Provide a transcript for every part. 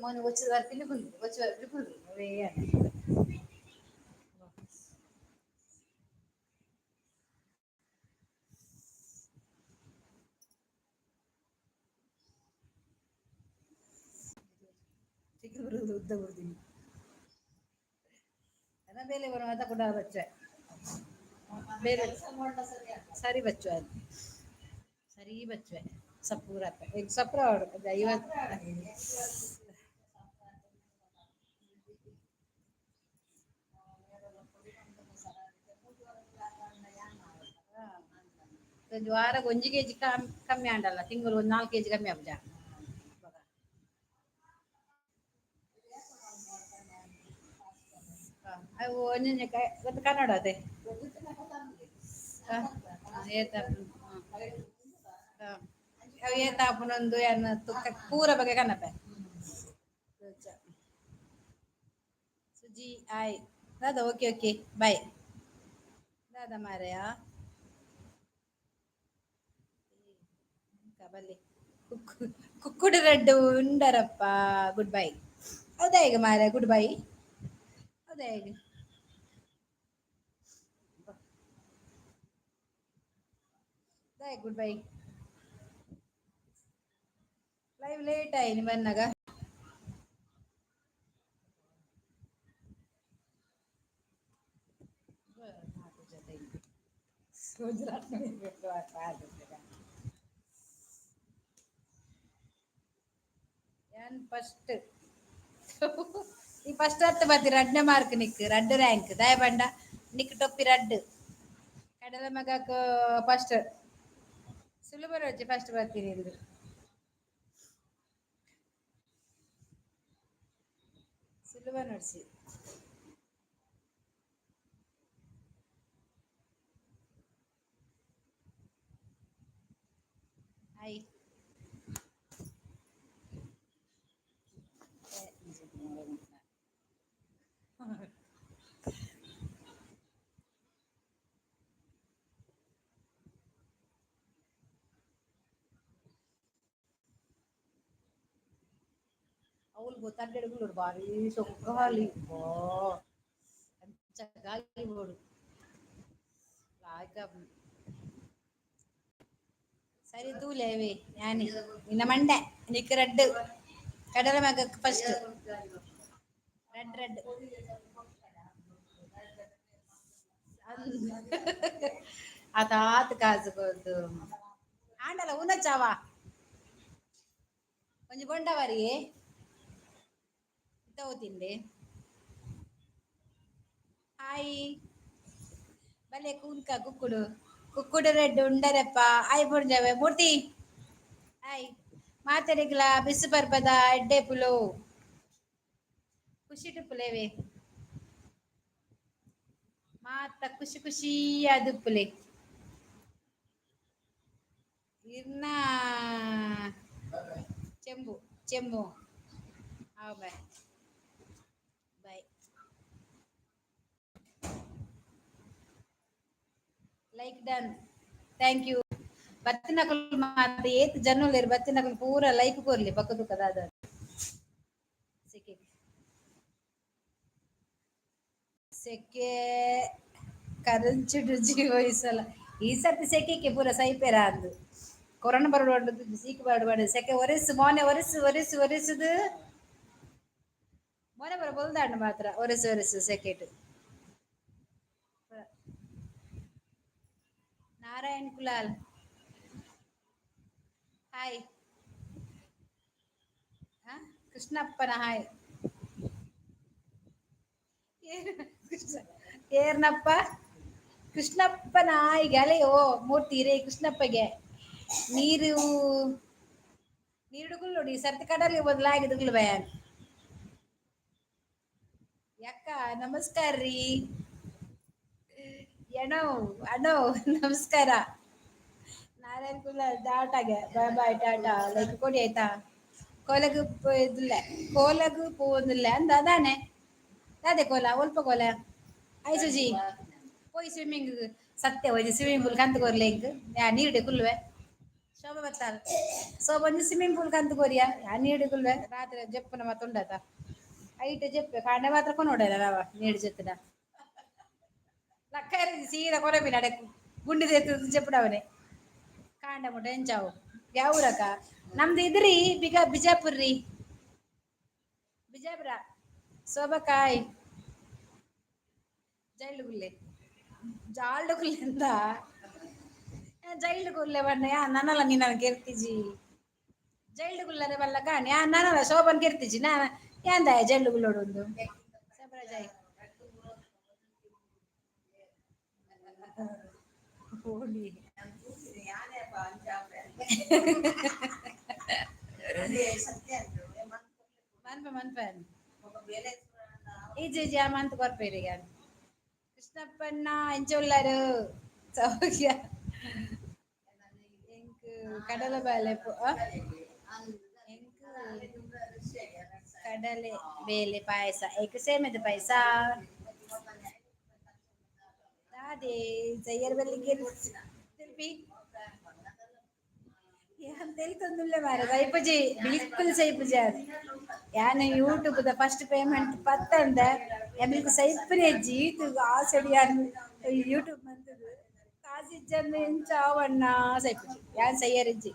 ಮೋನೆ ಒಚ್ಚು ಬರ್ಪಿನ ಕುಲ್ಲು, ಒಚ್ಚು ಬರ್ಪಿನ ಕುಲ್ಲು ಅವೇ. ಚಿಕ್ಕ ಬರುದು ಉದ್ದ ಬರುದಿನಿ ಅದ ಮೇಲೆ ಬರುವ ಕೂಡ ಬಚ್ಚೆ ಬೇರೆ ಸರಿ ಬಚ್ಚುವೆ, ಅದು ಸರಿ ಬಚ್ಚುವೆ. ಸಪೂರ ಈಗ ಸಪ್ರ 50. ಒಂಜಿ ವಾರಗ್ 1 ಕೆಜಿ ಕಮ್ಮಿ ಆಂಡಲ್ಲ, ತಿಂಗಳು ಒಂದು 4 ಕೆಜಿ ಕಮ್ಮಿ ಆಪುಜ? ಅವು ಒಂಜೊಂಜಿ ಗೊತ್ತು ಕನ್ನಡ ಅದೇ ಏತ ಅವು ಏತ ಆಪುನೊಂದು ಏನ್ ತುಕ್ಕ ಪೂರ ಬಗ್ಗೆ ಕನಪೆ. ಸುಜಿ ಆಯ್ ದಾದಾ. ಓಕೆ ಓಕೆ, ಬಾಯ್ ದಾದಾ ಮಾರೆಯಾ. ಬಲ್ಲಿ ಕುಕ್ಕುಡು ರೆಡ್ಡು ಉಂಡರಪ್ಪ. ಗುಡ್ ಬೈ ಹೌದಾ ಈಗ ಮಾರೆ? ಗುಡ್ ಬೈ ಹೌದಾ ಈಗ? Good bye. ಲೈವ್ ಲೇಟ್ ಆಯ್ತು ಬಂದಾಗ. ಯಾನ್ ಫಸ್ಟ್ ಈ ಫಸ್ಟ್ ಹತ್ತು ಬತ್ತಿ. ರಡ್ಡ ಮಾರ್ಕ್ ನಿಕ್, ರಡ್ಡ್ ರ್ಯಾಂಕ್ ದಾಯ ಬಂಡ ನಿಕ್ ಟೊಪ್ಪಿ ರಡ್ಡ್ ಕಡಲ ಮಗಕ್ ಫಸ್ಟ್ ಸುಲಭ ರೋಚಿ ಫಸ್ಟ್ ಬರ್ತೀನಿ ಇಂದು. ಸುಲಭ ನೋಡ್ಸಿ. ಹಾಯ್. ಅವ್ಲು ಗೊತ್ತಾಡ್ಡೆಡುಗುಲು ಬಾರಿ ಸೊಕ್ಕು ಗಾಲಿ ಬಾ ಅಂಚ ಗಾಲಿ ಬೋಡು ಲಾಯ್ಕ. ಸರಿ ತೂಲೆ ಯಾನಿ ನಿನ್ನ ಮಂಡೆ ನಿಕ್ ರಡ್ಡ್ ಕಡಲ ಮಗಕ್ ಫಸ್ಟ್ ರಡ್ ರಡ್. ಆತಾತ್ ಕಾಸು ಕೊರ್ದು ಆಂಡಲ ಉನಚಾವ ಒಂಜಿ ಬೊಂಡವರಿ ತಿಂದೆ. ಹಾಯ್ ಬಲೆ ಕೂನ್ಕ ಕುಕ್ಕುಡು ಕುಕ್ಕುಡು ರೆಡ್ ಉಂಡರಪ್ಪ. ಆಯ್ ಪುಂಜವೆ ಮೂರ್ತಿ ಹಾಯ್. ಮಾತೆರಿಗ್ಲ ಬಿಸು ಪರ್ಬದ ಎಡ್ಡೆ ಪುಲು ಖುಷಿ ಪುಲೇವೆ. ಮಾತ ಖುಷಿ ಖುಷಿ ಪುಲೆ ಇರ್ನ ಚೆಂಬು ಚೆಂಬು. ಹಾಂ, bye bye. Like done, thank you. ಬತ್ತಿನಕುಲು ಮಾತ ಏತ್ ಜನೊಲೆರ್ ಬತ್ತಿನಕುಲು ಪೂರ ಲೈಕ್ ಕೊರ್ಲಿ. ಬೊಕ್ಕ ತುಕ ದಾದ ಸೆಕೆ ಸೆಕೆ ಕರಂಚುಡು ಜೀವ. ಈ ಸಲ ಈ ಸರ್ತಿ ಸೆಕೆಗೆ ಪೂರ ಸೈಪೇರ ಅಂದು. ಕೊರೋನಾ ಬರಡು ಸೀಕ್ ಬರಡು ಸೆಕೆ ಒರೆಸು ಮೋನೆ ಒರೆಸು ಒರೆಸು ಒರೆಸುದು ಮೋನೆ ಬರ ಬೊಲ್ದಾಂಡ್ ಮಾತ್ರ ಒರೆಸು ಒರೆಸು ಸೆಕೆಟ್. ನಾರಾಯಣ್ ಕುಲಾಲ್ ಹಾಯ್. ಕೃಷ್ಣಪ್ಪನ ಹಾಯ್. ಏರ್ನಪ್ಪ ಕೃಷ್ಣಪ್ಪ ನಾಯಿಗೆ ಅಲೆ ಓ ಮೂರ್ತಿ ರೇ ಕೃಷ್ಣಪ್ಪಗೆ ನೀರು ನೀರುಡುಗುಲ್ ನೋಡಿ ಸರ್ತಿ ಕಡಲಿ ಬದಲಾಗಿದುಗ್ಲು ಬಯಾನ್. ಯಕ್ಕ ನಮಸ್ಕಾರ ರೀ. ಎಣೋ ಅಣೋ ನಮಸ್ಕಾರ. ನಾರಾಯಣ್ ಕುಲ ಟಾಟಾಗೆ ಬಾಯ್ ಬಾಯ್ ಟಾಟಾ. ಲೈಕ್ ಕೊಡಿ ಆಯ್ತಾ? ಕೋಲಗು ಇದಿಲ್ಲ, ಕೋಲಗು ಪೋವೊಂದಿಲ್ಲ ಅಂದ ಅದಾನೆ ದಾದೆ ಕೋಲ ಒಲ್ಪ ಕೋಲ. ಆಯ್ ಸುಜಿ ಪೋಯ್ ಸ್ವಿಮ್ಮಿಂಗ್ ಸತ್ಯ ಹೋಯ್ತು. ಸ್ವಿಮ್ಮಿಂಗ್ ಪೂಲ್ ಕಂತ ಕೊರ್ಲೆ ಇಂಕ್ ನೀರುಡೆ ಕುಲ್ಲುವೆ. ಶೋಭಾ ಬತ್ತಾರ. ಸೊ ಒಂಜಿ ಸ್ವಿಮ್ಮಿಂಗ್ ಪೂಲ್ ಕಂತು ಕೊರಿಯ. ನೀಡು ಕುಲ್ವೆ ರಾತ್ರಿ ಜಪ್ಪುನ ಮಾತ ಉಂಡತ. ಐಟ್ ಜಪ್ಪೆ ಕಾಂಡೆ ಮಾತ್ರ ಕೊನೋಡಲ್ಲ ನಾವ ನೀಡು ಜತ್ತಿನ. ಲಕ್ಕ ಸೀದಾ ಕೊರಬಿನ ಅಡೆ ಗುಂಡಿ ದೇತು ಜಪ್ಪುಡವನೆ. ಕಾಂಡ ಮುಟ ಎಂಚಾವು ಯಾವೂರಕ್ಕ? ನಮ್ದು ಇದ್ರಿ ಬಿಗ ಬಿಜಾಪುರ್ ರೀ, ಬಿಜಾಪುರ. ಸೋಬಕಾಯ್ ಜೈಲು ಗುಲ್ಲೆ ಜಾಲ್ಡು ಗುಲ್ಲೆ ಅಂತ ಜೈಲು ಗುಲ್ಲೆ ಬಣ್ಣ ಯಾ ನನ್ನಲ್ಲ ನೀನು ಕೆರ್ತಿಜಿ. ಜೈಲು ಗುಲ್ಲರೆ ಬಲ್ಲ ಕಾಣಿ ಯಾ ನನ್ನಲ್ಲ ಶೋಭನ್ ಕೆರ್ತಿಜಿ. ನಾನು ಯಾಂದಾಯ ಜೈಲು ಗುಲ್ಲೋಡು ಒಂದು ಸಬರ ಜೈ ಹೋಲಿ. ಮನ್ಪ ಮನ್ಪ ಈಜಿ ಜಿ ಮಂತ್ ಕೊರ್ಪೇರಿ. ಕೃಷ್ಣಪ್ಪಣ್ಣ ಎಂಚೊಲ್ಲಾರು? ಸೌಖ್ಯ. ಎಂಕ್ ಕಡಲ ಬಾಲೆ, ಎಂಕ್ ಕಡಲೆ ಬೇಲೆ ಪಾಯಸ, ಏಕ್ ಸೇಮೆದ ಪಾಯಸ. ಅದೇ ಜಯ್ಯರ್ ಬಲ್ಲಿಗೆ ತಿಲ್ಪಿ ಯಾನ್ ತೆಲ್ತೊಂದುಲ್ಲೆ ಮಾರ್ರೆ. ಸೈಪುಜಿ, ಬಿಲ್ಕುಲ್ ಸೈಪುಜಿ. ಅದು ಯಾನ್ ಯೂಟ್ಯೂಬ್ ದ ಫಸ್ಟ್ ಪೇಮೆಂಟ್ ಪತ್ತಂದ ಎಮಿಲ್ಕ್ ಸೈಪುನೆ ಇಜ್ಜಿ. ಈತ್ ಆಸೆಡ್ ಯಾನ್ ಯೂಟ್ಯೂಬ್ ಮಂತುದು ಕಾಸ್ ಇಜ್ಜಂದೆ ಎಂಚ ಆವಣ್ಣ. ಸೈಪುಜಿ ಯಾನ್, ಸೈಯರಿಜ್ಜಿ.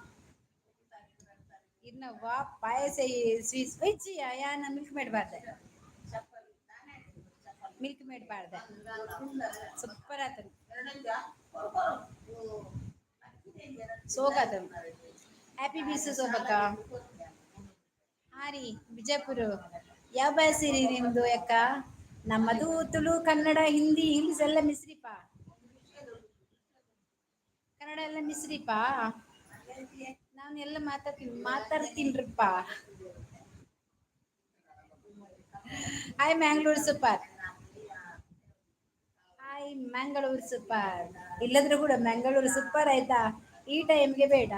ಇನ್ನ ವಾ ಪಾಯಸ ಸ್ವೀಟ್ಸ್ ಇಜ್ಜಿ. ಯಾನ್ ಮಿಲ್ಕ್ ಮೇಡ್ ಪಾಡ್ದೆ, ಮಿಲ್ಕ್ ಮೇಡ್ ಪಾಡ್ದೆ. ಸೂಪರ್ ಆತನ, ಸೋಕಾತನ. ಹ್ಯಾಪಿ ಬಿಸು ಸೋಬಕ್ಕ. ಹಾ ರೀ, ಬಿಜಾಪುರ. ಯಾವ ಭಾಷೆ ರೀ ನಿಮ್ದು ಯಾಕ? ನಮ್ಮದು ತುಳು, ಕನ್ನಡ, ಹಿಂದಿ, ಇಂಗ್ಲಿಷ್ ಎಲ್ಲ ಮಿಶ್ರಿಪಾ. ಕನ್ನಡ ಎಲ್ಲ ಮಿಶ್ರಿಪಾ. ನಾನು ಎಲ್ಲ ಮಾತಾಡ್ತೀನಿ, ಮಾತಾಡ್ತೀನ್ರಿಪ್ಪ. Hi Mangalore super, hi Mangalore super. ಇಲ್ಲದ್ರೂ ಕೂಡ ಮ್ಯಾಂಗ್ಳೂರ್ ಸೂಪರ್ ಆಯ್ತಾ. ಈ ಟೈಮ್ಗೆ ಬೇಡ,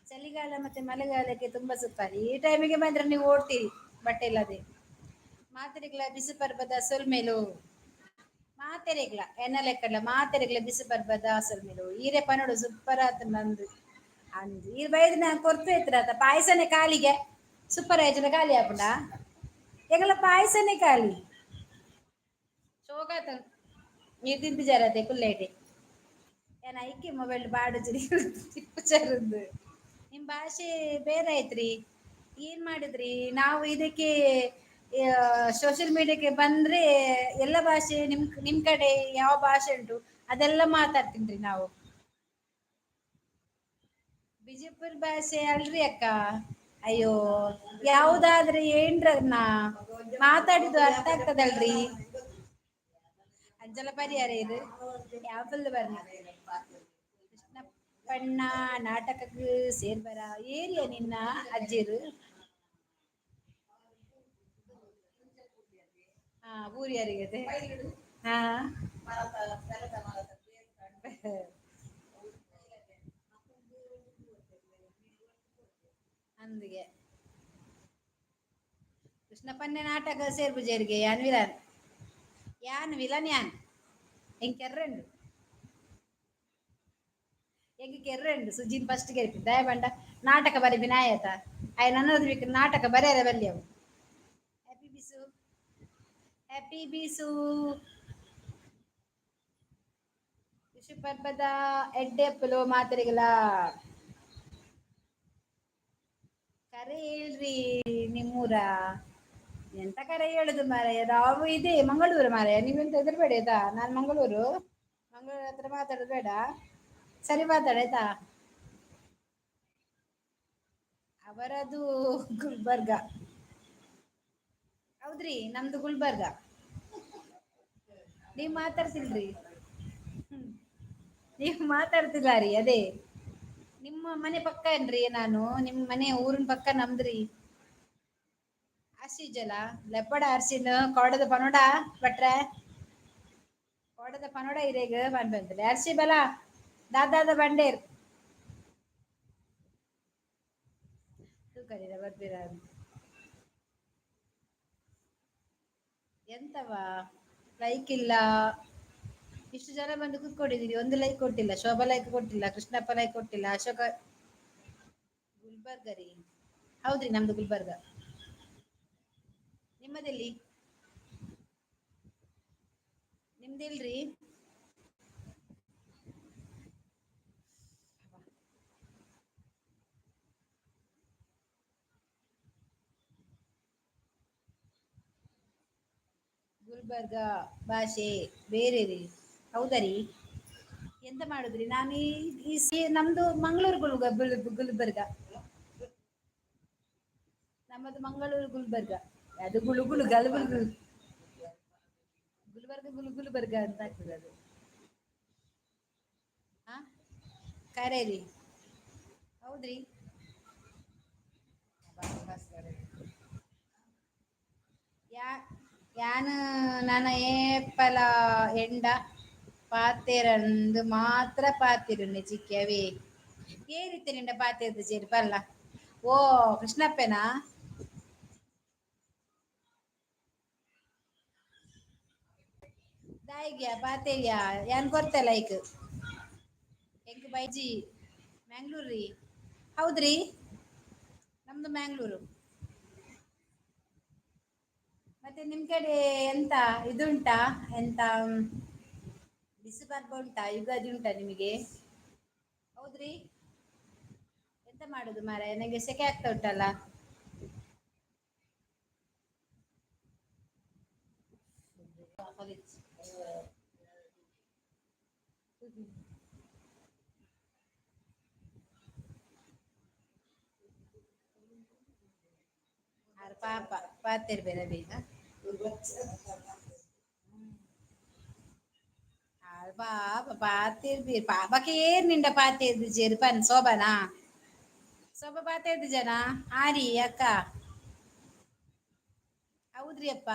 ಚಳಿಗಾಲ ಮತ್ತೆ ಮಳೆಗಾಲಕ್ಕೆ ತುಂಬಾ ಸೂಪರ್. ಈ ಟೈಮಿಗೆ ಬಂದ್ರೆ ನೀವು ಓಡ್ತೀರಿ ಬಟ್ಟೆ ಇಲ್ಲದೆ. ಮಾತೆರೆಗ್ಲ ಬಿಸು ಪರ್ಬದ ಸೊಲ್ಮೆಲು. ಮಾತೆರೆಗ್ಲ ಎನ್ನ ಲೆಕ್ಕಡ್ಲ ಮಾತೆರೆಗ್ಲ ಬಿಸು ಪರ್ಬದ ಸೊಲ್ಮೆಲು. ಈರೆ ಪನೋಡು ಸೂಪರ್ ಆತ ನಂದು ಅಂದು ಈ ಬೈದು ನಾನು ಕೊರ್ತು ಎತ್ತರ ಪಾಯಸನೆ ಕಾಲಿಗೆ. ಸೂಪರ್ ಆಯ್ತು. ಖಾಲಿ ಆಪುಂಡ ಎಂಗಲ ಪಾಯಸನೆ ಖಾಲಿ. ಶೋಕಾತ ನೀರು ತಿಂತಿಜಾರತೆ ಕುಲ್ಲೇಟೆ. ಏನ ಐಕೆ ಮೊಬೈಲ್ ಬಾಡು ತಿಪ್ಪುಚಾರಂದು. ನಿಮ್ಮ ಭಾಷೆ ಬೇರೆ ಐತ್ರಿ, ಏನ್ ಮಾಡಿದ್ರಿ? ನಾವು ಇದಕ್ಕೆ ಸೋಷಿಯಲ್ ಮೀಡಿಯಾಕ್ಕೆ ಬಂದ್ರೆ ಎಲ್ಲ ಭಾಷೆ, ನಿಮ್ ನಿಮ್ ಕಡೆ ಯಾವ ಭಾಷೆ ಉಂಟು ಅದೆಲ್ಲ ಮಾತಾಡ್ತೀನ್ರಿ ನಾವು. ಬಿಜಾಪುರ ಭಾಷೆ ಅಲ್ರಿ ಅಕ್ಕ. ಅಯ್ಯೋ, ಯಾವ್ದಾದ್ರೆ ಏನ್ರನ್ನ ಮಾತಾಡಿದ್ದು ಅರ್ಥ ಆಗ್ತದಲ್ರಿ. ಅಂಜಲ ಪರಿಹಾರ ಇದು ಯಾವ್ದಲ್ಲ ಬರ್ನ. ಕೃಷ್ಣಪ್ಪಣ್ಣ ನಾಟಕಕ್ಕೆ ಸೇರ್ಬರ ಏರಿಯ ನಿನ್ನ ಅಜ್ಜಿರು? ಹಾ, ಊರ್ಯಾರಿಗೆ. ಹಾ, ಅಂದಿಗೆ ಕೃಷ್ಣಪ್ಪನ್ನೇ ನಾಟಕ ಸೇರ್ಬುಜೇರಿಗೆ. ಯಾನ್ ವಿಲನ್, ಯಾನ್ ವಿಲನ್, ಯಾನ್ ಎಂಕ್ ಕೆರ್ರೆಂಡು, ಎಂಕ್ ಕೆರ್ರೆಂಡು. ಸುಜಿನ್ ಫಸ್ಟ್ ಕೆರ್ಪಿ ದಯ ಬಂಡ ನಾಟಕ ಬರಿಪಿ ನಾಯತ ಆಯ್ ನನ್ನದು ಬೇಕು ನಾಟಕ ಬರೆಯರೆ ಬಲ್ಲಿ ಅವು. Happy Bisu, happy Bisu. ವಿಶು ಪರ್ಬದ ಎಡ್ಡೆಪ್ಪಲು ಮಾತೆರೆಗ್ಲ. ಕರೆ ಹೇಳ್ರಿ ನಿಮ್ಮೂರ. ಎಂತ ಕರೆ ಹೇಳುದು ಮಾರಾಯ? ನಾವು ಇದೆ ಮಂಗಳೂರು ಮಾರಾಯ. ನೀವೆಂತ ಹೆದರ್ಬೇಡಿ ಆಯ್ತಾ. ನಾನು ಮಂಗಳೂರು, ಮಂಗಳೂರು ಹತ್ರ ಮಾತಾಡೋದು ಬೇಡ, ಸರಿ ಮಾತಾಡ ಆಯ್ತಾ. ಅವರದು ಗುಲ್ಬರ್ಗ. ಹೌದ್ರಿ, ನಮ್ದು ಗುಲ್ಬರ್ಗ. ನೀವ್ ಮಾತಾಡ್ತಿಲ್ರಿ, ನೀವು ಮಾತಾಡ್ತಿಲ್ಲ ರೀ. ಅದೇ ನಿಮ್ಮ ಮನೆ ಪಕ್ಕ ಏನ್ರಿ ನಾನು? ನಿಮ್ಮ ಮನೆ ಊರಿನ ಪಕ್ಕ ನಮ್ದ್ರಿ. ಅರ್ಸಿಜಲ ಲೆಪ್ಪಡ ಅರ್ಸಿನ ಕೋಡದ ಪನೋಡ ಭಟ್ರೆ, ಕೋಡದ ಪನೋಡ ಇರೇಗ ಬಂದ್ ಅರ್ಸಿ ಬಲ ದಾದಾದ ಬಂಡೇರ್ ತೂಕರಿರ ಬರ್ಬೀರ. ಎಂತವಾ ಲೈಕ್ ಇಲ್ಲ? ಇಷ್ಟು ಜನ ಬಂದು ಕೂತ್ಕೊಂಡಿದ್ದೀರಿ, ಒಂದು ಲೈಕ್ ಕೊಟ್ಟಿಲ್ಲ. ಶೋಭಾ ಲೈಕ್ ಕೊಟ್ಟಿಲ್ಲ, ಕೃಷ್ಣಪ್ಪ ಲೈಕ್ ಕೊಟ್ಟಿಲ್ಲ, ಅಶೋಕ ಗುಲ್ಬರ್ಗ ರೀ? ಹೌದ್ರಿ, ನಮ್ದು ಗುಲ್ಬರ್ಗ. ನಿಮ್ಮದೆಲ್ಲಿ? ನಿಮ್ದೆಲ್ರಿ? ಗುಲ್ಬರ್ಗ ಭಾಷೆ ಬೇರೆ ರೀ. ಹೌದಾ ರೀ? ಎಂತ ಮಾಡುದ್ರಿ? ನಾನು ಈ ನಮ್ದು ಮಂಗಳೂರು ಗುಲ್ಬರ್ಗ. ನಮ್ಮದು ಮಂಗಳೂರು ಗುಲ್ಬರ್ಗ. ಅದು ಗುಳು ಗುಳು ಗಲ್ಬುಲ್ ಗುಲ್ಬರ್ಗ ಗುಲು ಗುಲ್ಬರ್ಗ ಅಂತ ಆಗ್ತದೆ ಅದು. ಹಾ, ಕರೆ ರೀ. ಹೌದ್ರಿ. ಯಾ ಯಾನ್ ನನ ಏಪಲ ಎಂಡ ಪಾತೆರಂದು ಮಾತ್ರ ಪಾತಿರುನೆ ಚಿಕ್ಕವೇ. ಏರಿತ್ತೆ ನಿಂಡ ಪಾತೆರ್ದು ಚೇರಿ ಪಲ್ಲ. ಓ ಕೃಷ್ಣಪ್ಪನಾ? ದಾಯಿಗ್ಯಾ ಪಾತೆರ್ಯಾ ಯಾನ್ ಕೊರ್ತೆ ಲೈಕ್. ಎಂಕ್ ಬೈಜಿ ಮ್ಯಾಂಗ್ಳೂರ್ ರೀ. ಹೌದ್ರಿ, ನಮ್ದು ಮ್ಯಾಂಗ್ಳೂರು. ಮತ್ತೆ ನಿಮ್ ಕಡೆ ಎಂತ ಇದುಂಟಾ? ಎಂತ ಬಿಸಿ ಪರ್ಬ ಉಂಟಾ? ಯುಗಾದಿ ಉಂಟಾ ನಿಮಗೆ? ಹೌದ್ರಿ. ಎಂತ ಮಾಡುದು ಮಾರಾಯ, ನಂಗೆ ಸೆಕೆ ಆಗ್ತಾ ಉಂಟಲ್ಲ. ಆರ್ ಪಾಪ ಪಾತೆರ್ ಬೇರೆ ಬೇಗ. ಆರ್ ಪಾಪ ಪಾತೆರ್ ಬೀರ್ ಪಾಪಕ್ಕೆ ಏರ್ ನಿಂಡ ಪಾತೆರ್ದು ಜೇರು ಪನ್ ಶೋಭನಾ? ಶೋಭಾ ಪಾತೆರ್ದು ಜನ ಆರಿ ಅಕ್ಕ. ಹೌದ್ರಿ ಅಪ್ಪ.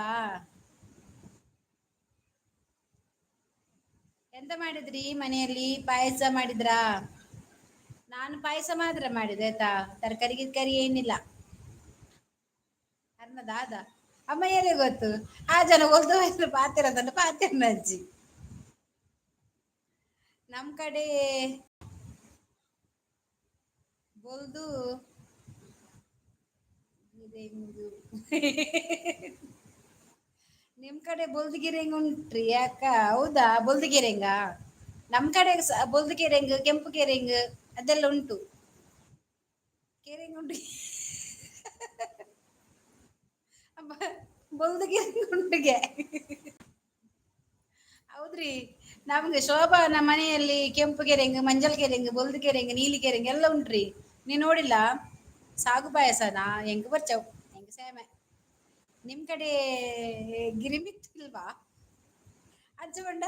ಎಂತ ಮಾಡಿದ್ರಿ ಮನೆಯಲ್ಲಿ? ಪಾಯಸ ಮಾಡಿದ್ರಾ? ನಾನು ಪಾಯಸ ಮಾತ್ರ ಮಾಡಿದೆ ಆಯ್ತಾ, ತರಕಾರಿ ಗಿರ್ಕಾರಿ ಏನಿಲ್ಲ. ಅರ್ನದ ಅಮ್ಮ ಏನೇ ಗೊತ್ತು ಆ ಜನ ಒಲ್ದು ಪಾತಿರದನ್ನು ಪಾತಿರ್ನ ಅಜ್ಜಿ. ನಮ್ ಕಡೆ ಬೊಲ್ದು ಗಿರೆಂಗು. ನಿಮ್ ಕಡೆ ಬೊಲ್ದು ಗಿರೆಂಗ್ ಉಂಟ್ರಿ ಅಕ್ಕ? ಹೌದಾ, ಬೊಲ್ದು ಗಿರೆಂಗ? ನಮ್ ಕಡೆ ಬೊಲ್ದು ಕೆರೆಂಗ್, ಕೆಂಪು ಕೆರೆಂಗ್ ಅದೆಲ್ಲ ಉಂಟು. ಕೆರೆಂಗ್ ಉಂಟು, ಬೊಲ್ದು ಗಿರೆಂಗ್ ಉಂಟುಗೆ. ಹೌದ್ರಿ, ನಮ್ಗೆ ಶೋಭಾ ನಮ್ಮ ಮನೆಯಲ್ಲಿ ಕೆಂಪು ಕೆರೆಂಗ್, ಮಂಜಲ್ ಕೆರೆಂಗ್, ಬೊಲ್ದು ಕೆರೆಂಗ್, ನೀಲಿ ಕೆರೆಂಗ್ ಎಲ್ಲ ಉಂಟ್ರಿ. ನೀ ನೋಡಿಲ್ಲ? ಸಾಗು ಪಾಯಸನಾ? ಹೆಂಗ್ ಬರ್ಚವ್ ಹೆಂಗ್ ಸೇಮೆ. ನಿಮ್ ಕಡೆ ಗಿರಿಮಿತ್ ಇಲ್ವಾ? ಅಜ್ಜ ಬಂಡ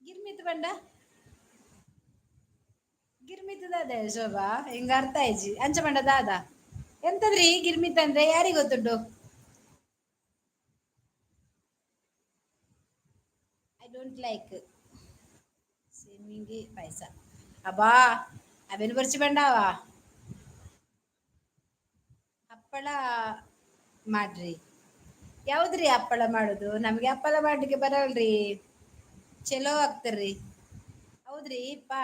ಗಿರ್ಮಿತ್ ಬಂಡ ಗಿರ್ಮಿತ್ ದಾದ ಶೋಭಾ, ಹಿಂಗ ಅರ್ಥ ಆಯ್ಜಿ. ಅಂಚ ಬಂಡ ದಾದ ಎಂತದ್ರಿ ಗಿರ್ಮಿತ್ ಅಂದ್ರೆ ಯಾರಿಗ್ ಗೊತ್ತುಂಟು? I don't like ಸೇಮಿಂಗಿ payasa. ಅಬ್ಬಾ, ಅವೇನು ಬರ್ಚಿ ಬಂಡಾವ. ಹಪ್ಪಳ ಮಾಡ್ರಿ. ಯಾವ್ದ್ರಿ ಹಪ್ಪಳ ಮಾಡುದು? ನಮ್ಗೆ ಹಪ್ಪಳ ಮಾಡ್ಲಿಕ್ಕೆ ಬರಲ್ರಿ. ಚಲೋ ಆಗ್ತಾರ್ರಿ. ಹೌದ್ರಿ ಪಾ.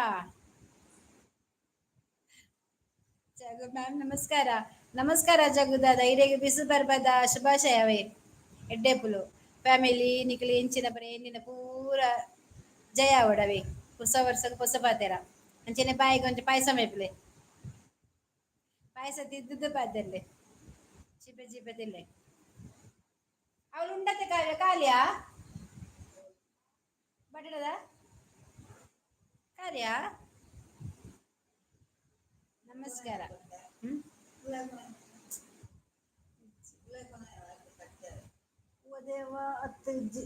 ಜಗು ಮ್ಯಾಮ್ ನಮಸ್ಕಾರ. ನಮಸ್ಕಾರ ಜಗುದಾದ, ಇರೆಗ್ ಬಿಸು ಪರ್ಬದ ಶುಭಾಶಯವೇ. ಎಡ್ಡೆಪುಲು ಫ್ಯಾಮಿಲಿ ನಿಕಲಿ ಎಂಚಿನ ಬರ ಎಂದಿನ ಪೂರ ಜಯ ಅವಡವೆ. ಹೊಸ ವರ್ಷಕ್ಕೆ ಹೊಸ ಪಾತೆರ ಅಂಚನೆ ಬಾಯಿಗೆ ಒಂಚ ಪಾಯಸ ಮೇಪ್ಲೆ. ಪಾಯಸ ತಿದ್ದುದು ಪಾತೆರ್ಲೆ ಚಿಪೆ ಚಿಪೆ ತಿಲ್ಲೆ. ಅವಳು ಉಂಡತೆ ಕಾವ್ಯ ಕಾಲಿಯಾ ಬಟಡದ ಕಾರ್ಯ. ನಮಸ್ಕಾರ. ಹ್ಮ್ ಉದೇವ ಅತ್ತಜ್ಜಿ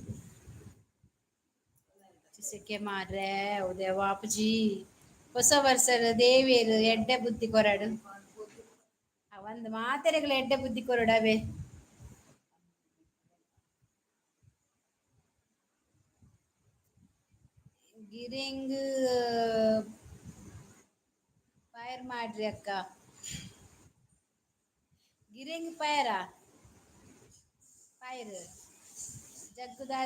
ಸೆಕೆ ಮಾರ್ರೆ. ಉದೇವ ಅಪ್ಪಜಿ, ಹೊಸ ವರ್ಷದ ದೇವಿಯರು ಎಡ್ಡೆ ಬುದ್ಧಿ ಕೊರಡು. ಆ ಒಂದು ಮಾತೆರೆಗಳ ಎಡ್ಡೆ ಬುದ್ಧಿ ಕೊರಡವೇ. ಗಿರಿಂಗ್ ಪೈರ್ ಮಾಡ್ರಿ ಅಕ್ಕ. ಗಿರಿಂಗ್ ಪೈರ ಪೈರ್ ಜಗ್ಗು ದಾ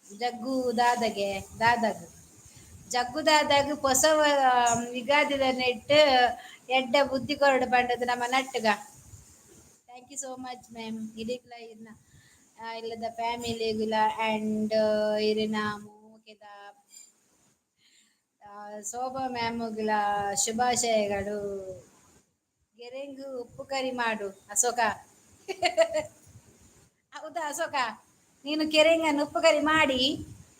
ಜಗ್ಗು ದಾದಗೆ ದಾದಗ್ ಜಗ್ಗುದಾದಾಗ ಹೊಸ ಯುಗಾದಿದ ನೆಟ್ಟು ಎಡ್ಡ ಬುದ್ಧಿ ಕೊರಡು ಪಂಡದು ನಮ್ಮ ನಟ್ಟುಗ. Thank you so much ma'am. ಇಡೀಕ್ಲ ಇರ್ನ ಇಲ್ಲದ ಫ್ಯಾಮಿಲಿಗುಲ ಆ್ಯಂಡ್ ಇರಿನ ಮೋಕೆದ ಶೋಭಾ ಮ್ಯಾಮುಗಳ ಶುಭಾಶಯಗಳು. ಗೆರೆಂಗು ಉಪ್ಪು ಕರಿ ಮಾಡು ಅಶೋಕ. ಹೌದಾ ಅಶೋಕ, ನೀನು ಕೆರೆಂಗನ್ನು ಉಪ್ಪು ಕರಿ ಮಾಡಿ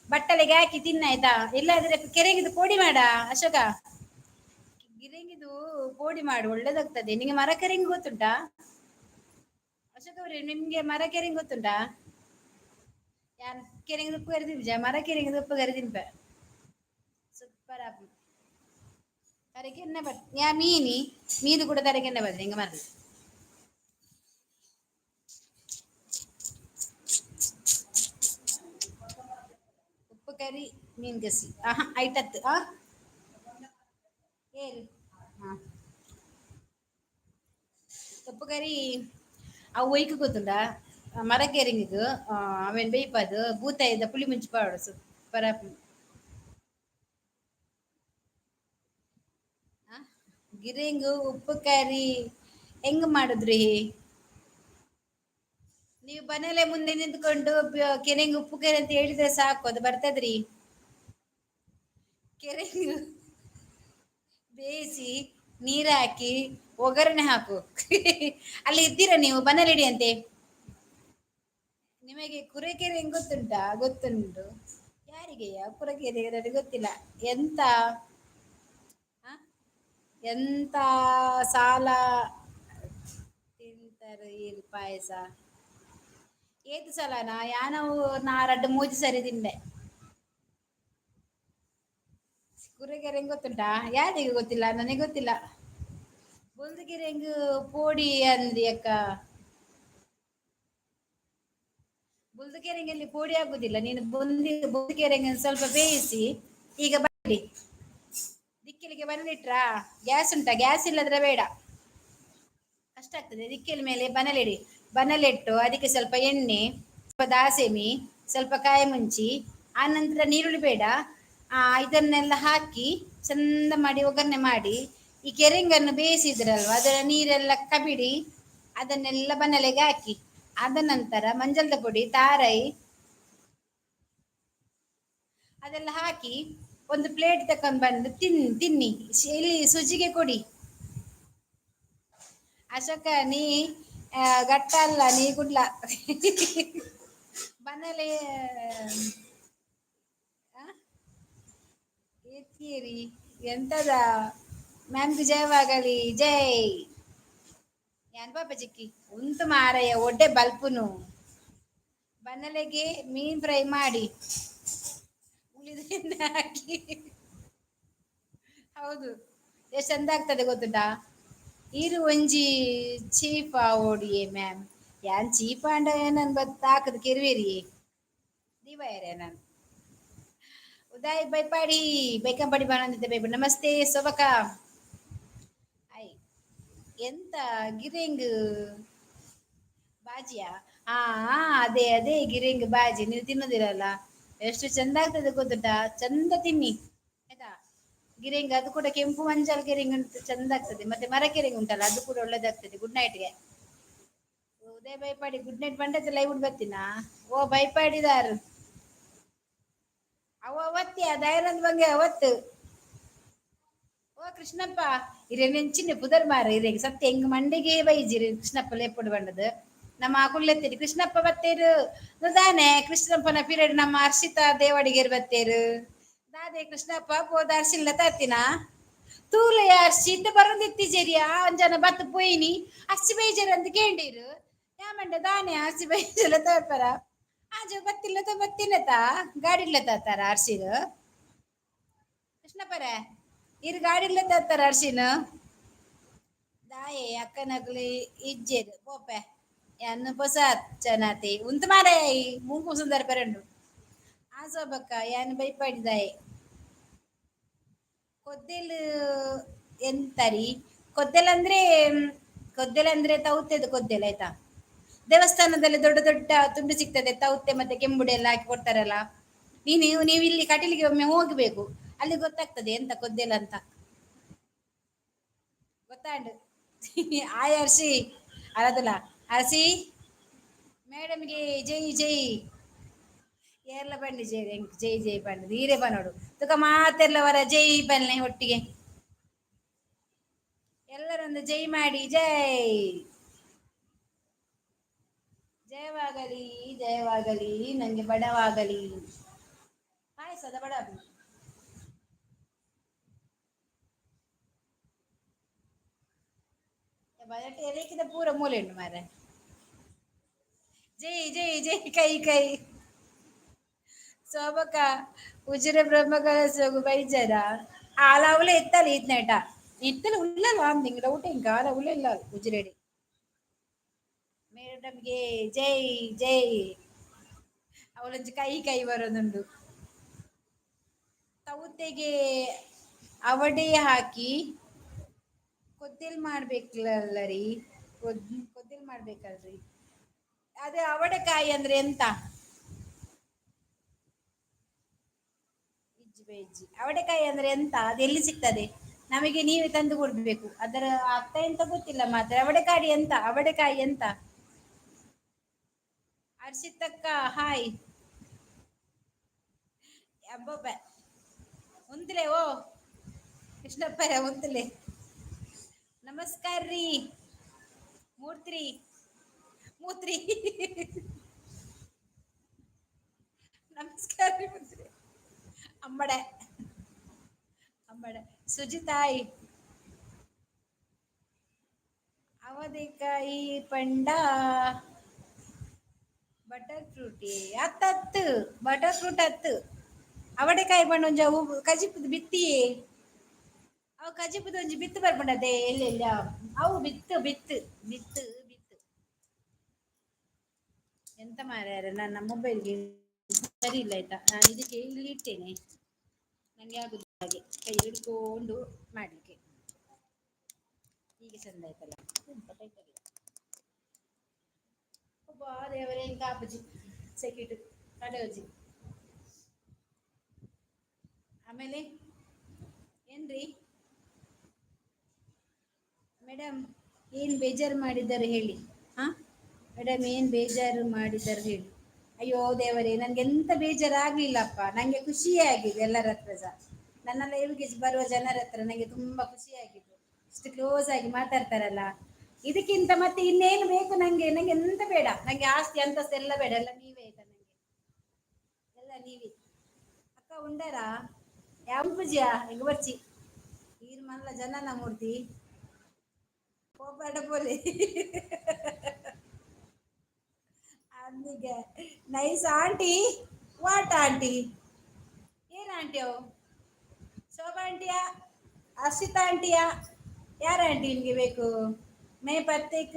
ಬಟ್ಟಲಿಗೆ ಹಾಕಿ ತಿನ್ನಾಯ್ತಾ? ಇಲ್ಲಾದ್ರೆ ಕೆರೆಂಗಿದು ಪೋಡಿ ಮಾಡ ಅಶೋಕ, ಗಿರೆಂಗಿದು ಪೋಡಿ ಮಾಡು, ಒಳ್ಳೇದಾಗ್ತದೆ. ನಿಂಗೆ ಮರ ಕೆರೆಂಗು ಗೊತ್ತುಂಟಾ ಅಶೋಕ್ ಅವ್ರೆ? ನಿಮ್ಗೆ ಮರ ಕೆರೆಂಗ್ ಗೊತ್ತುಂಟಾ? ಯಾನ್ ಕೆರೆಂಗಿದು ಉಪ್ಪು ಕರಿ ತಿನ್ಪೆ, ಮರ ಕೆರೆಂಗಿದು ಉಪ್ಪು ಕರಿ ತಿನ್ಪೆ, ಸೂಪರ್ ಆಪು. ತರಕೆನ್ನ ಬಟ್ ಯಾ ಮೀನಿ ಮೀನು ಕೂಡ ತರಕೆನ್ನ ಬರ್ತದೆ ಹಿಂಗ ಮರ. ಉಪ್ಪು ಕರಿ ಮೀನ್ ಗಸಿ ಆಹಾ ಐಟತ್ತು ಆ ಏರು. ಹಾ, ಉಪ್ಪು ಕರಿ ಅವು ಒಯ್ಕ್ ಗೊತ್ತುಂಟಾ? ಮರಕೆರಿಂಗಿದು ಅವೇನು ಬೇಯ್ಪದು ಬೂತಾಯಿದ ಪುಳಿ ಮುಂಚಿ ಪಾಡು, ಸೂಪರ್ ಆಪುಂಡು. ಗಿರಿಂಗು ಉಪ್ಪು ಕರಿ ಹೆಂಗ್ ಮಾಡಿದ್ರಿ ನೀವು? ಬನಲೆ ಮುಂದೆ ನಿಂತ್ಕೊಂಡು ಕೆರೆಂಗ್ ಉಪ್ಪು ಕರಿ ಅಂತ ಹೇಳಿದ್ರೆ ಸಾಕು, ಅದು ಬರ್ತದ್ರಿ. ಕೆರೆಂಗು ಬೇಯಿಸಿ ನೀರ್ ಹಾಕಿ ಒಗ್ಗರಣೆ ಹಾಕು. ಅಲ್ಲಿ ಇದ್ದೀರಾ ನೀವು? ಬನಲಿಡಿ ಅಂತೆ. ನಿಮಗೆ ಕುರೆಕೆರೆ ಹೆಂಗ್ ಗೊತ್ತುಂಟಾ? ಗೊತ್ತುಂಟು. ಯಾರಿಗೆ ಕುರಕೆರೆ? ನನಗೆ ಗೊತ್ತಿಲ್ಲ. ಎಂತ ಆ? ಎಂತ ಸಾಲ ತಿಂತಾರೆ ಈ ಪಾಯಸ? ಏತ್ ಸಲನಾ? ಯಾನವು ನಾರಡ್ಡು ಮೂಜಿ ಸರಿ ತಿಂದೆ. ಕುರೆಕೆರೆ ಹೆಂಗ್ ಗೊತ್ತುಂಟಾ? ಯಾರಿಗೆ ಗೊತ್ತಿಲ್ಲ? ನನಗೆ ಗೊತ್ತಿಲ್ಲ. ಬೊಲ್ದುಕೆರೆ ಹೆಂಗ್ ಪೋಡಿ ಅಂದ್ರಿ ಅಕ್ಕ. ಬುಲ್ದುಕೆರೆಂಗಲ್ಲಿ ಪೋಡಿ ಆಗುದಿಲ್ಲ. ನೀನು ಬುಂದಿ ಬುಲ್ದುಕೆರೆಂಗನ್ನು ಸ್ವಲ್ಪ ಬೇಯಿಸಿ ಈಗ ಬನ್ನಿ ದಿಕ್ಕಿಲಿಗೆ ಬಂದಿಟ್ರಾ? ಗ್ಯಾಸ್ ಉಂಟಾ? ಗ್ಯಾಸ್ ಇಲ್ಲದ್ರೆ ಬೇಡ, ಕಷ್ಟ ಆಗ್ತದೆ. ದಿಕ್ಕಿಲ ಮೇಲೆ ಬನಲಿಡಿ. ಬನಲಿಟ್ಟು ಅದಕ್ಕೆ ಸ್ವಲ್ಪ ಎಣ್ಣೆ, ಸ್ವಲ್ಪ ದಾಸೆಮಿ, ಸ್ವಲ್ಪ ಕಾಯಿ ಮುಂಚಿ, ಆ ನಂತರ ನೀರುಳ್ಳಿ ಬೇಡ, ಇದನ್ನೆಲ್ಲ ಹಾಕಿ ಚಂದ ಮಾಡಿ ಒಗ್ಗರಣೆ ಮಾಡಿ, ಈ ಕೆರೆಂಗನ್ನು ಬೇಯಿಸಿದ್ರಲ್ವ, ಅದರ ನೀರೆಲ್ಲ ಕಬಿಡಿ ಅದನ್ನೆಲ್ಲ ಬನಲೆಗೆ ಹಾಕಿ, ಅದ ನಂತರ ಮಂಜಲ್ದ ಪುಡಿ, ತಾರೈ ಅದೆಲ್ಲ ಹಾಕಿ ಒಂದು ಪ್ಲೇಟ್ ತಕೊಂಡ್ ಬಂದು ತಿನ್ನಿ. ಇಲ್ಲಿ ಸುಜಿಗೆ ಕೊಡಿ. ಅಶೋಕ, ನೀ ಗಟ್ಟ ಅಲ್ಲ, ನೀ ಗುಡ್ಲ ಬನಲೆ ಏತ್ತೀರಿ ಎಂತದ? ಮ್ಯಾಮ್ಗೆ ಜಯವಾಗಲಿ, ಜೈ. ಯಾನ್ ಪಾಪ ಚಿಕ್ಕಿ ಉಂತು ಮಾರಯ್ಯ ಒಡ್ಡೆ ಬಲ್ಪುನು. ಬನಲೆಗೆ ಮೀನ್ ಫ್ರೈ ಮಾಡಿ ಉಳಿದ ಹಾಕಿ. ಹೌದು, ಎಷ್ಟು ಚಂದ ಆಗ್ತದೆ ಗೊತ್ತುಂಟಾ? ಇರು ಒಂಜಿ ಚೀಪ ಓಡಿಯೇ ಮ್ಯಾಮ್. ಯಾನ್ ಚೀಪ ಅಂಡ ಏನನ್ ಬತ್ತ ಹಾಕದು ಕೆರುವೇರಿ ದಿವಾಯರೇ ನಾನು. ಉದಯ್ ಬೈಪಾಡಿ, ಬೈಕಂಪಾಡಿ ಬಾಣಂದಿದ್ದೆ ಬೈಪಾಡಿ. ನಮಸ್ತೆ ಸೊಬಕ. I ಎಂತ ಗಿರಿಂಗ್ ಬಾಜಿಯಾ? ಹಾ, ಅದೇ ಅದೇ ಗಿರಿಂಗ್ ಬಾಜಿ. ನೀವು ತಿನ್ನುದಿರಲ್ಲ, ಎಷ್ಟು ಚಂದ ಆಗ್ತದೆ ಗೊತ್ತುಂಟಾ? ಚಂದ ತಿನ್ನಿ ಆಯ್ತಾ. ಗಿರಿಂಗ್ ಅದು ಕೂಡ ಕೆಂಪು ಮಂಜಲ್ ಗಿರಿಂಗ್ ಉಂಟು, ಚಂದ ಆಗ್ತದೆ. ಮತ್ತೆ ಮರ ಕೆರೆಂಗ್ ಉಂಟಲ್ಲ, ಅದು ಕೂಡ ಒಳ್ಳೇದಾಗ್ತದೆ. ಗುಡ್ ನೈಟ್ಗೆ ಉದಯ್ ಬೈಪಾಡಿ ಗುಡ್ ನೈಟ್ ಬಂಡದ ಲೈವ್ ಬರ್ತೀನಾ? ಓ ಬೈಪಾಡಿದಾರು ಅವ ಅವತ್ತೆ ದೈರಂದ್ ಬಂಗೆ ಅವತ್ತು. ಓ ಕೃಷ್ಣಪ್ಪ, ಇರೆ ನೆಂಚಿನ ಪುದರ್ ಮಾರ ಇರೆಗೆ ಸತ್ಯ ಹೆಂಗ್ ಮಂಡಿಗೆ ಬೈಜಿರಿ ಕೃಷ್ಣಪ್ಪ ಲೇಪುಡು ಬಂಡದು. ನಮ್ಮ ಕುಳ್ಳೆತ್ತೀರಿ ಕೃಷ್ಣಪ್ಪ ಬತ್ತೇರು ದಾನೆ. ಕೃಷ್ಣಪ್ಪನ ಪೀರಿಯಡ್ ನಮ್ಮ ಹರ್ಷಿತಾ ದೇವಡಿಗೇರು ಬತ್ತೇರು ದಾದೆ. ಕೃಷ್ಣಪ್ಪ ಪೋದ ಅರ್ಶಿಲ್ಲ ತಾತಿನ ತೂಲೆಯ ಅರ್ಶಿತ ಬರಂದಿತ್ತೀಜೇರಿ. ಆ ಒಂಜನ ಬತ್ತು ಪೋಯಿನಿ ಅರ್ಚಿ ಬೈಜೇರು ಅಂತ ಕೇಂಡೀರು. ಯಾಮಂಡೆ ದಾನೆ ಅರ್ಚಿ ಬೈಜಲ ತೋರ್ಪರ ಆಜು ಬತ್ತಿಲ್ಲ ತ ಬತ್ತಿಲ್ಲ ತಾ ಗಾಡಿಲ್ಲ ತಾತಾರ ಅರ್ಶಿನ. ಕೃಷ್ಣಪ್ಪರೇ, ಇರು ಗಾಡಿಲ್ಲ ತಾತಾರ ಅರ್ಶಿನ. ದಾಯೆ ಅಕ್ಕನಗ್ಲಿ ಇಜ್ಜೇರು ಪೋಪೆ ಯಾನ್ ಪೊಸ ಚನಾತಿ ಉಂತು ಮಾರೆ ಮೂಂಕು ಸುಂದರ ಪೆರಂಡು ಆಸೋಬಕ್ಕ ಯಾನ್ ಬೈಪಾಡಿದಾಯೆ. ಕೊದ್ದೆಲ್ ಎಂತರಿ? ಕೊದ್ದೆಲ್ ಅಂದ್ರೆ, ಕೊದ್ದೆಲ್ ಅಂದ್ರೆ ತೌತೆದು ಕೊದ್ದೆಲ್ ಆಯ್ತಾ? ದೇವಸ್ಥಾನದಲ್ಲಿ ದೊಡ್ಡ ದೊಡ್ಡ ತುಂಡು ಸಿಗ್ತದೆ, ತೌತೆ ಮತ್ತೆ ಕೆಂಬುಡಿ ಎಲ್ಲ ಹಾಕಿ ಕೊಡ್ತಾರಲ್ಲ. ನೀವು ಇಲ್ಲಿ ಕಟೀಲಿಗೆ ಒಮ್ಮೆ ಹೋಗ್ಬೇಕು. ಅಲ್ಲಿ ಗೊತ್ತಾಗ್ತದೆ ಎಂತ ಕೊದ್ದೆಲ್ ಅಂತ ಗೊತ್ತಾಂಡು. ಆಯ್ ಅರ್ಶಿ ಅರದಲ್ಲ ಅರ್ಸಿ ಮೇಡಮ್ಗೆ ಜೈ ಜೈ. ಏರ್ಲ ಬನ್ನಿ ಜೈ ಜೈ ಜೈ ಬನ್ನಿ ಧೀರೆ ಬನ್ನೋಡು ತುಕ ಮಾತೆಲ್ಲ ವರ ಜೈ ಬನ್ನಿ ಒಟ್ಟಿಗೆ ಎಲ್ಲರೊಂದು ಜೈ ಮಾಡಿ. ಜೈ ಜಯವಾಗಲಿ ಜಯವಾಗಲಿ, ನಂಗೆ ಬಡವಾಗಲಿ. ಪಾಯಸದ ಬಡ ಬಜೆಟ್ ಎಲೇಕಿದ ಪೂರ ಮೂಲೆ ಉಂಟು ಮಾರೆ. ಜೈ ಜೈ ಜೈ ಕೈ ಕೈ. ಸೋಮಕ ಉಜಿರೆ ಬ್ರಹ್ಮಕಲಶಗು ಬೈಜರ ಆಲ ಅವಲೆ ಎತ್ತಲ್ಲ ಈತ್ನೇಟ ಇತ್ತಲ ಉಲ್ಲಲ್ಲ ಅಂದಿಂಗ್ ಡೌಟ್ ಇಂಕ ಆಲ ಉಲ್ಲ ಉಜಿರೆಡಿ. ಮೇಡಮ್ಗೆ ಜೈ ಜೈ. ಅವಳೊಂಜಿ ಕೈ ಕೈ ಬರೋದುಂಡು. ತೌತೆಗೆ ಅವಡೆ ಹಾಕಿ ಕೊದ್ದೆಲ್ ಮಾಡ್ಬೇಕಲ್ಲ ರೀ, ಕೊದ್ದೆಲ್ ಮಾಡ್ಬೇಕಲ್ರಿ. ಅದೇ ಅವಡೆಕಾಯಿ ಅಂದ್ರೆ ಎಂತ? ಇಜ್ಜಿ ಬೇಜ್ಜಿ ಅವಡೆಕಾಯಿ ಅಂದ್ರೆ ಎಂತ? ಅದು ಎಲ್ಲಿ ಸಿಗ್ತದೆ ನಮಗೆ? ನೀವೇ ತಂದು ಕೊಡ್ಬೇಕು. ಅದರ ಅರ್ಥ ಎಂತ ಗೊತ್ತಿಲ್ಲ ಮಾತ್ರ. ಅವಡೆಕಾಯಿ ಎಂತ? ಅವಡೆಕಾಯಿ ಎಂತ? ಅರ್ಷಿತಕ್ಕ ಹಾಯ್. ಅಬ್ಬಬ್ಬ ಉಂತ್ಲೆ ಓ ಕೃಷ್ಣಪ್ಪ ಉಂತ್ಲೆ. ನಮಸ್ಕಾರ ರೀ ಮೂರ್ತ್ರಿ ಮೂತ್ರಿ. ನಮಸ್ಕಾರ ರೀ ಮೂತ್ರಿ. ಅಮ್ಮಡೆ ಅಮ್ಮಡೆ. ಸುಜಿತಾಯಿ ಅವಧಿಕಾಯಿ ಪಂಡ ಬಟರ್ ಫ್ರೂಟಿ ಅತ್ತತ್ತು ಬಟರ್ ಫ್ರೂಟ್ ಹತ್ತು. ಅವಡೆಕಾಯಿ ಪಂಡ ಒಂಜಿ ಅವು ಕಜಿಪುದು ಬಿತ್ತಿಯೇ. ಅವು ಕಜಿಪುದು ಒಂಜಿ ಬಿತ್ತು ಬರ್ಪುಂಡತೆ ಎಲ್ಲೆಲ್ಲ ಅವು ಬಿತ್ತು ಬಿತ್ತು ಬಿತ್ತು ಬಿತ್ತು. ಎಂತ ಮಾರ್ಯಾರ, ನನ್ನ ಮೊಬೈಲ್ಗೆ ಸರಿ ಇಲ್ಲ ಆಯ್ತಾ. ನಾನು ಇದಕ್ಕೆ ಇಲ್ಲಿ ಇಟ್ಟೇನೆ, ನನಗೆ ಆಗುದು ಹಾಗೆ ಕೈ ಹಿಡ್ಕೊಂಡು ಮಾಡಲಿಕ್ಕೆ. ಹೀಗೆ ಚಂದ ಆಯ್ತಲ್ಲ. ಒಬ್ಬ ದೇವರೇ ಕಾಪುಜಿ ಸೆಕಿಟು ಕಡೆ. ಆಮೇಲೆ ಏನ್ರಿ ಮೇಡಮ್, ಏನು ಬೇಜಾರು ಮಾಡಿದ್ದಾರೆ ಹೇಳಿ? ಹಾ ಮೇಡಮ್, ಏನು ಬೇಜಾರು ಮಾಡಿದ್ದಾರೆ ಹೇಳಿ? ಅಯ್ಯೋ ದೇವರೇ, ನನಗೆ ಎಂತ ಬೇಜಾರಾಗ್ಲಿಲ್ಲಪ್ಪ. ನನಗೆ ಖುಷಿಯೇ ಆಗಿದೆ ಎಲ್ಲರ ಹತ್ರ ಸಹ. ನನ್ನ ಲೈವ್ಗೆ ಬರುವ ಜನರ ಹತ್ರ ನನಗೆ ತುಂಬಾ ಖುಷಿಯಾಗಿದ್ದು. ಇಷ್ಟು ಕ್ಲೋಸ್ ಆಗಿ ಮಾತಾಡ್ತಾರಲ್ಲ, ಇದಕ್ಕಿಂತ ಮತ್ತೆ ಇನ್ನೇನು ಬೇಕು ನಂಗೆ? ನಂಗೆ ಎಂತ ಬೇಡ, ನಂಗೆ ಆಸ್ತಿ ಅಂತಸ್ತು ಎಲ್ಲ ಬೇಡ, ಎಲ್ಲ ನೀವೇ ಆಯ್ತಾ ನಂಗೆ, ಎಲ್ಲ ನೀವೇ. ಅಕ್ಕ ಉಂಡರಾ? ಯಾವ ಪೂಜೆಯಾ ಹೆಂಗ ಬರ್ಚಿ ಈರ್ ಮಲ್ಲ ಜನನ ಮೂರ್ತಿ ಕೋಪಾಡ ಪೋಲೆ ಅಂದಿಗೆ. Nice aunty. What aunty? ಏನ್ ಆಂಟಿ ಅವು? ಶೋಭಾ ಆಂಟಿಯಾ, ಹರ್ಷಿತಾ ಆಂಟಿಯಾ, ಯಾರ ಆಂಟಿ ನಿಮಗೆ ಬೇಕು? ಮೇ ಪತ್ತೆಕ್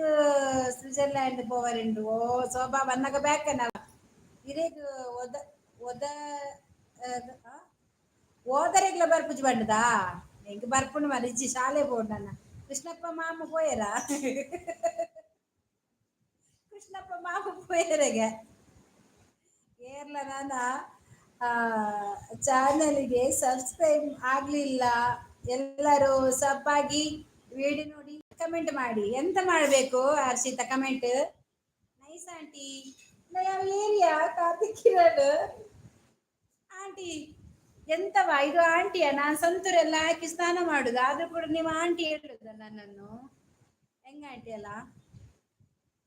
ಸ್ವಿಟ್ಜರ್ಲ್ಯಾಂಡ್ ಪೋವರೆಂಡು. ಓ ಶೋಭಾ ಬನ್ನಗ ಬ್ಯಾಕನ ಇರೇಗ್ ಒದ ಒದ ಓದರೆಗ್ಲ ಬರ್ಪುಜಿ ಬಂಡದಾ ಎಂಕ್ ಬರ್ಪುಂಡು ಮಾರ್ರೆ. ಇಜ್ಜಿ ಶಾಲೆ ಬೋಡು ನನ್ನ. ಕೃಷ್ಣಪ್ಪ ಮಾಮ ಪೋಯರ? ಕೃಷ್ಣಪ್ಪ ಮಾಮ ಪೋಯರೆಗೆ ಏರ್ಲ. ನನ್ನ ಚಾನಲ್ಗೆ ಸಬ್ಸ್ಕ್ರೈಬ್ ಆಗ್ಲಿಲ್ಲ, ಎಲ್ಲರೂ ಸಬ್ಬಾಗಿ ವಿಡಿಯೋ ನೋಡಿ ಕಮೆಂಟ್ ಮಾಡಿ. ಎಂತ ಮಾಡಬೇಕು ಹರ್ಷಿತಾ ಕಮೆಂಟ್? Nice aunty. ಯಾವ ಏರಿಯಾ? ಕಾರ್ತಿಕ್ ಕಿರಣ್ ಆಂಟಿ ಎಂತವಾ ಇದು ಆಂಟಿಯ? ನಾನು ಸಂತೂರೆಲ್ಲ ಹಾಕಿ ಸ್ನಾನ ಮಾಡುದು, ಆದ್ರೂ ಕೂಡ ನೀವು ಆಂಟಿ ಹೇಳುದ ನನ್ನನ್ನು? ಹೆಂಗ ಆಂಟಿ ಅಲ್ಲ?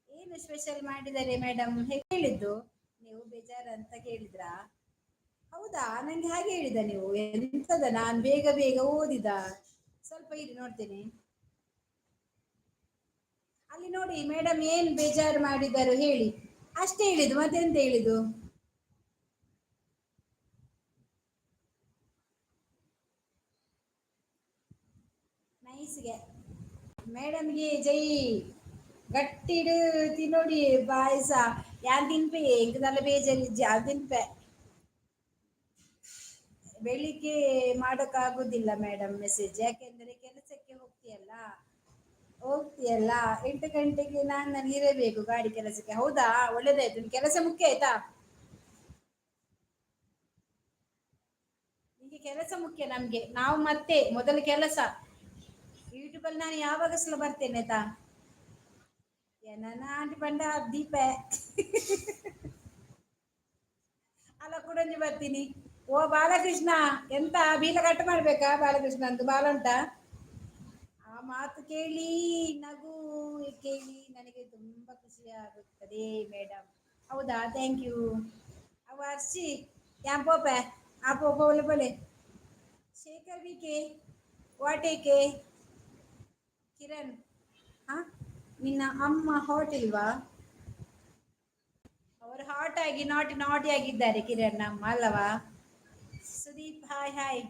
ಏನು ಸ್ಪೆಷಲ್ ಮಾಡಿದ್ದಾರೆ ಮೇಡಮ್ ಹೇಳಿದ್ದು ನೀವು ಬೇಜಾರಂತ ಕೇಳಿದ್ರಾ? ಹೌದಾ, ನಂಗೆ ಹಾಗೆ ಹೇಳಿದ ನೀವು? ಎಂತದ, ನಾನು ಬೇಗ ಬೇಗ ಓದಿದ. ಸ್ವಲ್ಪ ಇರಿ, ನೋಡ್ತೇನೆ. ಅಲ್ಲಿ ನೋಡಿ ಮೇಡಮ್ ಏನ್ ಬೇಜಾರು ಮಾಡಿದರು ಹೇಳಿ. ಅಷ್ಟೇ ಹೇಳಿದ್ದು, ಮತ್ತೆಂತ ಹೇಳಿದ್ದು? ನೈಸ್ಗೆ ಮೇಡಮ್ಗೆ ಜೈ. ಗಟ್ಟಿಡು ತಿನ್ನೋಡಿ ಪಾಯಸ. ಯಾನ್ ತಿನ್ಪೆ, ಎಂಕ್ ನಲ್ಲ ಬೇಜಾರಿಜ್ಜಿ, ಯಾನ್ ತಿನ್ಪೆ. ಬೆಳಿಗ್ಗೆ ಮಾಡೋಕ್ಕಾಗುದಿಲ್ಲ ಮೇಡಮ್ ಮೆಸೇಜ್, ಯಾಕೆಂದರೆ ಕೆಲಸಕ್ಕೆ ಹೋಗ್ತೀಯಲ್ಲ ಹೋಗ್ತೀಯಲ್ಲ 8 ಗಂಟೆಗೆ ನಾನು ಇರಬೇಕು ಗಾಡಿ ಕೆಲಸಕ್ಕೆ. ಹೌದಾ, ಒಳ್ಳೇದಾಯ್ತು. ಕೆಲಸ ಮುಖ್ಯ ಆಯ್ತಾ? ನಿಮಗೆ? ಕೆಲಸ ಮುಖ್ಯ ನಮ್ಗೆ. ನಾವು ಮತ್ತೆ ಮೊದಲು ಕೆಲಸ. ಯೂಟ್ಯೂಬ್ ಅಲ್ಲಿ ನಾನು ಯಾವಾಗ ಸಲ ಬರ್ತೇನೆ ಆಯ್ತಾ? ನನ್ನ ಆಂಟಿ ಪಂಡ ದೀಪ ಅಲ್ಲ ಕುಡಂಜಿ ಬರ್ತೀನಿ. ಓ ಬಾಲಕೃಷ್ಣ, ಎಂತ ಬೀಲ ಕಟ್ ಮಾಡ್ಬೇಕಾ? ಬಾಲಕೃಷ್ಣ ಅಂತ ಬಾಲ ಉಂಟಾ? ಆ ಮಾತು ಕೇಳಿ, ನಗು ಕೇಳಿ ನನಗೆ ತುಂಬಾ ಖುಷಿ ಆಗುತ್ತದೆ ಮೇಡಮ್. ಹೌದಾ? Thank you. ಅವ ಅರ್ಶಿ ಯಾನ್ ಪೋಪೆ ಆ ಪೋಪೆ ಬೋಲೆ. ಶೇಖರ್ ವಿ ಕೆ ವಾಟೇಕೆ ಕಿರಣ್. ಹಾ, ನಿನ್ನ ಅಮ್ಮ ಹಾಟ್ ಇಲ್ವಾ? ಅವರು ಹಾಟ್ ಆಗಿ ನಾಟಿ ನಾಟಿ ಆಗಿದ್ದಾರೆ ಕಿರಣ್ ಅಮ್ಮ, ಅಲ್ಲವಾ? Sudeep, hi hi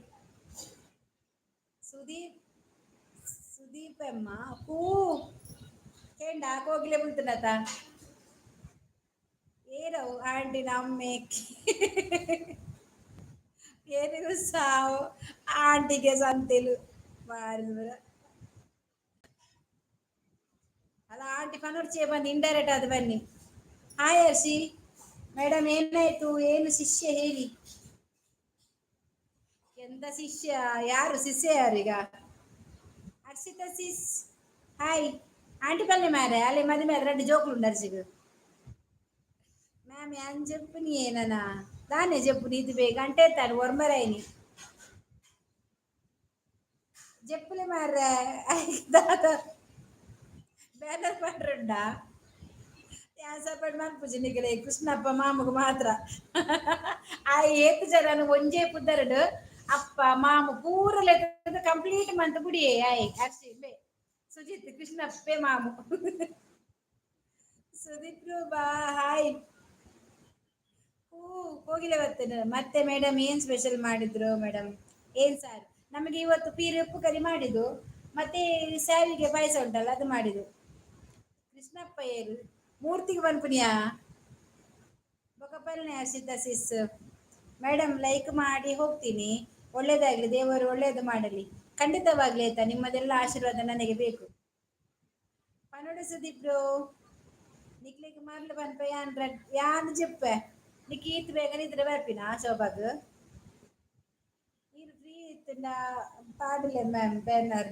Sudeep. ಸುದೀಪ್ ಅಮ್ಮ ಹೂ ಕೇಂಡ ಕೋಗಿಲೆ ಬುಲ್ತನತ ಏರವು ಆಂಟಿ ನಮ್ಮೆ ಏನಿಗೂ ಸಾವು ಆಂಟಿಗೆ ಸಂತೆಲು ಬಾರಿ. ಅಲ್ಲ ಆಂಟಿ ಪನೋಡ್ಚೆ ಬಂದು ಇಂಡೈರೆಕ್ಟ್ ಅದು ಬನ್ನಿ. ಹಾಯ್ ಹರ್ಷಿ ಮೇಡಮ್, ಏನಾಯ್ತು? ಏನು ಶಿಷ್ಯ ಹೇಳಿ? ಎಂತ ಶಿಷ್ಯ? ಯಾರು ಶಿಷ್ಯ? ಯಾರೀಗ? ಹರ್ಷಿತಾ ಸಿಸ್, ಹಾಯ್. ಆಂಟಿ ಪಲ್ಲೆ ಮಾರೆ ಅಲ್ಲಿ ಮದುವೆ ರೆಡ್ಡಿ ಜೋಕುಲು ಹರ್ಷಿಗ್. ಮ್ಯಾಮ್ ಯಾನ್ ಜೆಪ್ಪುನಿ ಏನನ ದಾನೆ ಜೆಪ್ಪುನಿ ಇದು ಬೇಗ ಗಂಟೆ ಎತ್ತಾನು ಒರ್ಮರೈನಿ ಜೆಪ್ಪುಲೆ ಮಾರ್ರೆ. ದಾದ ಬ್ಯಾನರ್ ಪಾಡ್ರುಂಡ? ಯಾನ್ ಸಪೋರ್ಟ್ ಮನ್ಪುಜಿ ನಿಗಲೆ ಕೃಷ್ಣಪ್ಪ ಮಾಮುಗು ಮಾತ್ರ. ಆ ಏತ್ ಜನನು ಒಂಜೇ ಪುದರ್ಡ್ ಅಪ್ಪ ಮಾಮು ಪೂರ ಲೆಕ್ಕ ಕಂಪ್ಲೀಟ್ ಮಂತ್ ಬುಡಿಯೇ. ಆಯ್ ಅರ್ಷಿ ಬೇ ಸುಜಿತ್ ಕೃಷ್ಣಪ್ಪೆ ಮಾಮು. ಸುದೀಪ್ ಬಾ, ಹಾಯ್. ಹೂ ಕೋಗಿಲೆ ಬರ್ತೇನೆ ಮತ್ತೆ. ಮೇಡಮ್, ಏನ್ ಸ್ಪೆಷಲ್ ಮಾಡಿದ್ರು ಮೇಡಮ್? ಏನ್ ಸಾರ್? ನಮಗೆ ಇವತ್ತು ಪೀರಿ ಉಪ್ಪು ಕರಿ ಮಾಡಿದ್ದು, ಮತ್ತೆ ಸ್ಯಾವಿಗೆ ಪಾಯಸ ಉಂಟಲ್ಲ, ಅದು ಮಾಡಿದ್ದು. ಕೃಷ್ಣಪ್ಪ ಏರು ಮೂರ್ತಿಗೆ ಬನ್ಪುನಿಯಾ ಬೊಕಪಲ್ನೆ. ಹರ್ಷಿತಾ ಸಿಸ್, ಮೇಡಮ್ ಲೈಕ್ ಮಾಡಿ ಹೋಗ್ತೀನಿ. ಒಳ್ಳೇದಾಗ್ಲಿ, ದೇವರು ಒಳ್ಳೇದು ಮಾಡಲಿ. ಖಂಡಿತವಾಗ್ಲಿ ಆಯ್ತಾ? ನಿಮ್ಮದೆಲ್ಲ ಆಶೀರ್ವಾದ ನನಗೆ ಬೇಕು. ಪನೋಡು ಸುದೀಪ್ ಬ್ರೋ, ನಿಕ್ಲೆಗ್ ಮರ್ಲು ಪನ್ಪ ಯಾನ್ ಯಾನ್ ಜೆಪ್ಪೆ. ನಿಕ್ ಈತ್ ಬೇಗ ನಿದ್ರೆ ಬರ್ಪಿನ ಶೋಭಾಗ್? ನೀರು ಫ್ರೀ ಇತ್ತುಂಡ ಪಾಡಲೆ ಮ್ಯಾಮ್. ಬ್ಯಾನರ್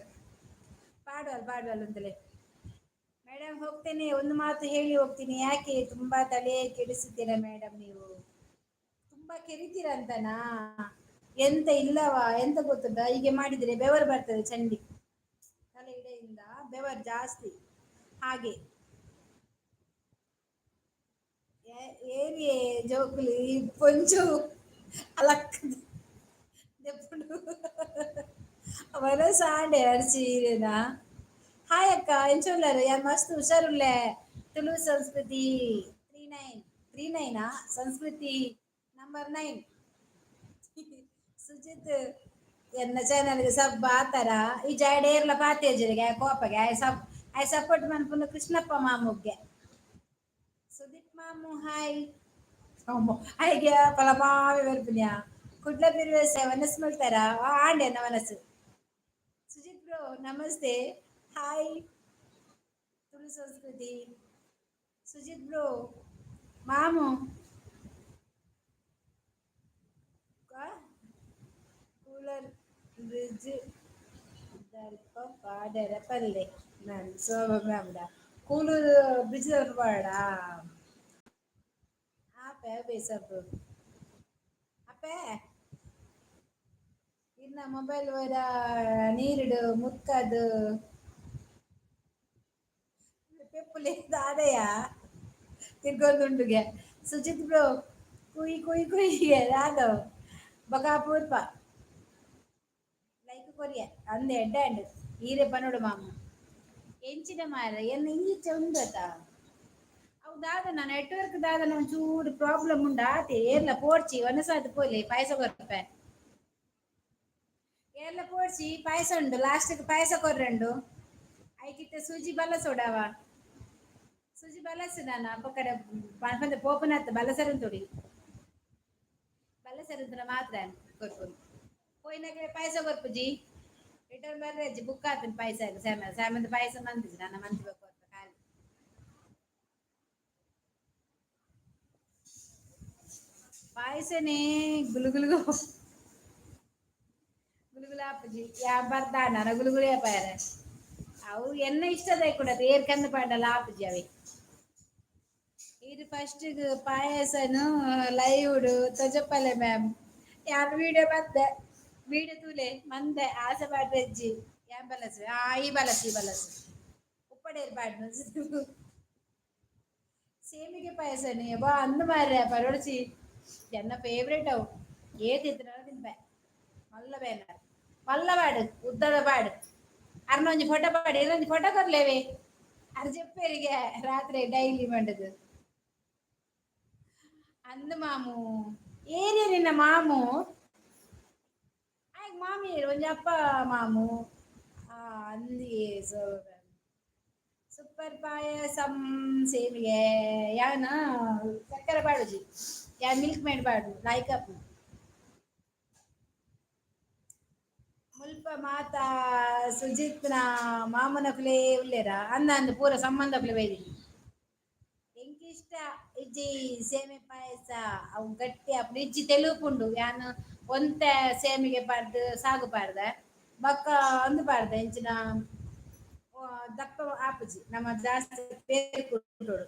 ಪಾಡುವಲ್ ಪಾಡುವಲ್ ಅಂತಲೇ. ಮೇಡಮ್, ಹೋಗ್ತೇನೆ, ಒಂದು ಮಾತು ಹೇಳಿ ಹೋಗ್ತೀನಿ. ಯಾಕೆ ತುಂಬಾ ತಲೆ ಕೆಡಿಸುತ್ತೀರಾ ಮೇಡಮ್ ನೀವು? ತುಂಬಾ ಕೆರಿತೀರಂತನಾ? ಎಂತ ಇಲ್ಲವಾ, ಎಂತ ಗೊತ್ತುಂಟಾ? ಹೀಗೆ ಮಾಡಿದ್ರೆ ಬೆವರು ಬರ್ತದೆ ಚಂಡಿ. ತಲೆ ಇಡೆಯಿಂದ ಬೆವರು ಜಾಸ್ತಿ ಹಾಗೆ. ಏರಿಯೇ ಜೋಕುಲು ಈ ಪೊಂಚು ಅಲಕ್ಕ ದೆಪ್ಪುಂಡು ವನಸಾಂಡೆ ಅರ್ಚಿ ಈರೇನಾ? ಹಾಯ್ ಅಕ್ಕ, ಎಂಚ ಉಲ್ಲಾರು? ಯಾನ್ ಮಸ್ತ್ ಹುಷಾರುಲ್ಲೆ. ತುಳು ಸಂಸ್ಕೃತಿ 3939. ಸಂಸ್ಕೃತಿ ನಂಬರ್ 9. ಸುಜಿತ್, ಎನ್ನ ಚಾನಲ್ಗೆ ಸಬ್ ಆತರ ಈ ಜಾಯ್ಡ್ ಏರ್ಲ ಪಾತೇಜರಿಗೆ ಕೋಪಗೆ ಆಯ್ ಸಬ್ ಆಯ್ ಸಪೋರ್ಟ್ ಮನ್ಪುನ ಕೃಷ್ಣಪ್ಪ ಮಾಮುಗ್ಗೆ. ಸುದೀಪ್ ಮಾಮು, ಹಾಯ್. ಆಯ್ಗೆ ಪಲಮಾವಿ ಬರ್ಪಿನ್ಯಾ? ಕುಡ್ಲ ಬಿರುವೆಸೆ ವನಸ್ ಮಲ್ತಾರ ಆಂಡೆನ ವನಸು. ಸುಜಿತ್ ಬ್ರೋ, ನಮಸ್ತೆ. ಹಾಯ್ ತುಳು ಸಂಸ್ಕೃತಿ. ಸುಜಿತ್ ಬ್ರೋ, ಮಾಮು ಕೂಲರ್ ಬ್ರಿಡ್ಜ್ ದಲ್ಪ ಪಾಡೆರ ಪಲ್ಲೆ ಮ್ಯಾಮ್. ಶೋಭಾ ಮ್ಯಾಮ್, ಕೂಲೂರು ಬ್ರಿಡ್ಜ್ ದಲ್ಪ ಪಾಡ ಆಪೆ ಬೇಸಪ್ಪು ಅಪ್ಪೆ. ಇನ್ನ ಮೊಬೈಲ್ ವರ ನೀರುಡು ಮುಕ್ಕದು ಪೆಪ್ಪುಲೆ ದಾದಯ ತಿರ್ಗೊಂದುಂಡುಗೆ. ಸುಜಿತ್ ಬ್ರೋ, ಕುಯ್ ಕುಯ್ ಕುಯ್ಗೆ ರಾಧವ್ ಬಕಾಪೂರ್ಪ ಲೈಕ್ ಕೊರಿಯ ಅಂದೆ ಎಡ್ಡೆ ಅಂಡ್ ಈರೆ ಪನೋಡು ಮಾಮ ಎಂಚಿನ ಮಾರ ಎನ್ನ ಇಂಚಿಚ ಉಂಡತ ಅವು ದಾದನ ನೆಟ್ವರ್ಕ್ ದಾದನ ಒಂಚೂರು ಪ್ರಾಬ್ಲಮ್ ಉಂಡ ಆತೆ. ಏರ್ಲ ಪೋಡ್ಚಿ, ಒನಸಾದ್ ಪೋಲೆ, ಪಾಯಸ ಕೊರ್ಪೆ. ಏರ್ಲ ಪೋಡ್ಚಿ, ಪಾಯಸ ಉಂಡು. ಲಾಸ್ಟ್ಗೆ ಪಾಯಸ ಕೊರ್ರಂಡು. ಐಕಿತ್ತ ಸೂಜಿ ಬಲಸೋಡವ? ಸೂಜಿ ಬಲಸು ನಾನು ಅಪ್ಪಕಡೆ ಪಂದ ಪೋಪನತ್ತ ಬಲಸರನ್ ತೊಡಿ ಬಲಸರಂತನ ಮಾತ್ರ ಕೊರ್ಪುನು. ಪೋಯಿನಗಡೆ ಪಾಯಸ ಕೊರ್ಪುಜಿ. ರಿಟರ್ನ್ ಬರ್ರೆಜ್ಜಿ. ಬುಕ್ ಆತನ ಪಾಯಸ. ಸ್ಯಾಮ ಸ್ಯಾಮಂತ ಪಾಯಸ ಮಂತಿಜಿ ನನ್ನ ಮಂತಿ ಕೊರ್ಪ ಖಾಲಿ ಪಾಯಸನೇ ಗುಲು ಗುಲು. ಗುಲುಗುಲ ಆಪುಜಿ ಯಾ ಬರ್ದಾನ ಗುಲುಗುಲೇ ಪಾಯರೆ. ಅವು ಎನ್ನ ಇಷ್ಟದ ಕೂಡ ಏರ್ ಕಂದು ಪಾಂಡಲ ಆಪುಜಿ ಅವೆ. ಇದು ಫಸ್ಟ್ ಪಾಯಸನು ಲೈವ್ ತೊಜಪ್ಪಲೆ ಮ್ಯಾಮ್. ಯಾನ್ ವಿಡಿಯೋ ಬಂದೆ, ವಿಡಿಯೋ ತೂಲೆ ಮಂದೆ ಆಸೆ ಪಾಡ್ರೆಜ್ಜಿ. ಯಾನ್ ಬಲಸು ಆ ಈ ಬಲಸು ಈ ಬಲಸು ಉಪ್ಪಡೇರ್ ಪಾಡ್ನು. ಸೇಮಿಗೆ ಪಾಯಸನೆ ಬಾ ಅಂದು ಮಾರ್ರೆ ಪರೋಡ್ಚಿ. ಎನ್ನ ಫೇವ್ರೇಟ್ ಅವು. ಏತ್ ಇತ್ತಿನ ತಿನ್ಪೆ. ಮಲ್ಲ ಬೇನಾರ್ ಮಲ್ಲ ಬಾಡು ಉದ್ದದ ಬಾಡು. ಅರ್ನ ಒಂಜಿ ಫೋಟೋ ಪಾಡಿ, ಇರೊಂಜಿ ಫೋಟೋ ಕೊರ್ಲೇವೆ. ಅರ್ ಜೆಪ್ಪೇರಿಗೆ ರಾತ್ರಿ ಡೈಲಿ ಮಂಡದು ಅಂದು ಮಾಮು. ಏರಿಯ ನಿನ್ನ ಮಾಮು ಆಯ್ತು ಮಾಮಿ ಒಂಜಿ ಅಪ್ಪ ಮಾಮು. ಆ ಅಂದಿ ಸೂಪರ್ ಪಾಯಸಂ ಸೇಮಿಗೆ. ಯಾನ ಸಕ್ಕರೆ ಪಾಡುಜಿ, ಯಾನ್ ಮಿಲ್ಕ್ ಮೇಡ್ ಪಾಡು. ಲೈಕ್ ಅಪ್ ಮುಲ್ಪ ಮಾತ ಸುಜಿತ್ನ ಮಾಮನಕುಲೇ ಉಲ್ಲೇರ ಅಂದ ಅಂದ್ ಪೂರ ಸಂಬಂಧಕುಲೆ ಬೈದಿ. ಎಂಕಿಷ್ಟ ಇಜ್ಜಿ ಸೇಮೆ ಪಾಯಸ. ಅವು ಗಟ್ಟಿ ಆಪುಂಡು ಇಜ್ಜಿ ತೆಲುಪುಂಡು. ಯಾನ್ ಒಂತೆ ಸೇಮಿಗೆ ಪಾಡ್ದ್ ಸಾಗು ಪಾಡ್ದೆ, ಬೊಕ್ಕ ಅಂದು ಪಾಡ್ದೆ. ಇಂಚಿನ ದಪ್ಪ ಆಪುಜಿ, ನಮ್ಮ ಜಾಸ್ತಿ ಪೇರ್ ಕುಟ್ಟೋಡು.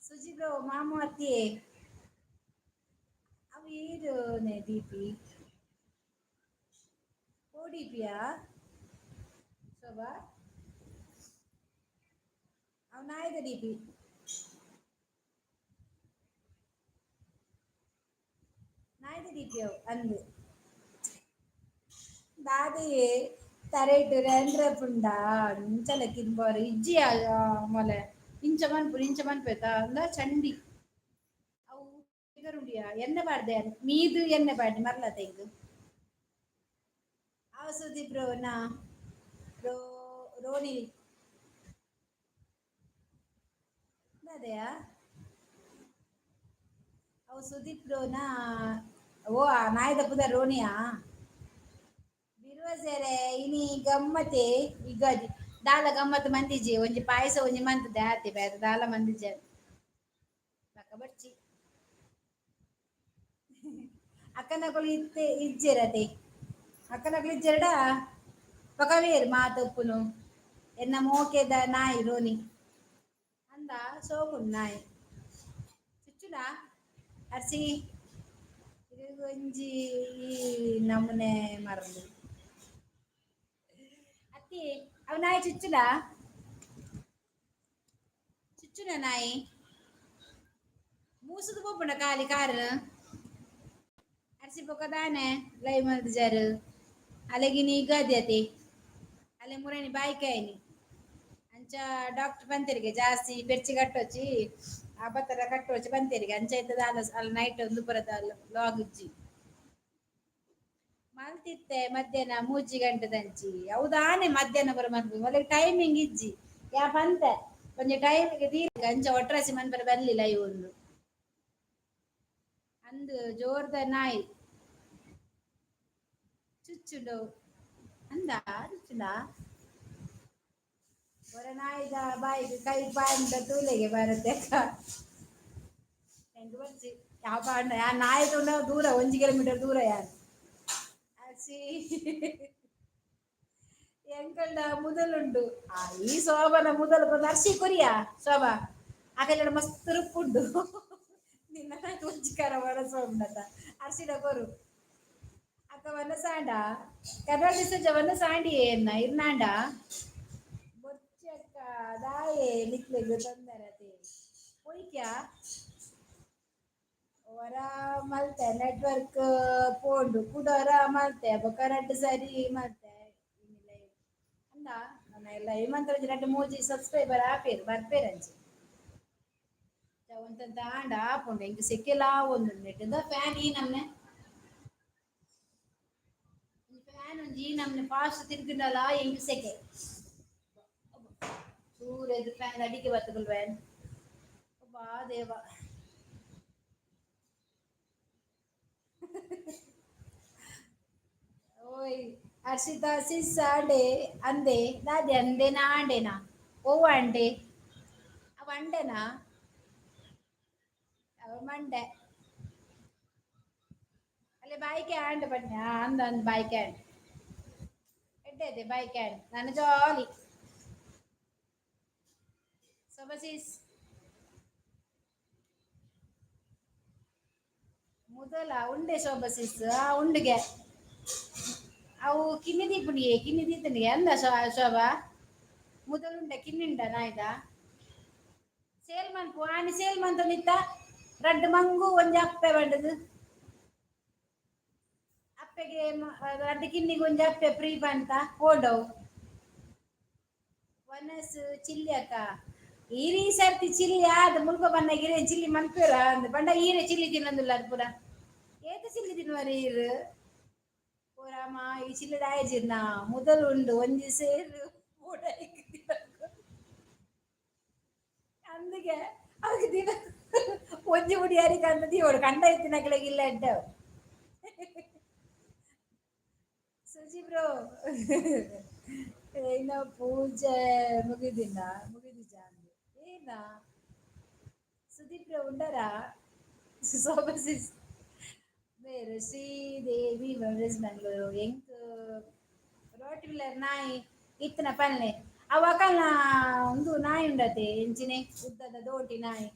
ಸುಜಿ ಬ್ರೋ ಮಾಮು ಅತ್ತಿಯೇ ಅವು ಏರು ದೀಪಿ ಓಡಿಪಿಯಾ ಶೋಭಾ? ಅವು ನಾಯ್ದ ಡಿಪಿ, ನಾಯ್ದ ಡಿಪಿ ಅವು ಅಂದು. ದಾದೆಯೇ ತರೆಟ್ ರೆಂಡ್ರೆ ಪುಂಡ ಇಂಚಲ ಕಿಂಬೋರು ಇಜ್ಜಿ ಮೊಲೆ. ಇಂಚ ಮನ್ಪುನು ಇಂಚ ಮನ್ಪೇತ ಅಂದ ಚಂಡಿ. ಅವು ಉಂಡಿಯಾ ಎಣ್ಣೆ ಪಾಡ್ದೆ, ಮೀದು ಎಣ್ಣೆ ಪಾಡ್ದೆ ಮರ್ಲತ ಇಂಗ್. ಅವು ಸುದೀಪ್ ಬ್ರೋ ನಾ ರೋ ರೋನಿ ದಾದೆಯಾ ಅವು ಸುದೀಪ್ ಬ್ರೋನಾ? ಓ, ನಾಯ್ದ ಪುದರ್ ರೋನಿಯಾ? ಬಿರುವಸೆರೆ ಇನಿ ಗಮ್ಮತೆ ಯುಗಾದಿ. ದಾಲ ಗಮ್ಮತ್ ಮಂದಿಜಿ, ಒಂಜಿ ಪಾಯಸ ಒಂಜಿ ಮಂತದೆ ಆತೆ, ಬೇರೆ ದಾಲ ಮಂದಿಜೆ. ಬಕ್ಕ ಬಡ್ಚಿ ಅಕ್ಕನಕುಲು ಇತ್ತೆ ಇಜ್ಜೆರತೆ. ಅಕ್ಕನಕುಲು ಇಜ್ಜೆರಡ ಪಕವೇರು ಮಾತೊಪ್ಪುನು. ಎನ್ನ ಮೋಕೆದ ನಾಯಿ ರೋನಿ ಅಂದ ಸೋಕುಂಡು ನಾಯಿ ಚುಚ್ಚುನ ಅರ್ಸಿ. ಇದು ಒಂಜಿ ಈ ನಮೂನೆ ಮರಲು ಅತ್ತಿ. ಅವು ನಾಯಿ ಚುಚ್ಚುಲ ಚುಚ್ಚುನ ನಾಯಿ ಮೂಸುದು ಪೋಪುಂಡ ಖಾಲಿ ಕಾರ್. ಅರ್ಸಿ ಬೊಕ ದಾನೆ ಲೈವ್ ಮಲ್ತಿಜಾರು? ಅಲೆಗಿನಿ ಯುಗಾದಿ ಅತಿ ಅಲೆ ಮುರಣಿ ಬಾಯಿಕಾಯಿನಿ. ಅಂಚ ಡಾಕ್ಟರ್ ಬಂತೆರಿಗೆ ಜಾಸ್ತಿ ಪೆರ್ಚಿ ಕಟ್ಟೊಚ್ಚಿ, ಆ ಬತ್ತರ ಕಟ್ಟೊಚ್ಚಿ ಬಂತೆರಿಗೆ. ಅಂಚ ಇತ್ತದ ಅಲ್ಲ ಅಲ್ಲ ನೈಟ್ ಒಂದು ಪುರದ ಲಾಗ್ ಇಜ್ಜಿ ಮಲ್ತಿತ್ತೆ. ಮಧ್ಯಾಹ್ನ 3 ಗಂಟೆ ದಂಚಿ ಹೌದಾನೆ. ಮಧ್ಯಾಹ್ನ ಬರ ಮನ್ಪು ಒಳ್ಳೆ ಟೈಮಿಂಗ್ ಇಜ್ಜಿ. ಯಾ ಪಂತೆ ಒಂಜಿ ಟೈಮಿಗೆ ದೀರ್ಘ ಅಂಚ ಒಟ್ರಾಸಿ ಮನ್ಪರೆ ಬರ್ಲಿಲ್ಲ. ಇವು ಒಂದು ಅಂದು ಜೋರ್ದ ನಾಯಿ ಚುಚ್ಚುಂಡು ಅಂದ ಚುಚ್ಚುಂಡ. ಹೊರ ನಾಯಿದ ಬಾಯಿಗೆ ಕೈ ಪಾಂಡ ತೂಲೆಗೆ ಬರುತ್ತೆ. ಎಂಕ್ ಬರ್ಚಿ ಯಾವ ಪಾಂಡ ಯಾ ನಾಯಿ ತುಂಡ ದೂರ 1 ಕಿಲೋಮೀಟರ್ ದೂರ ಯಾರು ಅಸಿ ಎಂಕಲ್ಡ ಮುದಲುಂಡು. ಆ ಈ ಶೋಭನ ಮುದಲು ಅರ್ಶಿ ಕೊರಿಯಾ ಶೋಭಾ ಅಕಲ್ಡ ಮಸ್ತ್ ರುಪ್ಪುಂಡು. ನಿನ್ನ ಒಂಜಿ ಕರ ವನಸ ಉಂಡತ ಅರ್ಶಿಡ ಕೊರು. ಅಕ್ಕ ವನಸಾಂಡ ಕನ್ನಡ ಸಜ್ಜ ವನಸಾಂಡಿ ಎನ್ನ ಇರ್ನಾಂಡ ಬೊಚ್ಚಕ್ಕ ದಾಯೆ ನಿಕ್ಲೆಗ್ ತೊಂದರೆ ಪೊಯ್ಕ್ಯಾ? ವರ ಮಲ್ತೆ ನೆಟ್ವರ್ಕ್ ಪೋಂಡು ಕುಡ ಒರ ಮಲ್ತೆ. ಬೊಕ ರಡ್ಡ್ ಸರಿ ಮಲ್ತೆ ಅಂದ. ಎಲ್ಲ ಮಂತ್ರ ರಡ್ಡ್ ಮೂಜಿ ಸಬ್ಸ್ಕ್ರೈಬರ್ ಆಪೇರು ಬರ್ಪೇರು ಅಂಚಿ ಒಂತಂತ ಆಂಡ ಆಪುಂಡು. ಎಂಕ್ ಸೆಕೆಲಾ ಒಂದು ನೆಟ್ಟದ ಫ್ಯಾನ್ ಈ ನಮ್ನೆ ಫ್ಯಾನ್ ಒಂಜಿ ಈ ನಮ್ನೆ ಫಾಸ್ಟ್ ತಿರ್ಗುಂಡಲ ಎಂಕ್ ಸೆಕೆ. ಚೂರು ಎದುರು ಫ್ಯಾನ್ ಅಡಿಗೆ ಬತ್ತಗುಲ್ವೇನ್ ಬಾ ದೇವ. ಓಯ್ ಹರ್ಷಿತಾ ಸಿಸ್ ಆಂಡೆ ಅಂದೆ ದಾದೆ ಅಂದೆನಾ ಆಂಡೆನಾ? ಓ ಅಂಡೆ ಅವ ಅಂಡೆನಾ ಅವ ಮಂಡೆ. ಅಲ್ಲೇ ಬಾಯ್ಕೆ ಆಂಡ್ ಬಣ್ಣ ಅಂದ ಅಂದ್ ಬಾಯ್ಕೆ ಆಂಡ್ ಎಡ್ಡೆ ಇದೆ ಬಾಯ್ಕೆ ಆಂಡ್ ನಾನು ಜಾಲಿ ಸೊಬಸಿಸ್ ಮೊದಲ ಉಂಡೆ ಶೋಭಸಿಸ್ ಆ ಉಂಡುಗೆ ಅವು ಕಿನ್ನಿ ದೀಪುನಿಗೆ ಕಿನ್ನಿ ದೀತನಿಗೆ ಅಂದ ಶೋಭಾ. ಮುದಲುಂಡೆ ಕಿನ್ನಿಂಡ ನಾಯ್ದ ಸೇಲ್ ಮನ್ಪು ಆನಿ ಸೇಲ್ ಮಂತೊಂದಿತ್ತ ರಡ್ಡ್ ಮಂಗು ಒಂಜಿ ಅಪ್ಪೆ ಬಂಡದು ಅಪ್ಪೆಗೆ ರಡ್ಡ್ ಕಿನ್ನಿಗ್ ಒಂಜಿ ಅಪ್ಪೆ ಫ್ರೀ ಪಂತ ಪೋಂಡವು. ವನಸ್ ಚಿಲ್ಲಿ ಅಕ್ಕ ಈರ್ ಈ ಸರ್ತಿ ಚಿಲ್ಲಿ ಆದ್ ಮುಲ್ಪ ಬನ್ನಗ ಇರೆ ಚಿಲ್ಲಿ ಮನ್ಪುವೆರ ಅಂದ್ ಪಂಡ ಈರೆ ಚಿಲ್ಲಿ ತಿನ್ನೊಂದುಲ್ಲ ಪೂರ ಏತ್ ಚಿಲ್ಲಿ ತಿನ್ನುವರ್ ಈರ್. ಓ ರಾಮ ಈ ಚಿಲ್ಲಿ ದಾಯೆಜಿರ್ನ ಮುದಲು ಉಂಡು ಒಂಜಿ ಸೇರು ಬೋಡಾಯ್ಕ್ ದಿನಕ್ ಅಂದ್ಗೆ ಅಕ್ ದಿನ ಒಂಜಿ ಮುಡಿ ಅರಿಕ್ ಅಂದ್ ದೀವೊಡು ಕಂಡ ಇತ್ತಿನಕ್ಲೆಗ್ ಇಲ್ಲ ಎಡ್ಡೆ ಅವು. ಸುಜಿ ಬ್ರೋ, ಇನ್ನ ಪೂಜೆ ಮುಗಿದಿನ ಮುಗಿದಿಜ ಅಂದ್ ಏನ ಸುದೀಪ್ ಬ್ರೋ ಉಂಡರಾ? ಸೋಬಸಿಸ್ ಬೇರೆ ಶ್ರೀದೇವಿ ಮೆಮೊರೀಸ್ ಮಂಗಳೂರು ಎಂಕ್ ರೋಟಿವಿಲ್ಲರ್ ನಾಯಿ ಇತ್ತಿನ ಪನ್ಲೆ ಅವು ಅಕಲ್ನ ಉಂದು ನಾಯಿ ಉಂಡತೆ ಎಂಚಿನೆ ಉದ್ದದ ದೋಟಿ ನಾಯಿ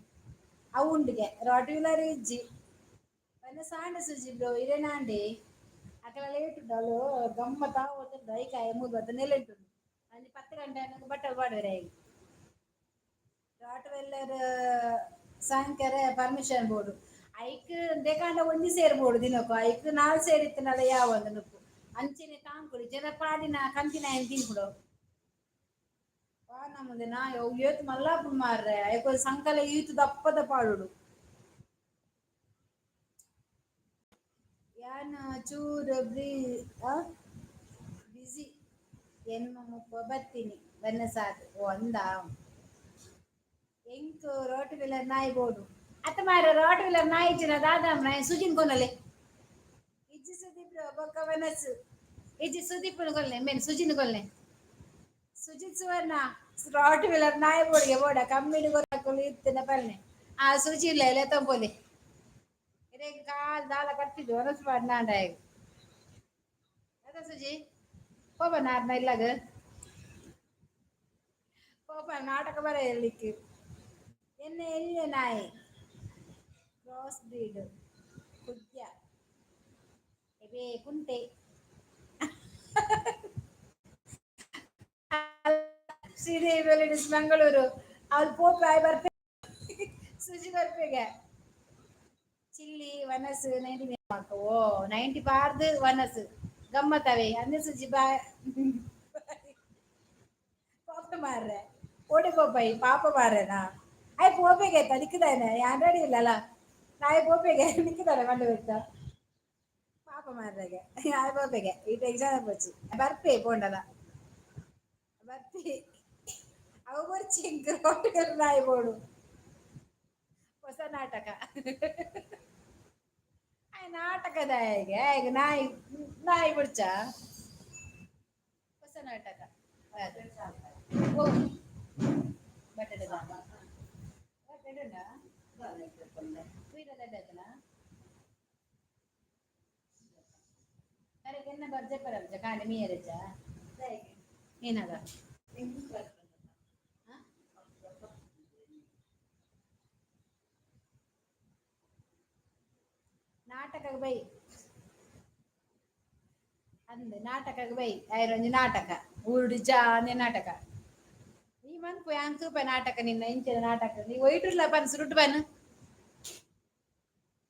ಅವು ಉಂಡುಗೆ ರೋಟಿವಿಲ್ಲರ್ ಇಜ್ಜಿ. ವನಸ್ ಆಂಡ್ ಸುಜಿ ಬ್ರೋ ಇರೆನ ಆಂಡೆ ಅಕಲ ಲೇಟ್ ಉಂಡು ಅವು ಗಮ್ಮತ್ ಆವೊಂದುಂಡು ಐಕಾಯ ಮೂಲು ಬತ್ತ್ ನೆಲೆಂಟುಂಡು ಒಂಜಿ 10 ಗಂಟೆ ಆನಗ ಬಟ್ಟಲ್ ಪಾಡುವೆರ್ ಆಯೆ. ರಾಟ್ವೆಲ್ಲರ್ ಸಾಂಕರೆ ಪರ್ಮಿಷನ್ ಬೋಡು ಐಕ್ ದೇಕಾಂಡ ಒಂಜಿ ಸೇರ್ ಬೋಡು ದಿನಕ್ಕು ಐಕ್ ನಾಲ್ ಸೇರ್ ಇತ್ತಿನಲ ಯಾವಂದ್ ನುಪ್ಪು ಅಂಚೆನೆ ತಾಂಕುಡು ಜನ ಪಾಡಿನ ಕಂತಿನಾಯನ್ ತಿನ್ಪುಡು ವಾ ನಮುಂದೆ ನಾಯಿ ಅವು ಏತ್ ಮಲ್ಲ ಆಪುಂಡು ಮಾರ್ರೆ ಐಕ್ ಸಂಕಲೆ ಈತ್ ದಪ್ಪದ ಪಾಡೊಡು. ಯಾನ್ ಚೂರು ಬ್ಯುಸಿ 8:30 ಬತ್ತಿನಿ ವನಸಾದ್ ಓ ಅಂದಾ. ಎಂಕ್ ರೋಟ್ ವೀಲರ್ ನಾಯಿ ಬೋಡು ಅತ್ತ ಮಾರ್ರೆ ರೋಟ್ ವೀಲರ್ ನಾಯಿ ಇಜ್ಜಿಡ ದಾದ ಮಾರ್ರೆ ಸುಜಿನ್ ಕೊನೊಲೆ ಇಜ್ಜಿ ಸುದೀಪ್ ಬೊಕ್ಕ ವನಸ್ ಇಜ್ಜಿ ಸುದೀಪ್ನ್ ಕೊಲ್ಲೆ ಮೇನ್ ಸುಜಿನ್ ಕೊಲ್ಲೆ ಸುಜಿತ್ ಸುವರ್ಣ ರೋಟ್ ವೀಲರ್ ನಾಯಿ ಬೋಡಿಗೆ ಬೋಡ ಕಮ್ಮಿಡ್ ಕೊರಕುಲು ಇತ್ತಿನ ಪಲ್ಲೆ ಆ ಸುಜಿ ಇಲ್ಲ ಲೆತೊಂಪೊಲಿ ಇರೆಗ್ ಕಾಲ್ ದಾಲ ಕಟ್ಟಿದ್ದು ವನಸ್ ಪಾಡ್ನಾಂಡ ಆಯಗ್ ಅದ ಸುಜಿ ಪೋಪ ನಾರ್ನ ಇಲ್ಲಗ್ ಪೋಪ ನಾಟಕ ಬರೆಯಲಿಕ್ಕೆ ಎನ್ನ ಎಲ್ಯ ನಾಯಿ ಕ್ರಾಸ್ ಬ್ರೀಡ್ ಕುದ್ಯ ಎಬೆ ಕುಂಟೆ ಶ್ರೀದೇವಿ ವೆಲಿಡಿಸ್ ಮಂಗಳೂರು ಅವ್ಳು ಪೋಪೆ ಆಯ್ ಬರ್ಪೆ ಸುಜಿ ಬರ್ಪೆಗೆ ಚಿಲ್ಲಿ ವನಸ್ 90 ಓ 90 ಪಾರ್ದ್ ವನಸ್ ಗಮ್ಮತ್ತವೆ ಅಂದೆ ಸುಜಿ ಬಾ ಪಾಪ ಮಾರ್ರೆ ಓಡಿ ಪೋಪೈ ಪಾಪ ಮಾರ್ರೆನಾ ಆಯ್ ಪೋಪೆಗೆ ನಿಕ್ಕದಾನೆ ಯಾನ್ ರೆಡಿ ಇಲ್ಲಲ್ಲ ನಾಯಿ ಪೋಪೆಗೆ ನಿಕ್ಕದಾನೆ ಮಂಡೆ ಬೆತ್ತ ಪಾಪ ಮಾರ್ರೆಗೆ ಆಯ್ ಪೋಪೆಗೆ ಈ ಟೆನ್ಷನ್ ಪೋಚಿ ಬರ್ಪೆ ಪೋಂಡಲ ಬರ್ಪೆ ಅವು ಬೊರ್ಚಿ ಎಂಕ್ ರೋಡ್ ನಾಯಿ ಬೋಡು ಹೊಸ ನಾಟಕ ಆಯ್ ನಾಟಕದ ಆಯ್ಗೆ ಆಯ್ಗೆ ನಾಯಿ ನಾಯಿ ಬುಡ್ಚ ಹೊಸ ನಾಟಕ ಓ ಬಟ್ಟೆ ಎನ್ನ ಬರ್ಜೆ ಪರಬ್ಜ ಕಾಂಡೆ ಮೀಯರೆಜ ಏನಾಗ ನಾಟಕ ಬೈ ಅಂದ್ ನಾಟಕ ಬೈ ಐರೊಂಜಿ ನಾಟಕ ಊರುಡು ಜಾನೆ ನಾಟಕ ಈ ಮನ್ಪು ಯಾನ್ ತೂಪೆ ನಾಟಕ ನಿನ್ನ ಇಂಚಿನ ನಾಟಕ ನೀ ಒಯ್ಟುರ್ಲ ಪನ್ ಸುರುಟು ಪನ್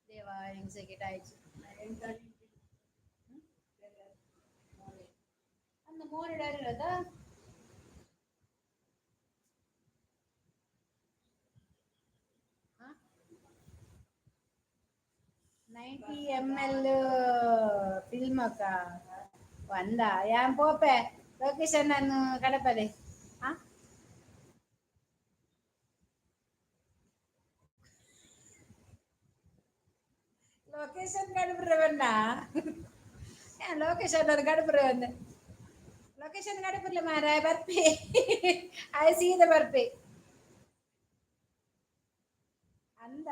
ದೇವಾ ಹಿಂಸೆಗೆ ಆಯ್ತು ಅಂದ ಮೋರೆ ಇರೋದಾ 90 ಎಮ್ ಎಲ್ ಫಿಲ್ಮ್ ಅಕ್ಕ ಒಂದ ಯಾನ್ ಪೋಪೆ ಲೊಕೇಶನ್ ನಾನು ಕಡಪದೆ ಆ ಲೊಕೇಶನ್ ಕಡಪ್ರೆ ಬನ್ನ ಲೊಕೇಶನ್ ನಾನು ಕಡಪ್ರೆ ಬಂದೆ ಲೊಕೇಶನ್ ಕಡಪುರ್ಲೆ ಮಾರಾಯ ಬರ್ಪೆ ಆಯ್ ಸೀದಾ ಬರ್ಪೆ ಅಂದ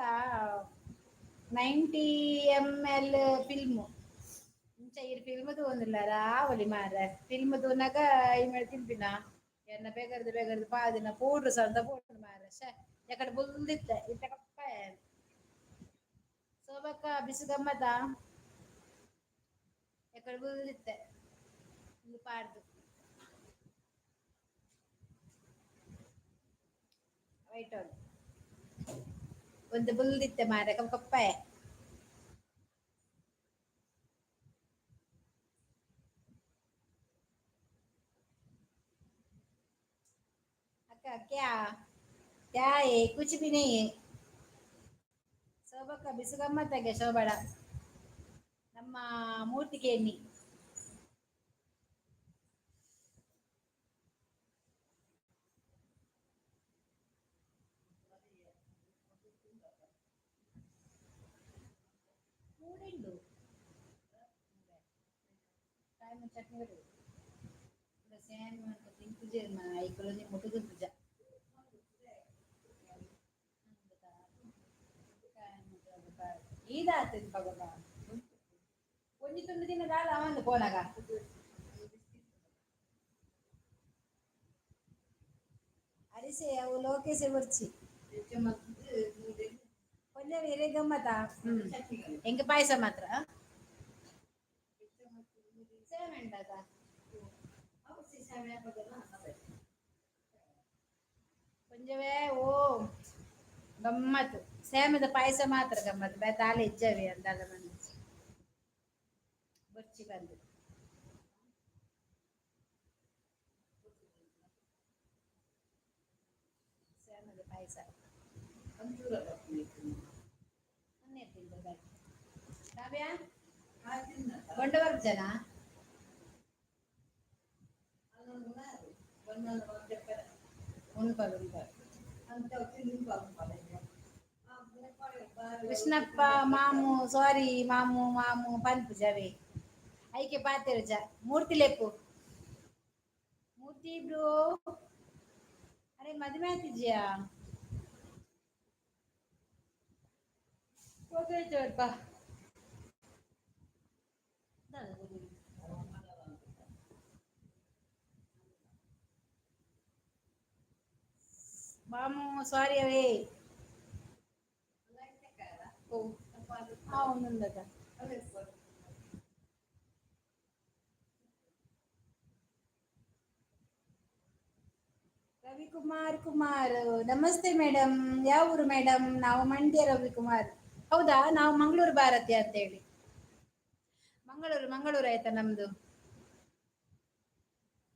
90 ಎಮ್ ಎಲ್ ಫಿಲ್ಮು. ಈರ್ ಫಿಲ್ಮ್ ತೂವೊಂದುಲ್ಲಾರ ಆವೊಲಿ ಮಾರ್ರೆ. ಫಿಲ್ಮ್ ತೂನಗ ಈ ತಿನ್ಪಿನ ಎನ್ನ ಬೇಗರ್ದು ಬೇಗರ್ದು ಪಾದಿನ ಪೌಡ್ರ್ ಸಂತ ಪೋಂಡು ಮಾರ್ರೆ. ಶೇ ಎಕಡೆ ಬುಲ್ದಿತ್ತೆ ಇತ್ತೆ ಕಪ್ಪ. ಸೋಬಕ್ಕ ಬಿಸು ಗಮ್ಮತ ಎಕಡೆ ಬುಲ್ದಿತ್ತೆ ಇಂದು ಪಾಡ್ದು ವೈಟ್ ಒಂದು ಬುಲ್ದಿತ್ತೆ ಮಾರ್ರೆ ಕಪ್ಪ ಕಪ್ಪಾಯ. अक्का क्या क्या है? कुछ भी नहीं है. ಶೋಭಕ್ಕ ಬಿಸು ಗಮ್ಮತ್ತಾಗೆ ಶೋಭಡ ನಮ್ಮ ಮೂರ್ತಿ ಕೇಣಿ. ಮೂಡಿಂಡು ಕಾಯಿ ಚಟ್ನಿ ಸೇಮ್ ತಿಂಕುಜೆ ಐಕೊಲೊಂಜಿ ಮುಟುದು ಪೂಜ. ಈದಾತು ಪಗಬ ಒಂಜಿ ತುಂಡು ದಿನ ದಾದ ಅವಂದು ಪೋನಾಗ. ಅರಿಸೆ ಅವು ಲೋಕೇಶೆ ಬೊರ್ಚಿ ಒಂಜ ಬೇರೆ ಗಮ್ಮತಾ. ಎಂಕ್ ಪಾಯಸ ಮಾತ್ರ ಸೇಮ್ ಉಂಡದ. ಒಂಜವೇ ಓ ಗಮ್ಮತ್ತು ಸೇಮದ ಪಾಯಸ ಮಾತ್ರ ಗಮ್ಮತ್ತು. ಬೇತಾಲೆ ಇಜ್ಜವೆ ಅಂದಾಲ ಮಂದಿ ಬೊರ್ಚಿ ಬಂದು ಸೇಮದ ಪಾಯಸ ಕಾವ್ಯ ಕೊಂಡವರ್ ಜನ. ಉಣ್ಪಲ್ ಉಣ್ಪಲ್. ಕೃಷ್ಣಪ್ಪ ಮಾಮು ಸಾರಿ ಮಾಮು ಮಾಮು ಪನ್ಪುಜವೇ ಐಕೆ ಪಾತೆರುಜ. ಮೂರ್ತಿ ಲೆಪ್ಪು ಮೂರ್ತಿ ಬ್ರೋ. ಅರೆ ಮದುವೆ ಆತಿದ್ಯಾ? ಹೋಗೈತಪ್ಪ. ಮಾಮು ಸಾರಿ ಅವೇ. ಓ ಹಾ ಒಂದೊಂದದ. ರವಿಕುಮಾರ್ ಕುಮಾರ್ ನಮಸ್ತೆ ಮೇಡಮ್. ಯಾವ ಊರು ಮೇಡಮ್? ನಾವು ಮಂಡ್ಯ ರವಿಕುಮಾರ್. ಹೌದಾ? ನಾವು ಮಂಗಳೂರು ಭಾರತಿ ಅಂತ ಹೇಳಿ. ಮಂಗಳೂರು ಮಂಗಳೂರು ಆಯ್ತಾ ನಮ್ದು?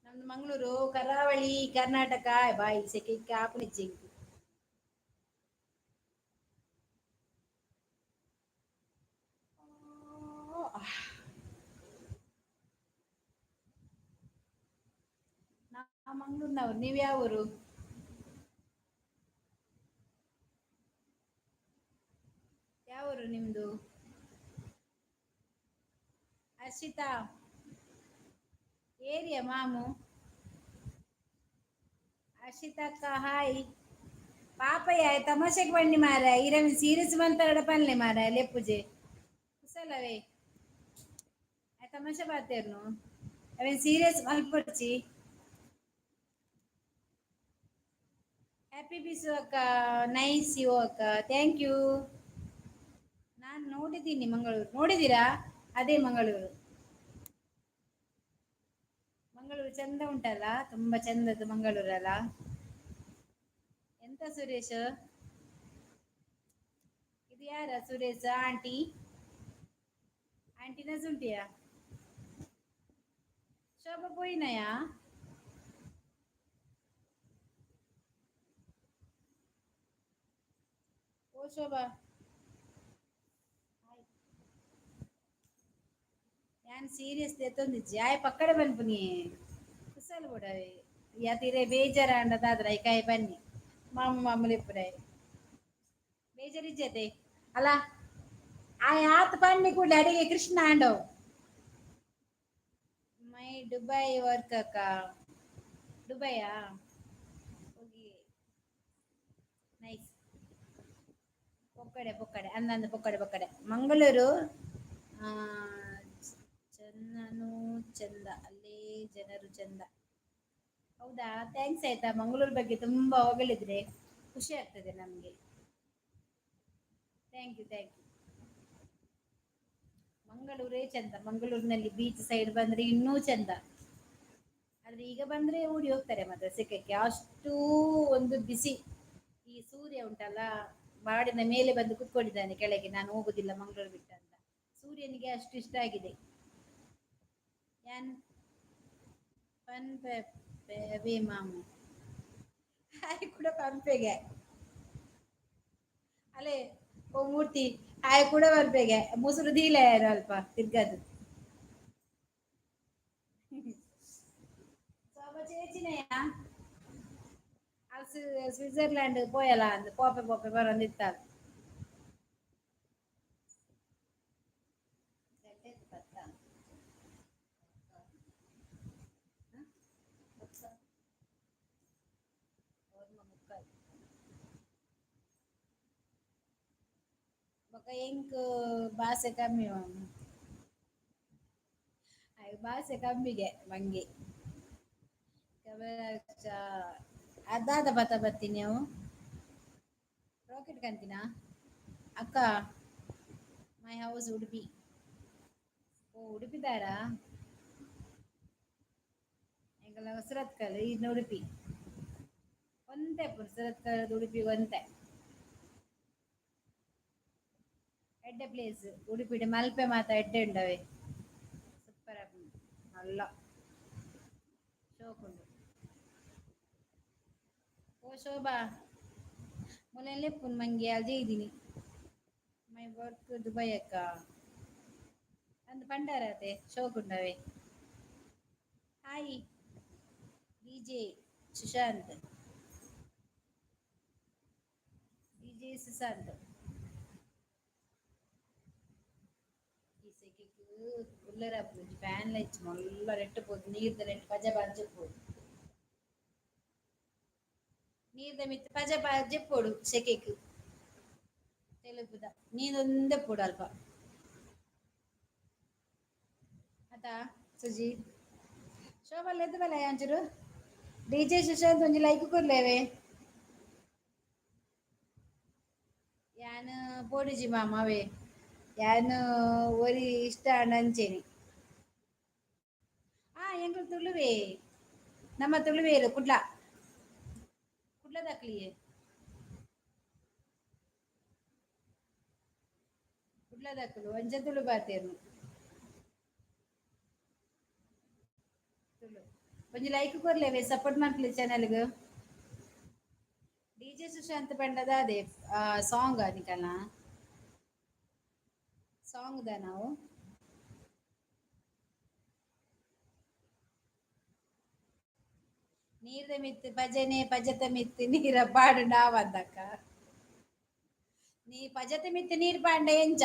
ನಮ್ದು ಮಂಗಳೂರು, ಕರಾವಳಿ ಕರ್ನಾಟಕ. ಬಾಯಿ ಸೆಕೆ ಆಪುನಿಜ್ಜಿ. ನಾವು ಮಂಗಳೂರಿನವರು. ನೀವು ಯಾವ ಊರು? ಯಾವ ಊರು ನಿಮ್ದು? ಹರ್ಷಿತಾ ಏರಿಯಾ ಮಾಮು. ಹರ್ಷಿತಕ್ಕ ಹಾಯ್. ಪಾಪಯ್ಯ ತಮಾಷೆಗೆ ಬನ್ನಿ ಮಾರ. ಇರವಿ ಸೀರಿಯಸ್ ಬಂತಾರಡ ಪನ್ಲೆ ಮಾರ. ಲೆಪ್ಪುಜೆ ಕುಸಲವೇ ತಮಾಷೆ ಬಾತೇರ್ನು ಅವೇನ್ ಸೀರಿಯಸ್ ಮಲ್ಪೊಡ್ಚಿ. ಹ್ಯಾಪಿ ಬಿಸು ಅಕ್ಕ. ನೈಸ್ you ಅಕ್ಕ. Thank you. ನಾನು ನೋಡಿದ್ದೀನಿ ಮಂಗಳೂರು. ನೋಡಿದ್ದೀರಾ? ಅದೇ ಮಂಗಳೂರು. ಮಂಗಳೂರು ಚಂದ ಉಂಟಲ್ಲ? ತುಂಬಾ ಚಂದದ್ದು ಮಂಗಳೂರಲ್ಲ? ಎಂತ ಸುರೇಶ್, ಇದು ಯಾರ ಸುರೇಶ್? ಆಂಟಿ ಆಂಟಿನ ಸುಂಟಿಯಾ? ಶೋಭಾ ಪೋಯಿನಯಾ? ಓ ಶೋಭಾ, ಯಾನ್ ಸೀರಿಯಸ್ ದೆತ್ತೊಂದಿಜ್ಜಿ. ಆಯ್ ಪಕ್ಕಡೆ ಬನ್ಪುನಿ ಕುಸಲ್ ಬೋಡವೆ ಯಾತಿರೆ ಬೇಜಾರಾಂಡ ದಾದ್ರ ಐಕಾಯಿ ಬನ್ನಿ ಮಾಮು ಮಾಮೂಲಿ ಇಪ್ಪುನಾಯ್ ಬೇಜಾರಿಜ್ಜತೆ ಅಲ್ಲ. ಆಯ್ ಆತ್ ಪನ್ನಿ ಕೂಡ್ಲೆ ಅಡಿಗೆ ಕೃಷ್ಣ ಆಂಡವ್. ಮೈ ದುಬೈ ವರ್ಕ್ ಅಕ್ಕ. ದುಬೈಯಾ? ಹೋಗಿ ನೈಸ್. ಪೊಕ್ಕಡೆ ಪೊಕ್ಕಡೆ ಅಂದಂದು ಪೊಕ್ಕಡೆ ಪೊಕ್ಕಡೆ. ಮಂಗಳೂರು. ಚನ್ನನು ಚಂದ, ಅಲ್ಲೇ ಜನರು ಚಂದ. ಹೌದಾ? Thanks ಆಯ್ತಾ. ಮಂಗಳೂರು ಬಗ್ಗೆ ತುಂಬಾ ಹೊಗಳಿದ್ರೆ ಖುಷಿ ಆಗ್ತದೆ ನಮಗೆ. Thank you, thank you. ಮಂಗಳೂರೇ ಚಂದ. ಮಂಗಳೂರಿನಲ್ಲಿ ಬೀಚ್ ಸೈಡ್ ಬಂದ್ರೆ ಇನ್ನೂ ಚಂದ. ಆದ್ರೆ ಈಗ ಬಂದ್ರೆ ಓಡಿ ಹೋಗ್ತಾರೆ ಮಾತ್ರ ಸೆಕೆಗೆ. ಅಷ್ಟೂ ಒಂದು ಬಿಸಿ. ಈ ಸೂರ್ಯ ಉಂಟಲ್ಲ, ಮಾಡಿನ ಮೇಲೆ ಬಂದು ಕುತ್ಕೊಂಡಿದ್ದಾನೆ ಕೆಳಗೆ, ನಾನು ಹೋಗುದಿಲ್ಲ ಮಂಗಳೂರು ಬಿಟ್ಟು ಅಂತ. ಸೂರ್ಯನಿಗೆ ಅಷ್ಟು ಇಷ್ಟ ಆಗಿದೆ. ಯಾನ್ ಪನ್ಪೆ ಮಾಮು ಹಾಯ್ ಕೂಡ ಪಂಪೆಗೆ ಅಲ್ಲೇ. ಓ ಮೂರ್ತಿ, ಹಾಯ್ ಕೂಡ ಪಂಪೆಗೆ ಮುಸುರು ದೀಲೆ ಅಲ್ಪ ತಿರ್ಗದು. ಚೇಚಿನಯ್ಯ ಅಲ್ಲಿ ಸ್ವಿಟ್ಜರ್ಲ್ಯಾಂಡ್ ಪೋಯಲ್ಲ ಅಂದ್ ಪೋಪೆ ಪೋಪೆ ಬರೋಂದಿತ್ತಾರ. ಬೊಕ ಎಂಕ್ ಬಾಸೆ ಕಮ್ಮಿ ಮಾಮು. ಬಾಸೆ ಕಮ್ಮಿಗೆ ಮಂಗೆ. ಅದಾದ ಬತ್ತ ಬತ್ತೀನಿ ಅವು ರಾಕೆಟ್ ಕಂತಿನ ಅಕ್ಕ. My house Udupi. ಓ, ಉಡುಪಿದಾರಾ? ಎಂಕಲ್ನ ಸುರತ್ಕಲ್, ಇನ್ನು ಉಡುಪಿ ಒಂತೆ. ಸುರತ್ಕಲ್ ಉಡುಪಿ ಒಂತೆ. ಎಡ್ಡೆ ಪ್ಲೇಸ್ ಉಡುಪಿಡ್. ಮಲ್ಪೆ ಮಾತ ಎಡ್ಡೆ ಉಂಡವೆ. ಸೂಪರ್ ಆಪುಂಡು. ಮಲ್ಲ ಶೋಕುಂಡು. ಓ ಶೋಭಾ, ಮೊಲೆನ್ ಲೆಪ್ಪುನ್ ಮಂಗೆ ಅಲ್ಜೆ ಇದ್ದೀನಿ. My work Dubai ಅಕ್ಕ ಅಂದ್ ಪಂಡಾರತೆ. ಶೋಕುಂಡವೆ. Hi DJ Sushant, DJ Sushant. ಈ ಸೆಕೆಗ್ ಕುಲ್ಲರೆ ಆಪುಜಿ. ಫ್ಯಾನ್ ಲ ಇಜ್ಜಿ. ಮಲ್ಲ ನೆಟ್ ಪೋದು ನೀರ್ದ ನೆಟ್ ಪಜೆ ಪಾಡ್ದ್ ಜೆಪ್ಪೊಡು. ನೀರ್ದ ಮಿತ್ತ್ ಪಜೆ ಪಾಡ್ದ್ ಜೆಪ್ಪೊಡು. ಸೆಕೆಕ್ ತೆಲುಪುದ ನೀರೊಂದೆ ಉಪ್ಪೊಡು ಅಲ್ಪ. ಅತ ಸುಜಿ, ಶೋಭಾ ಲೆತ್ತ್ ಬಲೆ ಒಂಚೂರು. ಡಿಜೆ ಸುಶಾಂತ್, ಒಂಜಿ ಲೈಕ್ ಕೊರ್ಲೆವೆ. ಯಾನ್ ಪೋಡಿಜಿ ಮಾಮ ಅವೇ. ಯಾನ್ ಒರಿ ಇಷ್ಟ ಆಂಡ ಅಂಚೆನೆ. ಆ ಎಂಕುಲು ತುಳುವೆ. ನಮ್ಮ ತುಳುವೇರು. ಕುಡ್ಲ, ಕುಡ್ಲದಕ್ಲಿಯೇ. ಕುಡ್ಲದಕುಲು. ಅಂಚ ತುಳು ಪಾತೆರುನು. ತುಳು. ಒಂಜಿ ಲೈಕ್ ಕೊರ್ಲೆವೆ, ಸಪೋರ್ಟ್ ಮಲ್ಪುಲೆ ಚಾನೆಲ್ಗ್. ಡಿಜೆ ಸುಶಾಂತ್ ಪಂಡ ದಾದೆ? ಸಾಂಗ್ ನಿಕಲ್ನ ಸಾಂಗ್ ದ ನಾವು ನೀರ್ದ ಮಿತ್ತ್ ಪಜನೆ, ಪಜತ ಮಿತ್ತ್ ನೀರ ಪಾಡುಂಡ ಆವಂದಕ್ಕ. ನೀ ಪಜತ ಮಿತ್ತ್ ನೀರ್ ಪಾಂಡ ಎಂಚ?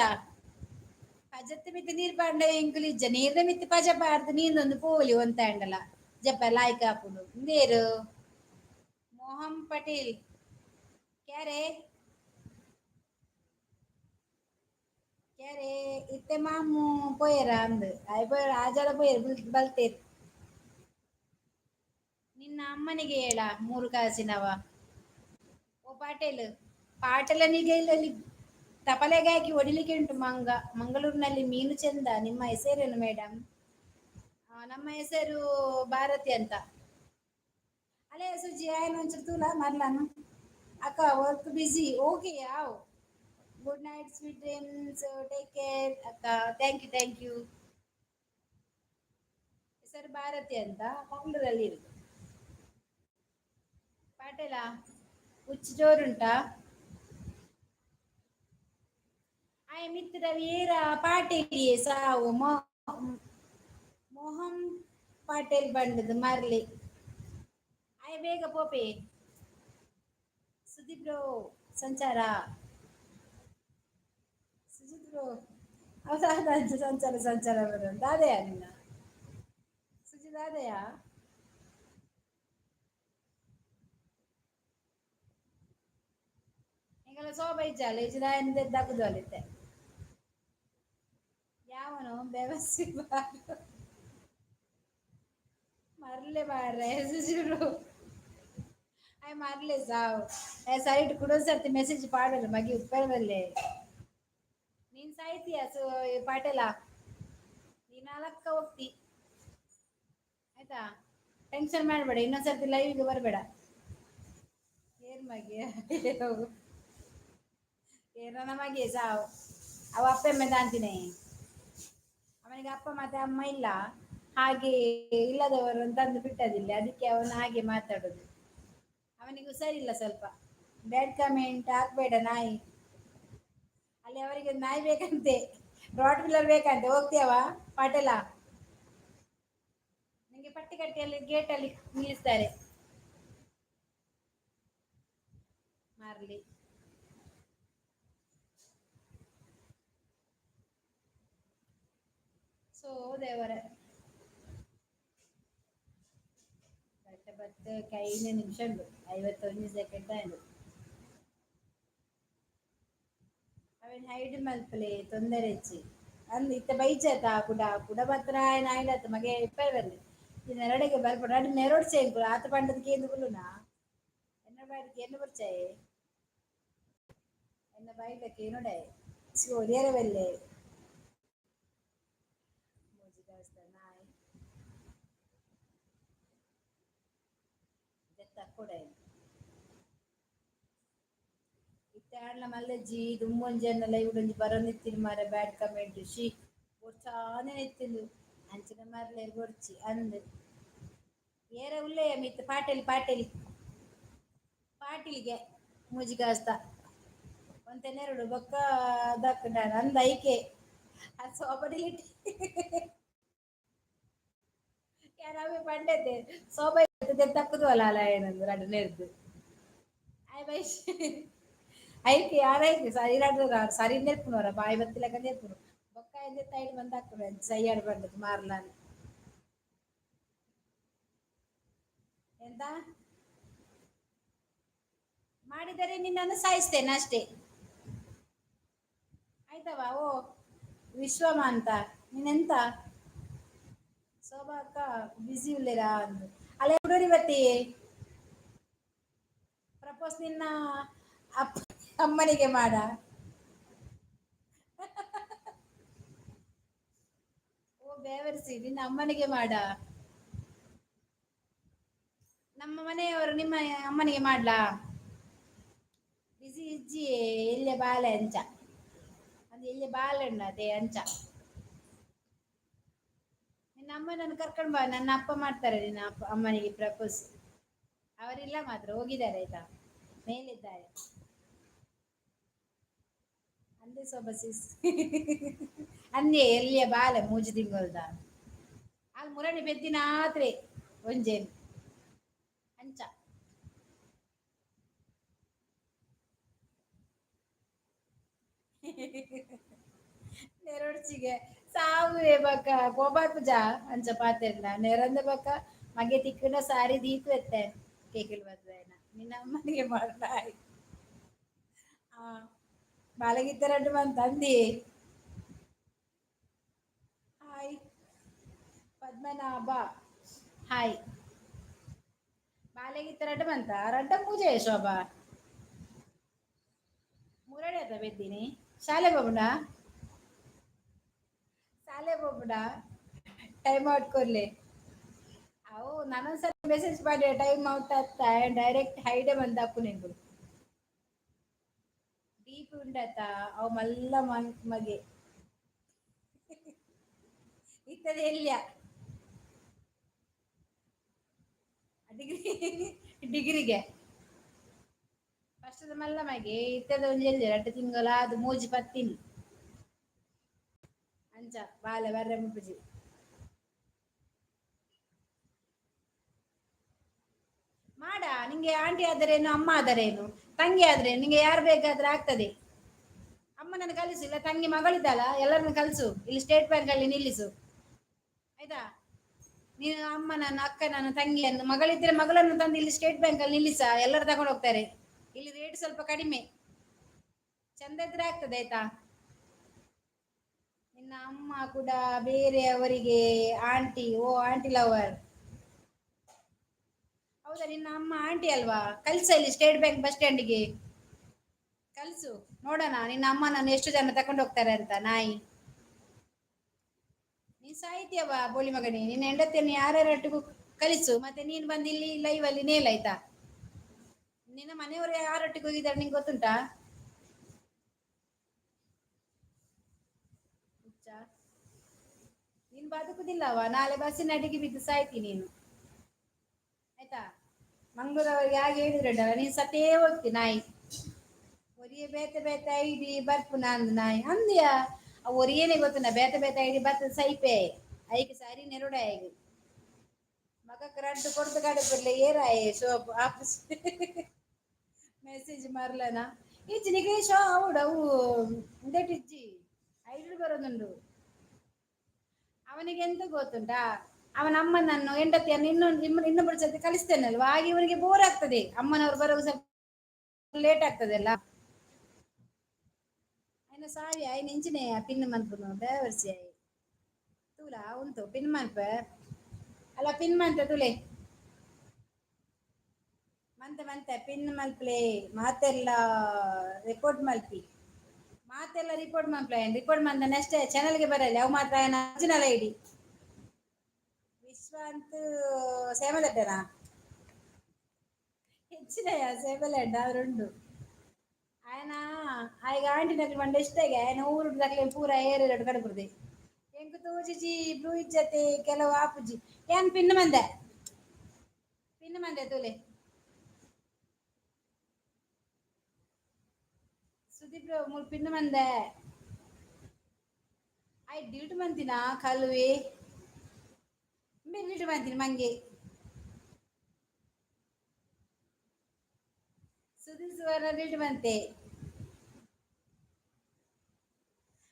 ಪಜತ ಮಿತ್ತ್ ನೀರ್ ಪಾಂಡ ಎಂಕುಲು ಇಜ್ಜ. ನೀರ್ದ ಮಿತ್ತ್ ಪಜ ಪಾಡ್ದ್ ನೀಂದೊಂದು ಪೋಲಿ ಒಂತಾಂಡಲ ಜಪ್ಪ ಲಾಯ್ಕ್ ಆಪುಂಡು. ಇಂದೇರು ಮೋಹನ್ ಪಟೇಲ್ ಕ್ಯಾರೆ ಕ್ಯಾರೆ? ಇತ್ತೆ ಮಾಮು ಪೋಯೆರ ಅಂದ್ ಆಯ್ ಪೋಯೆರ್. ಆಜಾಲ ಪೋಯೆರ್, ಬಲ್ತೇರ್. ನಿನ್ನ ಅಮ್ಮನಿಗೆ ಹೇಳ ಮೂರು ಕಾಸಿನವ. ಓ ಪಾಟೇಲ್, ಪಾಟೇಲನಿಗೆ ಇಲ್ಲಿ ತಪಲೆಗೆ ಹಾಕಿ ಹೊಡಿಲಿಕ್ಕೆ ಉಂಟು ಮಂಗ. ಮಂಗಳೂರಿನಲ್ಲಿ ಮೀನು ಚೆಂದ. ನಿಮ್ಮ ಹೆಸರೇನು ಮೇಡಮ್? ನಮ್ಮ ಹೆಸರು ಭಾರತಿ ಅಂತ. ಅಲೇ ಸುಜಿ, ಆಯ್ನ ಒಂಚೂರು ತೂಲ ಮರ್ಲಾನು. ಅಕ್ಕ ವರ್ಕ್ ಬಿಸಿ, ಓಕೆ. ಯಾವ್ good night, sweet dreams, take care ಅಕ್ಕ. Thank you, thank you. ಹೆಸರು ಭಾರತಿ ಅಂತ, ಮಂಗಳೂರಲ್ಲಿ ಇರುದು. ಪಾಟೇಲ, ಹುಚ್ಚು ಜೋರುಂಟಾ? ಆಯ್ ಮಿತ್ರ ವೀರ ಪಾಟೇಲಿಯೇ ಸಾವು. ಮೋಹನ್ ಪಾಟೇಲ್ ಬಂಡದು ಮರ್ಲಿ. ಆಯ್ ಬೇಗ ಪೋಪೆ. ಸುದೀಪ್ ಬ್ರೋ, ಸಂಚಾರ. ಸುಜಿತ್ ಬ್ರೋ, ಹೌದಾ? ಸಂಚಾರ ಸಂಚಾರ ಬರೋದು ದಾದೆಯಾ ನಿನ್ನ? ಸುಜಿತ್ ದಾದೆಯಾ? ಎಂಕಲ್ಲ ಸೋಬ ಇಜ್ಜಾಲ ಇಜ್ಜಿ. ದಾಯನ್ ದಕ್ಕುದು ಅಲ್ಲಿತ್ತೆ ಯಾವನ ನಾನು ಬೆವಸಿ ಮರ್ಲೆ ಬಾರೆ ಸುಜುರು I ಮರ್ಲೆ ಸಾವು I site ಕುಡೊಂದು ಮೆಸೇಜ್ ಪಾಡಲ್ಲ ಮಗಿ ಉಪ್ಪರ ಬಲ್ಲೆ. ನೀನ್ ಸಾಯ್ತೀಯ ಸೊ ಪಾಟೇಲ, ನೀನ್ ಅಲಕ್ಕ ಹೋಗ್ತಿ ಆಯ್ತಾ? ಟೆನ್ಷನ್ ಮಾಡಬೇಡ, ಇನ್ನೊಂದ್ಸರ್ತಿ ಲೈವ್ಗೆ ಬರಬೇಡ. ಏನ್ ಮಗಿ ಏನೋ ಮಗೆ ಸಾವು ಅವ ಅಪ್ಪೆಮ್ಮೆ ದಾಂತಿನೇ. ಅವನಿಗೆ ಅಪ್ಪ ಮತ್ತೆ ಅಮ್ಮ ಇಲ್ಲ, ಹಾಗೆ ಇಲ್ಲದವರು ತಂದು ಬಿಟ್ಟದಿಲ್ಲ, ಅದಕ್ಕೆ ಅವನು ಹಾಗೆ ಮಾತಾಡೋದು. ಅವನಿಗೆ ಹುಷಾರಿಲ್ಲ ಸ್ವಲ್ಪ. ಬ್ಯಾಡ್ ಕಮೆಂಟ್ ಹಾಕ್ಬೇಡ ನಾಯಿ. ಅಲ್ಲಿ ಅವರಿಗೆ ನಾಯಿ ಬೇಕಂತೆ, ರಾಟ್ ಪಿಲ್ಲರ್ ಬೇಕಂತೆ. ಹೋಗ್ತೀಯವ ಪಾಟೇಲ? ನಿಂಗೆ ಪಟ್ಟಿ ಕಟ್ಟಿಯಲ್ಲಿ ಗೇಟಲ್ಲಿ ನಿಲ್ಲಿಸ್ತಾರೆ. ಮಾರ್ಲಿ ಸೊ ದೇವರೇ. ಬಟ್ಟೆ ಬತ್ತೆ 5 ನಿಮಿಷ ಉಂಟು, 51 ಸೆಕೆಂಡ್ ಆಯ್ತು. ಅವೇನು ಹೈಡ್ ಮಲ್ಪಲೆ ತೊಂದರೆ ಹೆಚ್ಚಿ ಅಂದ್ ಇತ್ತ ಬೈಜಾತ ಕುಡ ಕುಡ ಬತ್ರ ಆಯ್ನ ಮಗೆ ಇಪ್ಪೆ ಬರ್ಲಿ. ಈ ನೆರಡಿಗೆ ಬರ್ಪಡ ಅಡಿ ನೆರೋಡ್ ಸೇಂಕು ಆತ ಪಂಡದ ಕೇಂದು ಕುಲ್ಲುನಾ ಎನ್ನ ಬಾಡಿಗೆ ಎನ್ನ ಬರ್ಚಾಯೆ ಎನ್ನ ಬಾಯಿಲಕ್ಕೆ ನೋಡೆ ಸೋರಿಯರ ಬಲ್ಲೆ ನಾಯಿ ತಕ್ಕೊಡೆ. ಇತ್ತೆ ಆಂಡ್ಲ ಮಲ್ಲಜ್ಜಿ ದುಂಬೊಂಜಿ ಲೈವ್ ಒಂಜಿ ಬರೊಂದಿತ್ತಿನ ಮಾರೆ. ಬ್ಯಾಡ್ ಕಮೆಂಟ್ she ಬೊರ್ಚಾನೆ ಎತ್ತಿಂದು ಅಂಚಿನ ಮರ್ಲೆ ಬೊರ್ಚಿ ಅಂದ್ ಏರ ಉಲ್ಲೆಯ ಮಿತ್ ಪಾಟೇಲ್ ಪಾಟೇಲ್ ಪಾಟೀಲ್ಗೆ ಮೂಜಿಗಾಸ್ತ ಒಂತೆ ನೆರಡು ಬೊಕ್ಕ ದಕ್ಕಂಡ ಅಂದ ಐಕೆ ಅದು ಸೋಪ ಡಿಲೀಟ್ ಯಾರವೇ ಪಂಡೆತೆ ಸೋಬ ತಕ್ಕದು ಅಲ್ಲ ಅಲ್ಲ ಏನಂದ್ರೆ ರಡ್ಡು ನೆರ್ದು ಆಯ್ ಬೈಶ್ ಐಕೆ ಯಾರೈಕೆ ಸರಿ ರಡ್ಡು ಸರಿ ನೆರ್ಪುನವರ ಬಾಯಿ ಬತ್ತಿಲಕ ನೆರ್ಪುನು ಬೊಕ್ಕ ಎಂದೆ ತೈಡ್ ಬಂದು ಹಾಕುನು ಸೈಯಾಡ್ ಬಂದದ್ದು ಮಾರ್ಲಾನ್. ಎಂತ ಮಾಡಿದರೆ ನಿನ್ನನ್ನು ಸಾಯಿಸ್ತೇನೆ ಅಷ್ಟೇ, ಆಯ್ತವಾ? ಓ ವಿಶ್ವಮ ಅಂತ ನೀನೆಂತ ಶೋಭಾ ಅಕ್ಕ ಬ್ಯುಸಿ ಉಲ್ಲೇರಾ ಅಂದು ಅಲ್ಲೇ ಹುಡುರಿ ಬತ್ತಿ ಪ್ರಪೋಸ್ ನಿನ್ನ ಅಪ್ಪ ಅಮ್ಮನಿಗೆ ಮಾಡ. ಓ ಬೇವರ್ಸಿ, ನಿನ್ನ ಅಮ್ಮನಿಗೆ ಮಾಡ. ನಮ್ಮ ಮನೆಯವರು ನಿಮ್ಮ ಅಮ್ಮನಿಗೆ ಮಾಡ್ಲಾ? ಬಿಸಿ ಇಜ್ಜಿ ಎಲ್ಲೆ ಬಾಲೆ ಅಂಚ ಅದು ಎಲ್ಲಿ ಬಾಲೆ ಉಂಡು ಅದೇ ಅಂಚ. ನಿನ್ನ ಅಮ್ಮನನ್ನು ಕರ್ಕೊಂಡು ಬಾ, ನನ್ನ ಅಪ್ಪ ಮಾಡ್ತಾರೆ ನಿನ್ನ ಅಪ್ಪ ಅಮ್ಮನಿಗೆ ಪ್ರಪೋಸ್. ಅವರಿಲ್ಲ ಮಾತ್ರ ಹೋಗಿದ್ದಾರೆ ಆಯ್ತಾ, ಮೇಲಿದ್ದಾರೆ. ಅಂದೆ ಸೊಬಸಿಸ್ ಅಂದೆ ಎಲ್ಲಿಯ ಬಾಲೆ ಮೂಜಿ ತಿಂಗಳ್ದ ಆಗ ಮುರಣಿ ಪೆದ್ದಿನಾತ್ರೆ ಒಂಜೇನು ಅಂಚ. ನೆರೊಡ್ಚಿಗೆ ಸಾವುವೆ ಬಕ್ಕ ಗೋಪಾಲ್ ಅಂಚ ಪಾತೆರ್ನ ನೆರಂದ ಬಕ್ಕ ಮಗೆ ತಿಕ್ಕುನ ಸಾರಿ ದೀತು ಎತ್ತೆ ಕೇಕಿಲ್ ಬರ್ತೇನ ನಿನ್ನ ಅಮ್ಮನಿಗೆ ಮಾಡ್ಲಾಯ್. ಆ ಬಾಲಗಿತ್ತ ಬಂತ ಅಂದಿ. Hi Padmanabha hi. ಬಾಲೆಗಿತ್ತ ರಡ್ಡು ಬಂತ ರಡ್ಡ ಪೂಜೆ ಶೋಭಾ ಮುರಳಿ ಆತ ಬೆದ್ದಿನಿ. ಶಾಲೆ ಬಾಬುಡ ಶಾಲೆ ಬಾಬುಡ ಟೈಮ್ ಔಟ್ ಕೊರ್ಲೆ. ಅವು ನಾನೊಂದ್ಸಲ ಮೆಸೇಜ್ ಮಾಡಿ ಟೈಮ್ ಔಟ್ ಆಗ್ತಾ ಡೈರೆಕ್ಟ್ ಹೈಡೆ ಬಂದ ಹಾಕು ನಿಂಗು ಡೀಪ್ ಉಂಡತ ಅವು ಮಲ್ಲ ಮಗೆ ಇತ್ತದ ಎಲ್ಲಿಯ ಡಿಗ್ರಿ ಡಿಗ್ರಿಗೆ ಫಸ್ಟ್ ಮಲ್ಲ ಮಗೆ ಇತ್ತದ ಒಂಜಿ ಎಲ್ಲಿ ರಡ್ಡು ತಿಂಗಳ ಅದು ಮೂಜಿ ಪತ್ತಿನಿ ಅಂಚ ಬಾಲೆ ಬರ್ರೆ ಮುಪ್ಪುಜಿ. ಮಾಡ ನಿಂಗೆ ಆಂಟಿ ಆದರೇನು, ಅಮ್ಮ ಆದರೇನು, ತಂಗಿ ಆದ್ರೆ ನಿಂಗೆ ಯಾರು ಬೇಕಾದ್ರೆ ಆಗ್ತದೆ. ಅಮ್ಮನನ್ನು ಕಲಿಸು, ಇಲ್ಲ ತಂಗಿ ಮಗಳಿದ್ದಾಳ ಎಲ್ಲರನ್ನು ಕಲಿಸು, ಇಲ್ಲಿ ಸ್ಟೇಟ್ ಬ್ಯಾಂಕ್ ಅಲ್ಲಿ ನಿಲ್ಲಿಸು ಆಯ್ತಾ? ನೀನು ಅಮ್ಮನನ್ನು ಅಕ್ಕನನ್ನು ತಂಗಿಯನ್ನು ಮಗಳಿದ್ರೆ ಮಗಳನ್ನು ತಂದು ಇಲ್ಲಿ ಸ್ಟೇಟ್ ಬ್ಯಾಂಕ್ ಅಲ್ಲಿ ನಿಲ್ಲಿಸ, ಎಲ್ಲರೂ ತಗೊಂಡು ಹೋಗ್ತಾರೆ. ಇಲ್ಲಿ ರೇಟ್ ಸ್ವಲ್ಪ ಕಡಿಮೆ, ಚಂದ ಇದ್ರೆ ಆಗ್ತದೆ ಆಯ್ತಾ? ನಿನ್ನ ನಿನ್ನ ಅಮ್ಮ ಕೂಡ ಬೇರೆಯವರಿಗೆ ಆಂಟಿ. ಓ ಆಂಟಿ ಲವರ್, ಹೌದಾ? ನಿನ್ನ ಅಮ್ಮ ಆಂಟಿ ಅಲ್ವಾ? ಕಲ್ಸ ಇಲ್ಲಿ ಸ್ಟೇಟ್ ಬ್ಯಾಂಕ್ ಬಸ್ ಸ್ಟ್ಯಾಂಡಿಗೆ ಕಲ್ಸು, ನೋಡೋಣ ನಿನ್ನ ಅಮ್ಮನನ್ನು ಎಷ್ಟು ಜನ ತಕೊಂಡು ಹೋಗ್ತಾರೆ ಅಂತ. ನಾಯಿ, ನೀನ್ ಸಾಹಿತ್ಯವಾ ಬೋಳಿ ಮಗನೇ. ನಿನ್ನ ಹೆಂಡತಿಯನ್ನು ಯಾರ್ಯಾರೊಟ್ಟಿಗೂ ಕಲಿಸು, ಮತ್ತೆ ನೀನ್ ಬಂದು ಇಲ್ಲಿ ಲೈವ್ ಅಲ್ಲಿ ನೇಲಾಯ್ತಾ. ನಿನ್ನ ಮನೆಯವರು ಯಾರೊಟ್ಟಿಗೆ ಹೋಗಿದ್ದಾರೆ ನಿಂಗೆ ಗೊತ್ತುಂಟಾ? ಹುಚ್ಚ, ನೀನ್ ಬದುಕುದಿಲ್ಲವ. ನಾಳೆ ಬಸ್ಸಿನ ಅಡಿಗೆ ಬಿದ್ದು ಸಾಯ್ತಿ ನೀನು, ಆಯ್ತಾ? ಮಂಗಳೂರವರಿಗೆ ಹಾಗೆ ಹೇಳಿದ್ರಲ್ಲ, ನೀನ್ ಸತೇ ಹೋಗ್ತಿ ನಾಯಿ. ಒರಿಯೇ ಬೇತೆ ಬೇತೆ ಐಡಿ ಬರ್ಪುನ ಅಂದ್ ನಾಯಿ ಅಂದ್ಯಾ. ಒರಿಯೇನೆ ಗೊತ್ತುನ ಬೇತೆ ಬೇತೆ ಐಡಿ ಬರ್ತದೆ ಸೈಪೆ ಐಕ್ ಸರಿ ನೆರುಡ ಆಯ್ಗೆ ಮಗಕ್ಕೆ ರಡ್ಡು ಕೊಡ್ದು ಕಡುಪುರ್ಲೆ ಏರಾಯೆ ಶೋಪ್ ಆಫೀಸ್ ಮೆಸೇಜ್ ಮರ್ಲನ ಇಜ್ಜಿ ನಿಗೆ ಶೋ ಅವಡು ಅವು ಉಂದೆಟ್ ಇಜ್ಜಿ ಐಡು ಬರೋದುಂಡು. ಅವನಿಗೆ ಎಂತ ಗೊತ್ತುಂಟಾ? ಅವನ ಅಮ್ಮನನ್ನು ಹೆಂಡತಿಯನ್ನು ಇನ್ನೊಂದು ಇನ್ನೊಬ್ಬರ ಜೊತೆ ಕಲಿಸ್ತೇನಲ್ವಾ, ಹಾಗೆ ಇವನಿಗೆ ಬೋರ್ ಆಗ್ತದೆ. ಅಮ್ಮನವರು ಬರೋ ಸ್ವಲ್ಪ ಲೇಟ್ ಆಗ್ತದಲ್ಲ. ఆయన ಸಾರಿ ఆయన ಇಂಚಿನೆ ಪಿನ್ ಮನ್ಪುನು ಬೇವರ್ಸಿ ಆಯ್ ತೂಲ ಉಂಟು ಪಿನ್ ಮನ್ಪ ಅಲ್ಲ ಪಿನ್ ಮಂತ ತುಲೆ ಮಂತೆ ಮಂತೆ ಪಿನ್ ಮಲ್ಪ್ಲೆ. ಮಾತೆಲ್ಲ ರಿಪೋರ್ಟ್ ಮಲ್ಪಿ, ಮಾತೆಲ್ಲ ರಿಪೋರ್ಟ್ ಮಲ್ಪ್ಲೆ. ರಿಪೋರ್ಟ್ ಮಂತ ನೆಕ್ಸ್ಟ್ ಚಾನಲ್ಗೆ ಬರಲ್ಲ ಅವು ಮಾತ್ರ. ఆయన ಒರಿಜಿನಲ್ ಐಡಿ ವಿಶ್ವಾಂತ್ ಸೇಮದಡ್ಡನಾ ಹೆಚ್ಚಿನಯ ಸೇಮಲಡ್ಡ ಅವರುಂಡು. ఆయన ಆಯ್ಗ ಆಂಟಿ ನಕಲು ಮಂಡ ಇಷ್ಟಾಗೆ ఆయన ಊರು ದಕ್ಲೆ ಪೂರ ಏರು ಕಡಪುರ್ದೆ. ಎಂಕ್ ತೋಜಿಜಿ ಬ್ಲೂ ಇಜ್ಜತೆ ಕೆಲವು ಆಪುಜಿ. ಏನ್ ಪಿನ್ ಮಂದೆ ಪಿನ್ ಮಂದೆ ತೂಲೆ. ಸುದೀಪ್ ಮೂರು ಪಿನ್ ಮಂದೆ ಆಯ್ ಡಿಲೀಟ್ ಮಂತಿನ ಕಲುವೆ ಡಿಲೀಟ್ ಮಂತಿನ ಮಂಗೆ. ಸುದೀಪ್ ಸುವರ್ಣ ಡಿಲೀಟ್ ಮಂತೆ.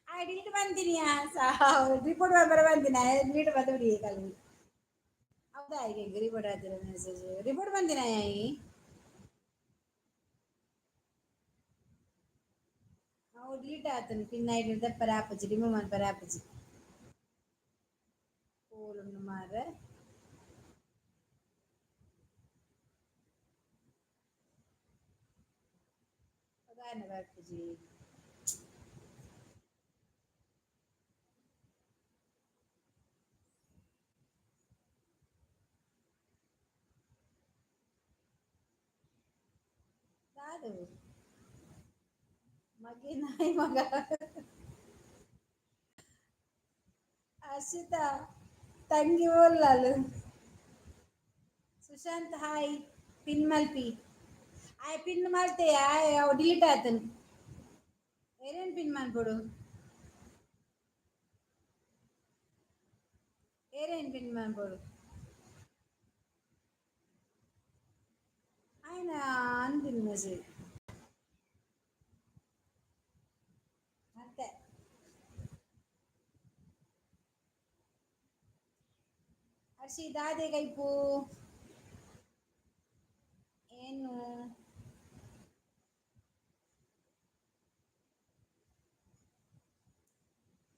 ಆ ಡಿಲೀಟ್ ಬಂದಿನಿ ರಿಪೋರ್ಟ್ ಬರ ಬಂದಿನ ಡಿಲೀಟ್ ಬಂದ್ಬಿಡಿ ಕಲ್ವಿ. ಹೌದಾ? ಈಗ ರಿಪೋರ್ಟ್ ಆಗ್ತಿರ ಮೆಸೇಜ್ ರಿಪೋರ್ಟ್ ಬಂದಿನ. ಅವು ಡಿಲೀಟ್ ಆತನ ಪಿನ್ ಐಡಿ ದಪ್ಪರ ಆಪುಜಿ, ರಿಮೂವ್ ಮನ್ಪರ ಆಪುಜಿ. ಪೋಲುಂಡು ಮಾರ್ರೆ. ದಾನೆ ಬರ್ಪುಜಿ? ದಾದು ಮಗೆ ನಾಯಿ ಮಗ. ಅರ್ಷಿತಾ ತಂಗಿ ಓಲ್ಲಾಲು. ಸುಶಾಂತ್ ಹಾಯ್. ಪಿನ್ ಮಲ್ಪಿ. ಆಯ್ ಪಿನ್ ಮಲ್ತೆ ಆಯ್ ಅವು ಡಿಲೀಟ್ ಆತನ್. ಏನೇನು ಪಿನ್ ಮನ್ಪೊಡು? ಏರೇನು ಪಿನ್ ಮನ್ಪೊಡು? ఆయన ಅಂದಿನ ಮೆಸೇಜ್ ಅಂತೆ. ಹರ್ಷಿ ದಾದೆ ಕೈಪು ಏನು?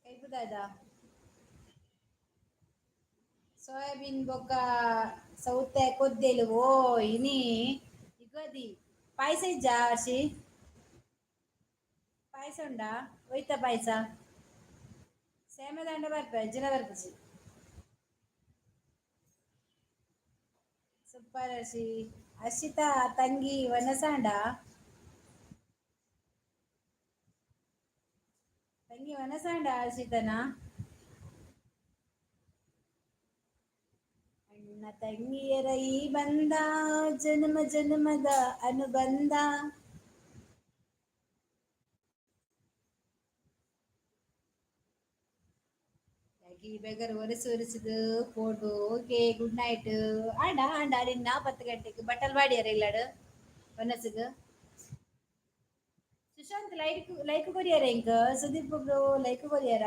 ಕೈಪು ದಾದ? ಸೋಯಾಬೀನ್ ಬೊಕ್ಕ ಸೌತೆ ಕೊದ್ದೆಲು. ಓ ಇನಿ ಯುಗಾದಿ ಪಾಯಸ ಇಜ್ಜಾ ಹರ್ಷಿ? ಪಾಯಸ ಉಂಡಾ? ಒಯ್ತ ಪಾಯಸ ಸೇಮೆದಾಂಡ ಬರ್ಪ ಜಿನ ಬರ್ಪುಜಿ. Super Hershey. ಹರ್ಷಿತಾ ತಂಗಿ ವನಸಾಂಡ ತಂಗಿ ವನಸಾಂಡ ಹರ್ಷಿತನ. ಅಣ್ಣ ತಂಗಿಯರ ಈ ಬಂಧ ಜನ್ಮ ಜನ್ಮದ ಅನುಬಂಧ. ಈ ಬೆಗರ್ ಒರೆಸಿ ಒರೆಸಿದು ಪೋಡು. Okay, good night. ಆಂಡ ಆಂಡ ನಿನ್ನ 10 ಗಂಟೆಗೆ ಬಟ್ಟಲ್ ಬಾಡಿಯಾರ ಇಲ್ಲಾಡು ಒನಸುಗು. ಸುಶಾಂತ್ ಲೈಕ್ ಲೈಕ್ ಕೊರಿಯಾರ ಇಂಕ. ಸುದೀಪ್ ಬ್ರೋ ಲೈಕ್ ಕೊರಿಯಾರ?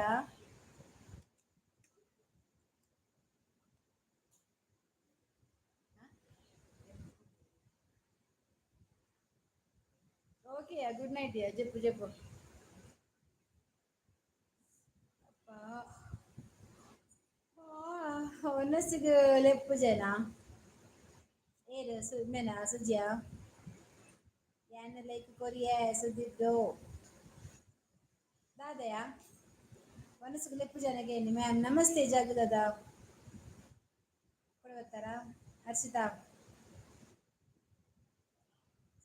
Okay, good night. ಜಪ್ಪು ಜಪ್ಪು ಅಪ್ಪ. ಒನ್ನಸಿಗೆ ಲೆಪ್ಪು ಜನ ಏರು ಸುಮ್ಮೆನಾ ಸುಜಿಯಾ ಯಾನ್ ಲೈಕ್ ಕೊರಿಯ ಸುದೀಪ್ ದಾದಯ ಒನಸ್ಗ್ ಲೆಪ್ಪು ಜನಗೆ ಮ್ಯಾಮ್. ನಮಸ್ತೆ ಜಾಗು ದಾದಾ. ಕೊಡ ಹರ್ಷಿತಾ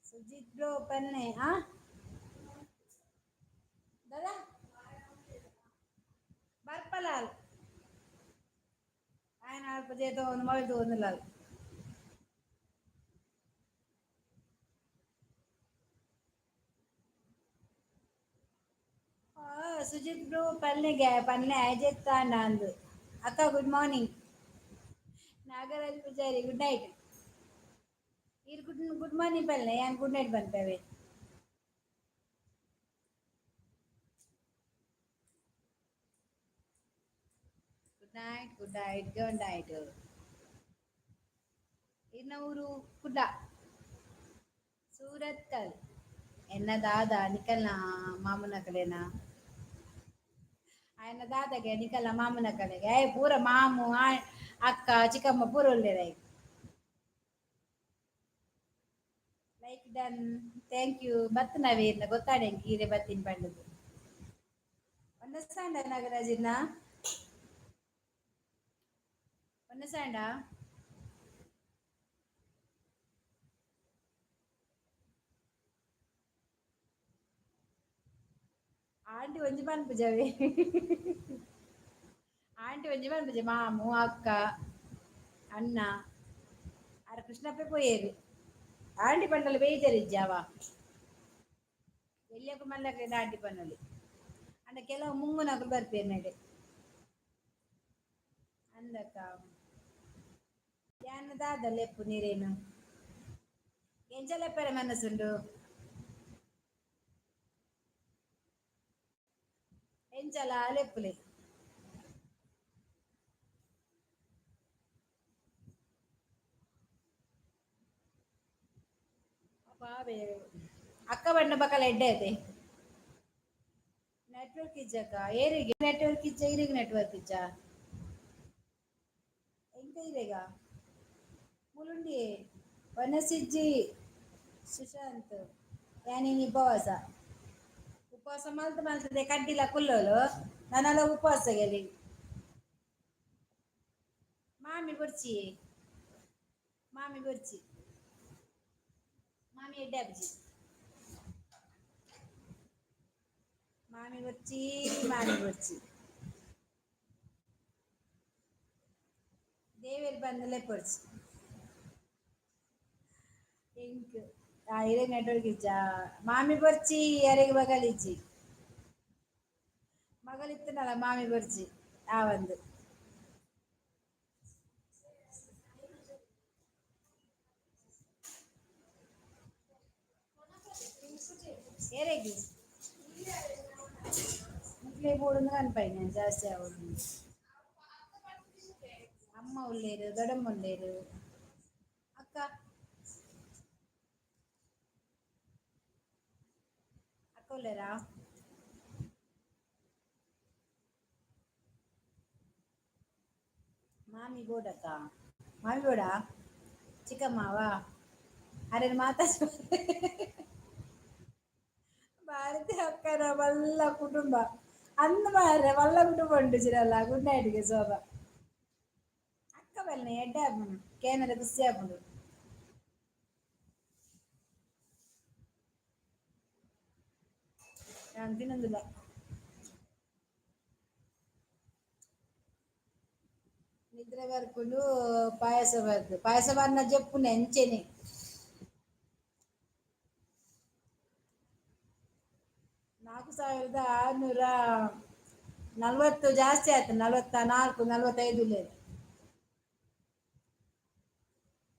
ಸುಜಿತ್ ಬ್ರೋ ಪನ್ನೆ ಆ ದಾದಾ ಬರ್ಪಲಾಲ್ ఆయన ಅಲ್ಪ ಜೇತೋ ಮೊಬೈಲ್ ತೂವೊಂದುಲ್ಲಾಲ್. ಸುಜಿತ್ ಬ್ರೋ ಪನ್ನೆಗೆ ಪನ್ನೆ ಅಜೆತ್ತಾಂಡ ಅಕ್ಕ good morning. Nagaraj Pujari good night. ಈರ್ ಗುಡ್ ಗುಡ್ ಮಾರ್ನಿಂಗ್ ಪನ್ಲೆ ಯಾನ್ ಗುಡ್ ನೈಟ್ ಪನ್ಪೆವೆ. Good night, good night, good night. ಇನ್ನ ಊರು ಕುಡ್ಲ. ಸೂರತ್ಕಲ್. ಎನ್ನ ದಾದ ನಿಕಲ್ನ ಮಾಮುನಕಲೆನ ಆಯನ ದಾದಗೆ ನಿಕಲ್ನ ಮಾಮುನಕಲೆಗೆ ಏ ಪೂರ ಮಾಮು ಅಕ್ಕ ಚಿಕ್ಕಮ್ಮ ಪೂರ ಉಲ್ಲೆರ್. Like done, thank you. ಬತ್ತು ನವೀರ್ನ ಗೊತ್ತಾಡೆ ಈರೆ ಬತ್ತಿನ ಪಂಡದು. ಒಂದಸಾಂಡ ನಾಗರಾಜಿನ ಒಂದಸಾಂಡ ಆಂಟಿ ಒಂಜಿ ಪನ್ಪುಜವೆ, ಆಂಟಿ ಒಂಜಿ ಪನ್ಪುಜೆ. ಮಾಮು ಅಕ್ಕ ಅಣ್ಣ ಅರ ಕೃಷ್ಣಪ್ಪೆ ಪೋಯೇರು. ಆಂಟಿ ಪಂಡಲ ಬೇಜಾರಿಜ್ಜಾವ ಎಲ್ಲಿಯಕ್ಕೂ ಮಲ್ಲಕ್ಕೆ ಆಂಟಿ ಪನ್ನೊಲಿ ಅಂಡ ಕೆಲವು ಮುಂಗುನಕುಲು ಬರ್ಪೇರು ನಡೆ ಅಂದಕ್ಕ. ಯಾನ್ ದಾದ ಲೆಪ್ಪು ನೀರೇನು ಎಂಚ ಲೆಪ್ಪರೆ ಮನಸ್ಸುಂಡು ಎಂಚಲ ಲೆಪ್ಪುಲೆ. ಅಕ್ಕ ಬಣ್ಣ ಬಕಲ ಎಡ್ಡೆ ಐತೆ. ನೆಟ್ವರ್ಕ್ ಇಜ್ಜಕ್ಕ ಏರಿಗೆ ನೆಟ್ವರ್ಕ್ ಇಜ್ಜ ಇರಿಗೆ ನೆಟ್ವರ್ಕ್ ಇಜ್ಜ ಎಂತ ಇರೇಗ ಮುಲುಂಡಿ ವನಸಿಜ್ಜಿ ಸುಶಾಂತ್ ಯಾನಿನಿ ಉಪವಾಸ ಉಪವಾಸ ಮಲ್ತ್ ಮಲ್ತದೆ ಕಡ್ಡಿಲ ಕುಲ್ಲೋಲು ನಾನೆಲ್ಲ ಉಪವಾಸ ಗೆಲಿ. ಮಾಮಿ ಬೊರ್ಚಿ ಮಾಮಿ ಬೊರ್ಚಿ ಮಾಮಿ ಎಡ್ಡೆ ಅಬ್ಜಿ ಮಾಮಿ ಬೊರ್ಚಿ ಮಾಮಿ ಬೊರ್ಚಿ ದೇವೆರ್ ಬಂದಲೇ ಪೊರ್ಚಿ ಎಂಕ್ ಇರೆ ನೆಟ್ವರ್ಕ್ ಇಜ್ಜ ಮಾಮಿ ಬೊರ್ಚಿ ಅರೆಗ್ ಬಗಲಿಜ್ಜಿ ಮಗಳಿತ್ತನಲ್ಲ ಮಾಮಿ ಬೊರ್ಚಿ ಆ ಒಂದು ಏರೆಗ್ ಮುಕ್ಲೆ ಬೋಡುಂದು ಕನ್ಪೈನೆ ಜಾಸ್ತಿ ಆವೊಡು. ಅಮ್ಮ ಉಲ್ಲೇರು ದೊಡ್ಡಮ್ಮ ಉಲ್ಲೇರು ಅಕ್ಕ ಅಕ್ಕ ಉಲ್ಲೇರಾ? ಮಾಮಿ ಬೋಡಕ್ಕ ಮಾಮಿ ಬೋಡ ಚಿಕ್ಕಮ್ಮವಾ ಅರೆ ಮಾತಾ ಭಾರತಿ ಅಕ್ಕನ ಮಲ್ಲ ಕುಟುಂಬ ಅಂದ್ ಮಾರ್ರೆ ಮಲ್ಲ ಕುಟುಂಬ ಉಂಡು ಚಿರಲ್ಲ. ಗುಡ್ ನೈಟ್ಗೆ ಶೋಭಾ ಅಕ್ಕ ಬಲ್ಲೆ ಎಡ್ಡೆ ಆಪುಂಡು ಕೇನರೆ ಖುಷಿ ಆಪುಂಡು. ಯಾನ್ ತಿನ್ನೊಂದಿಲ್ಲ. ನಿದ್ರೆ ಬರ್ಪುಂಡು ಪಾಯಸ ಬರ್ದು ಪಾಯಸ ಬರ್ನ ಜಪ್ಪುನೆ ಅಂಚೆನೆ. 4640 ಜಾಸ್ತಿ ಆಯ್ತು, 44 45 ಉಲ್ಲೆರ್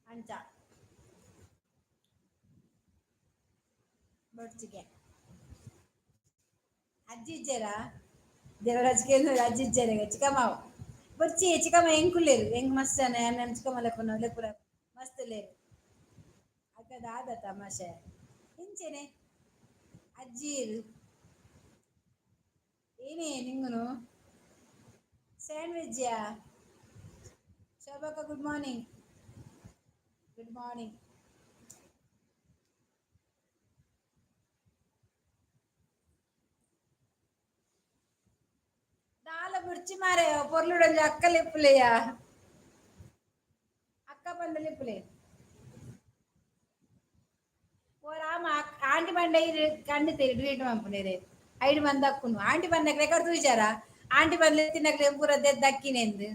ಅಂಚ ಬೊಡ್ಚಿಗೆ ಅಜ್ಜಿ ಇಜ್ಜೆರಾ ದೇವರಾಜ್ ಕೇಂದ್ರ ಅಜ್ಜಿ ಇಜ್ಜೆರ್ ಚಿಕ್ಕಮ್ಮ ಬೊರ್ಚಿ ಚಿಕ್ಕಮ್ಮ ಎಂಕುಲ್ಲೆರ್ ಎಂಕ್ ಮಸ್ತ್ ಜನ ಎನ್ನನ್ ಚಿಕ್ಕಮ್ಮ ಲೆಪ್ಪುನ ಲೆಪ್ಪುರ ಮಸ್ತ್ ಉಲ್ಲೆರ್ ಅಕ್ಕ ದಾದ ತಮಾಷೆ ಇಂಚೆನೆ ಅಜ್ಜಿ ಏನೇ ನಿಂಗುನು ಸ್ಯಾಂಡ್ವಿಚ್ಚಾ? ಶೋಭಕ್ಕ, good morning, good morning. ದಾಲ ಬುರ್ಚಿ ಮಾರೆ ಪೊರ್ಲುಡೊಂಜಿ ಅಕ್ಕ ಲೆಪ್ಪುಲೆಯ, ಅಕ್ಕ ಬಂದ ಲೆಪ್ಪುಲೆ. ಓ ರಾಮ, ಆಂಟಿ ಬಂಡ ಕಂಡಿತೇರಿ ಡಿಲೀಟ್ ಮನ್ಪುನೇರೆ. ಐಡ್ ಬಂದ ಅಕ್ಕುನು ಆಂಟಿ ಬಂದಾಗ ರೆಕಾರ್ಡ್ ತೂಜಾರ? ಆಂಟಿ ಬಂದ್ಲೆ ತಿನ್ನಕ್ಲೆ ಪೂರ ದಕ್ಕಿನೆಂದು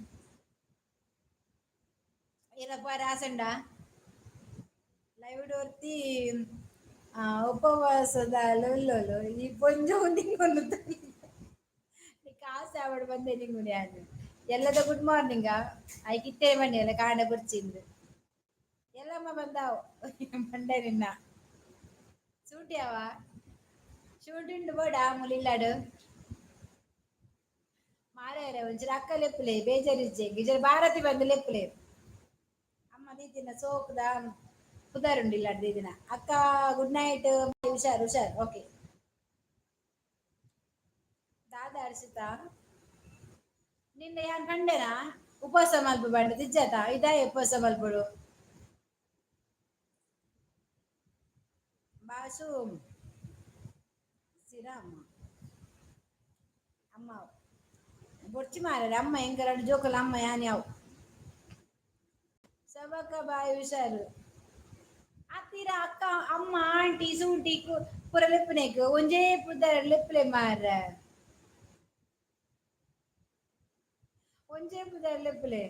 ಏನಪ್ಪ ರಾಸಂಡ ಲೈವ್ ಡೋರ್ತಿ ಉಪವಾಸದ ಲೊಲ್ಲೊಲು. ಈ ಪೊಂಜೊವು ನಿಂಗೊಂದು ಕಾಸು ಅವಡು ಬಂದೆ ನಿಂಗುನಿ ಅದು ಎಲ್ಲದ. ಗುಡ್ ಮಾರ್ನಿಂಗ್ ಐಕಿತ್ತೇ ಬನ್ನಿ ಅಲ್ಲ ಕಾಂಡ ಬುರ್ಚಿಂದು. ಎಲ್ಲಮ್ಮ ಬಂದಾವು ಬಂಡೆ ನಿನ್ನ ಸೂಟಿ ಅವ ಶೂಟಿ ಉಂಡು ಬೋಡ ಮುಲಿಲ್ಲಾಡು ಮಾರಾಯರೆ. ಒಂಚೂರು ಅಕ್ಕ ಲೆಪ್ಪುಲೆ, ಬೇಜಾರಿಜ್ಜೆ ಗಿಜರ್. ಭಾರತಿ ಬಂದು ಲೆಪ್ಪುಲೆ. ಅಮ್ಮ ದೀತಿನ ಸೋಕುದ ಪುದರುಂಡು ಇಲ್ಲಾಡು ದೀದಿನ. ಅಕ್ಕ, ಗುಡ್ ನೈಟ್. ಹುಷಾರ್ ಹುಷಾರ್. ಓಕೆ. ದಾದ ಅರ್ಷಿತಾ, ನಿನ್ನ ಯಾನ್ ಪಂಡೆನಾ? ಉಪವಾಸ ಮಲ್ಪು ಬಂಡ ತಿಜ್ಜಾತ ಇದಾಯ ಉಪವಾಸ ಮಲ್ಪಡು. ಬಾಸು ಸಿರಾಮ ಅಮ್ಮ ಬೊಡ್ಚಿ ಮಾರ ಅಮ್ಮ ಎಂಕ ಎರಡು ಜೋಕುಲ ಅಮ್ಮ ಯಾನ್ ಯಾವು. ಸಬಕ ಬಾಯಿ ಹುಷಾರು ಅತ್ತೀರ. ಅಕ್ಕ, ಅಮ್ಮ, ಆಂಟಿ, ಸೂಟಿ ಪೂರ ಲೆಪ್ಪುನೆಕ್ ಒಂಜೇ ಪುದರ್ ಲೆಪ್ಪುಲೆ ಮಾರ. ಒಂಜೇ ಪುದರ್ ಲೆಪ್ಪುಲೆ.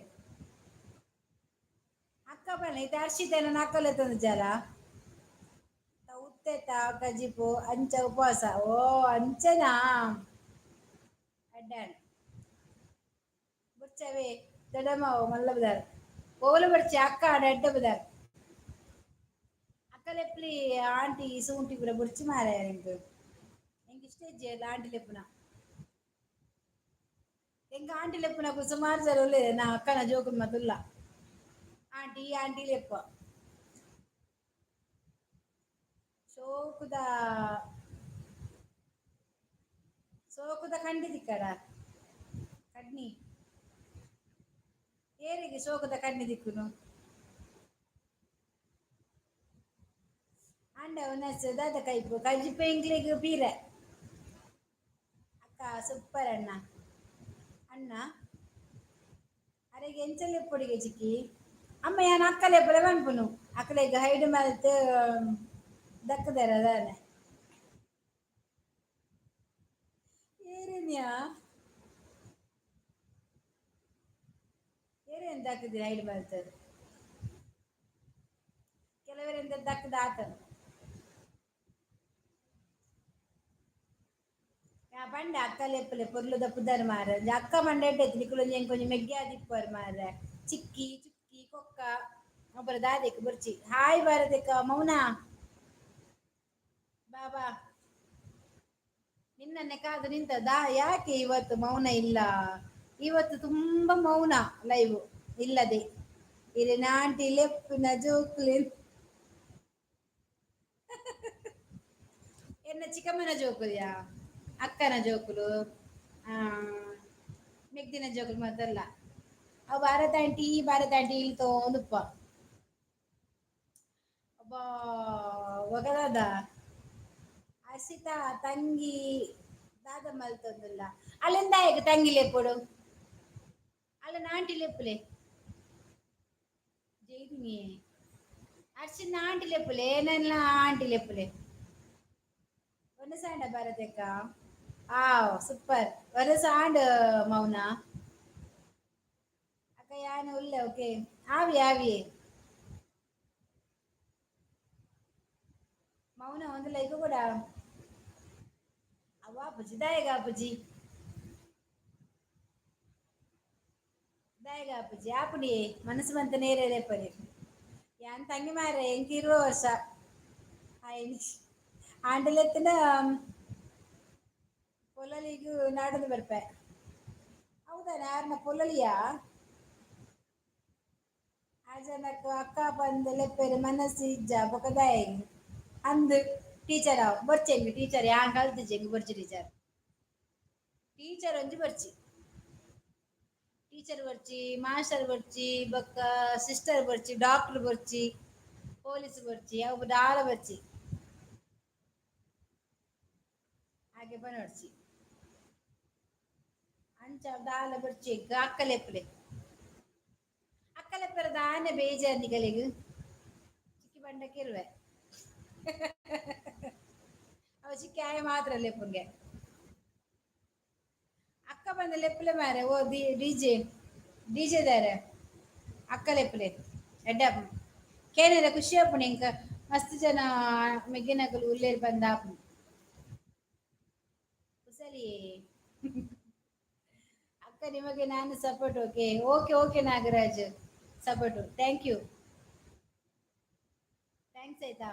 ಅಕ್ಕ ಬಣ್ಣ ಇದು ಅರ್ಷಿತ ಅಕ್ಕಲೆ ತಂದು ಉತ್ತೆತ ಕಜಿಪು ಅಂಚ ಉಪವಾಸ. ಓ ಅಂಚನಾ? ಅಡ್ಡಾಣ ಬುರ್ಚವೇ ದೊಡ್ಡಮ್ಮ ಮಲ್ಲ ಬುದಾರ್ ಓಲು ಬಡ್ಚಿ ಅಕ್ಕ ಆಡ ಅಡ್ಡ ಬುದಾರ್. ಅಕ್ಕ ಲೆಪ್ಲಿ, ಆಂಟಿ ಸೂಂಟಿ ಪೂರ ಬುರ್ಚಿ ಮಾರ. ಎಂಕ್ ಎಂಕ್ ಇಷ್ಟ ಇಜ್ಜಿ ಆಂಟಿ ಲೆಪ್ಪುನ. ಎಂಕ್ ಆಂಟಿ ಲೆಪ್ಪುನಕು ಸುಮಾರು ಸಲ ಉಲ್ಲೆರ್. ನಾ ಅಕ್ಕನ ಜೋಕುಲು ಮಾತ ಆಂಟಿ ಆಂಟಿ ಲೆಪ್ಪ. ಸೋಕುದ ಸೋಕುದ ಕಂಡಿ ತಿಕ್ಕಡ ಕಡ್ನಿ ಏರಿಗೆ ಸೋಕುದ ಕಣ್ಣಿ ದಿಕ್ಕುನು ಅಂಡ ಉನಸ್ ದಾದ ಕೈಪು ಕಜಿಪು ಎಂಕ್ಲೆಗ್ ಪೀರೆ. ಅಕ್ಕ ಸೂಪರ್. ಅಣ್ಣ ಅಣ್ಣ ಅರೆಗೆ ಎಂಚ ಲೆಪ್ಪೊಡಿಗೆ ಚಿಕ್ಕಿ ಅಮ್ಮ. ಯಾನ್ ಅಕ್ಕ ಲೆಪ್ಪುಲೆ ಪನ್ಪುನು. ಅಕ್ಲೆಗ್ ಹೈಡ್ ಮಲ್ತ್ ದಕ್ಕುದೆರ್ ದಾನೆ ಏರಿನ್ಯಾ ಏರೇನು ದಕ್ಕುದಿರ ಹೈಡ್ ಮಲ್ತ್? ಕೆಲವರಿಂದ ದಕ್ಕದ ಆತನು ಪಂಡ ಅಕ್ಕ ಲೆಪ್ಪುಲೆ ಪೊರ್ಲುದ ಪುದರ್ ಮಾರ. ಅಕ್ಕ ಮಂಡೆ ಎಡ್ಡೆ. ನಿಕುಲು ಒಂಜಿ ಎಂಕೊಂಜಿ ಮೆಗ್ಗೆ ಆದಿಪ್ಪುವರ್ ಮಾರ್ರೆ. ಚಿಕ್ಕಿ ಚುಕ್ಕಿ ಕೊಕ್ಕ ಒಬ್ಬರ ದಾದೆಕ್ ಬೊರ್ಚಿ. ಹಾಯ್ ಭಾರತಿಕ. ಮೌನ ಬಾಬಾ ನಿನ್ನನ್ನೇ ಕಾದು ನಿಂತ ದಾ. ಯಾಕೆ ಇವತ್ತು ಮೌನ ಇಲ್ಲ? ಇವತ್ತು ತುಂಬಾ ಮೌನ ಲೈವ್ ಇಲ್ಲದೆ. ಇರೆನ ಆಂಟಿ ಲೆಪ್ಪುನ ಜೋಕುಲೆನ್ ಎನ್ನ ಚಿಕ್ಕಮ್ಮನ ಜೋಕುಲ್ಯಾ, ಅಕ್ಕನ ಜೋಕುಲು, ಮೆಗ್ದಿನ ಜೋಕುಲು ಮಾತಲ್ಲ ಅವು ಭಾರತ ಆಂಟಿ ಭಾರತ ಆಂಟಿ ಇಲ್ಲಿ ತೋಂದುಪ್ಪ. ಅಬ್ಬಾ ಒಗದಾದ ಅರ್ಷಿತಾ ತಂಗಿ ದಾದ ಮಲ್ತೊಂದುಲ್ಲ? ಅಲ್ಲಿಂದ ತಂಗಿ ಲೆಪ್ಪುಡು ಅಲ್ಲ ಆಂಟಿ ಲೆಪ್ಪುಲೆ ಜೈದಿನಿ. ಅರ್ಷಿನ ಆಂಟಿ ಲೆಪ್ಪುಲೆ, ಏನೆಲ್ಲ ಆಂಟಿ ಲೆಪ್ಪುಲೆ. ಒಂದು ಸಾಂಡ ಭಾರತಕ್ಕ. ಆ ಸೂಪರ್. ಒಂದು ಸಾಂಡ್ ಮೌನ ಅಕ್ಕ ಯಾನು ಉಲ್ಲೆ. ಓಕೆ ಆವಿ ಆವಿ ಮೌನ ಒಂದು ಲೈಕ್ ಕೂಡ ಅವ್ವ ಅಪ್ಪುಜಿ ದಾಯಗ ಅಪ್ಪುಜಿ ದಾಯಗ ಅಪ್ಪುಜಿ ಆಪುಡಿ ಮನಸ್ಸು ಮಂತ ನೇರೆ ಲೇಪರಿ. ಯಾನ್ ತಂಗಿ ಮಾರೆ ಎಂಕ್ 20 ವರ್ಷ ಆಯ್ನಿ. ಆಂಡಲೆತ್ತಿನ ಪೊಲಲಿಗು ನಾಡೊಂದು ಬರ್ಪೆ. ಹೌದಾ? ಯಾರನ್ನ ಪೊಲಲಿಯಾ? ಆ ಜನಕ್ ಅಕ್ಕ ಪಂದ್ ಲೆಪ್ಪೆರೆ ಮನಸ್ಸು ಇಜ್ಜ ಬೊಕ ದಾಯೆಗ್ ಅಂದ್ ಟೀಚರ್ ಆವು ಬೊರ್ಚಿ. ಟೀಚರ್ ಯಾನ್ ಕಲ್ತಿಜಿ. ಎಂಕ್ ಬೊರ್ಚಿ ಟೀಚರ್. ಟೀಚರ್ ಒಂಜಿ ಬೊರ್ಚಿ. ಟೀಚರ್ ಬೊರ್ಚಿ, ಮಾಸ್ಟರ್ ಬೊರ್ಚಿ, ಬೊಕ್ಕ ಸಿಸ್ಟರ್ ಬೊರ್ಚಿ, ಡಾಕ್ಟರ್ ಬೊರ್ಚಿ, ಪೊಲೀಸ್ ಬೊರ್ಚಿ, ಅವು ದಾಲ ಬೊರ್ಚಿ. ಹಾಗೆ ಪನೊಡ್ಚಿ ಅಂಚ ದಾಲ ಬೊರ್ಚಿ ಅಕ್ಕಲೆಪ್ಪುಲೆ ಅಕ್ಕಲೆಪ್ಪರ ದಾನೆ ಬೇಜಾರ್ ನಿಕಲೆಗ್ ಚಿಕ್ಕಿ ಬಂಡ ಕಿರುವೆ ಅವ ಚಿಕ್ಕಿ ಆಯ ಮಾತ್ರ ಲೆಪ್ಪುಂಗೆ ಅಕ್ಕ ಬಂದ ಲೆಪ್ಪುಲೆ ಮಾರೆ. ಓ ಡಿಜೆ ಡಿಜೆ ದಾರೆ ಅಕ್ಕ ಲೆಪ್ಪುಲೆ ಎಡ್ಡೆ ಆಪುಂಡು ಕೇನೆರೆ ಖುಷಿ ಆಪುಂಡು. ಇಂಕ ಮಸ್ತ್ ಜನ ಮೆಗ್ಗಿನಕುಲು ಉಲ್ಲೇರ್ ಬಂದ ಆಪುಂಡು. ಕುಸಲಿ ಅಕ್ಕ, ನಿಮಗೆ ನಾನು support. Okay okay okay Nagaraj, support, thank you, thanks ಆಯ್ತಾ.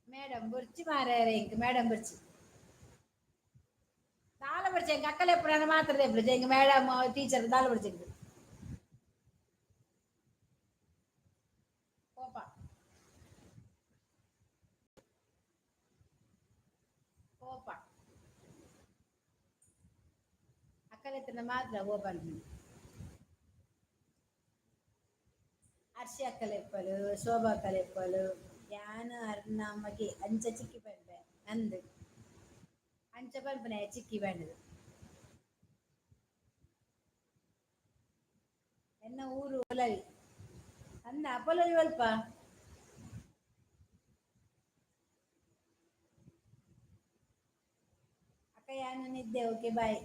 ಮೇಡಮ್ ಬೊರ್ಚಿ ಮಾರಾಯ, ಇಂಕ್ ಮೇಡಮ್ ಬೊರ್ಚಿ, ದಾಲ ಬೊರ್ಚಿ. ಎಂಕ್ ಅಕ್ಕಲೆ ಎಪ್ಪುನ ಮಾತ್ರ ಲೆಪ್ಪುಲೆ. ಎಂಕ್ ಮೇಡಮ್ ಟೀಚರ್ ದಾಲ ಬೊರ್ಚಿ ಎಂಕ್. ಕೋಪ ಕೋಪ ಅಕ್ಕಲೆತ್ತನ ಮಾತ್ರ ಓಪನ್. ಹರ್ಷಿ ಅಕ್ಕಲೆಪ್ಪಲು, ಶೋಭಾ ಅಕ್ಕಲೆಪ್ಪಲು, ಯಾನ್ ಅರ್ನ ಮಗೆ ಅಂಚ ಚಿಕ್ಕಿ ಪನ್ಪೆ ಅಂದ್ ಅಂಚ ಪನ್ಪುನೆ ಚಿಕ್ಕಿ ಪಂಡುದು. ಎನ್ನ ಊರು ಪೊಲವಿ ಅಂದ ಪೊಲವಿ ಒಲ್ಪ ಅಕ್ಕ ಯಾನ್ ನಿದ್ದೆ. Okay, bye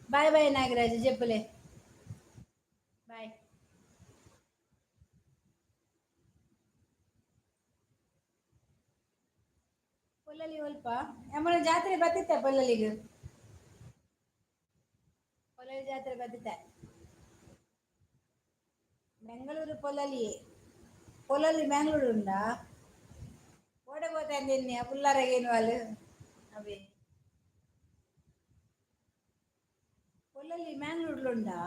bye bye Nagaraj, ಜೆಪ್ಪುಲೆ, ಬಾಯ್. ಪೊಲ್ಲಲಿ ಒಲ್ಪ ಯಮನ ಜಾತ್ರೆ ಬತ್ತಿತ್ತ? ಪೊಲ್ಲಲಿಗೆ ಪೊಲ್ಲಲಿ ಜಾತ್ರೆ ಬತ್ತಿತ್ತ? ಬೆಂಗಳೂರು ಪೊಲ್ಲಲಿ. ಪೊಲ್ಲಲಿ ಮ್ಯಾಂಗ್ಳೂರು ಉಂಡಾ? ಓಡೆ పోతాను దీన్ని పుల్లారగేను వాళ్ళు అవి. పొల్లలి ಮ್ಯಾಂಗ್ಳೂರ್ಲು ಉಂಡಾ?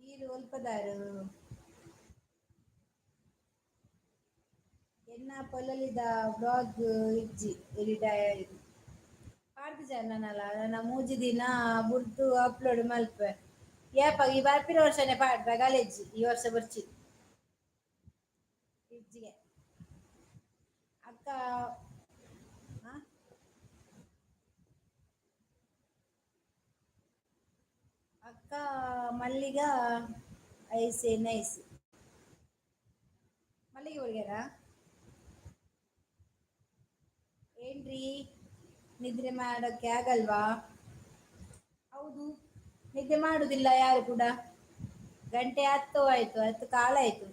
ಈರು ಒಲ್ಪದಾರು? ಎನ್ನ ಪೊಲ್ಲಲಿದ ಬ್ಲಾಗ್ ಇಜ್ಜಿ ಎಡಿಟ್ ಪಾಡ್ದಿಜ ನನಲ. ನನ್ನ ಮೂಜಿ ದಿನ ಬುಡ್ದು ಅಪ್ಲೋಡ್ ಮಲ್ಪೆ. ಏಪ ಈ ಬರ್ಪಿನ ವರ್ಷನೇ ಪಾಡ್ಬೆ ಕಾಲೇಜ್. ಈ ವರ್ಷ ಬರ್ಚಿ ಇಜ್ಜಿಗೆ ಅಕ್ಕ. ಆ? ಅಕ್ಕ ಮಲ್ಲಿಗ ಐಸೆ ನೈಸ್. ಮಲ್ಲಿಗೆ ಹುಡುಗ್ಯಾರ ಏನ್ರಿ? ನಿದ್ರೆ ಮಾಡೋಕೆ ಆಗಲ್ವಾ? ಹೌದು, ನಿದ್ದೆ ಮಾಡುದಿಲ್ಲ ಯಾರು ಕೂಡ. ಗಂಟೆ 10 ಆಯ್ತು, 10:15 ಆಯ್ತು.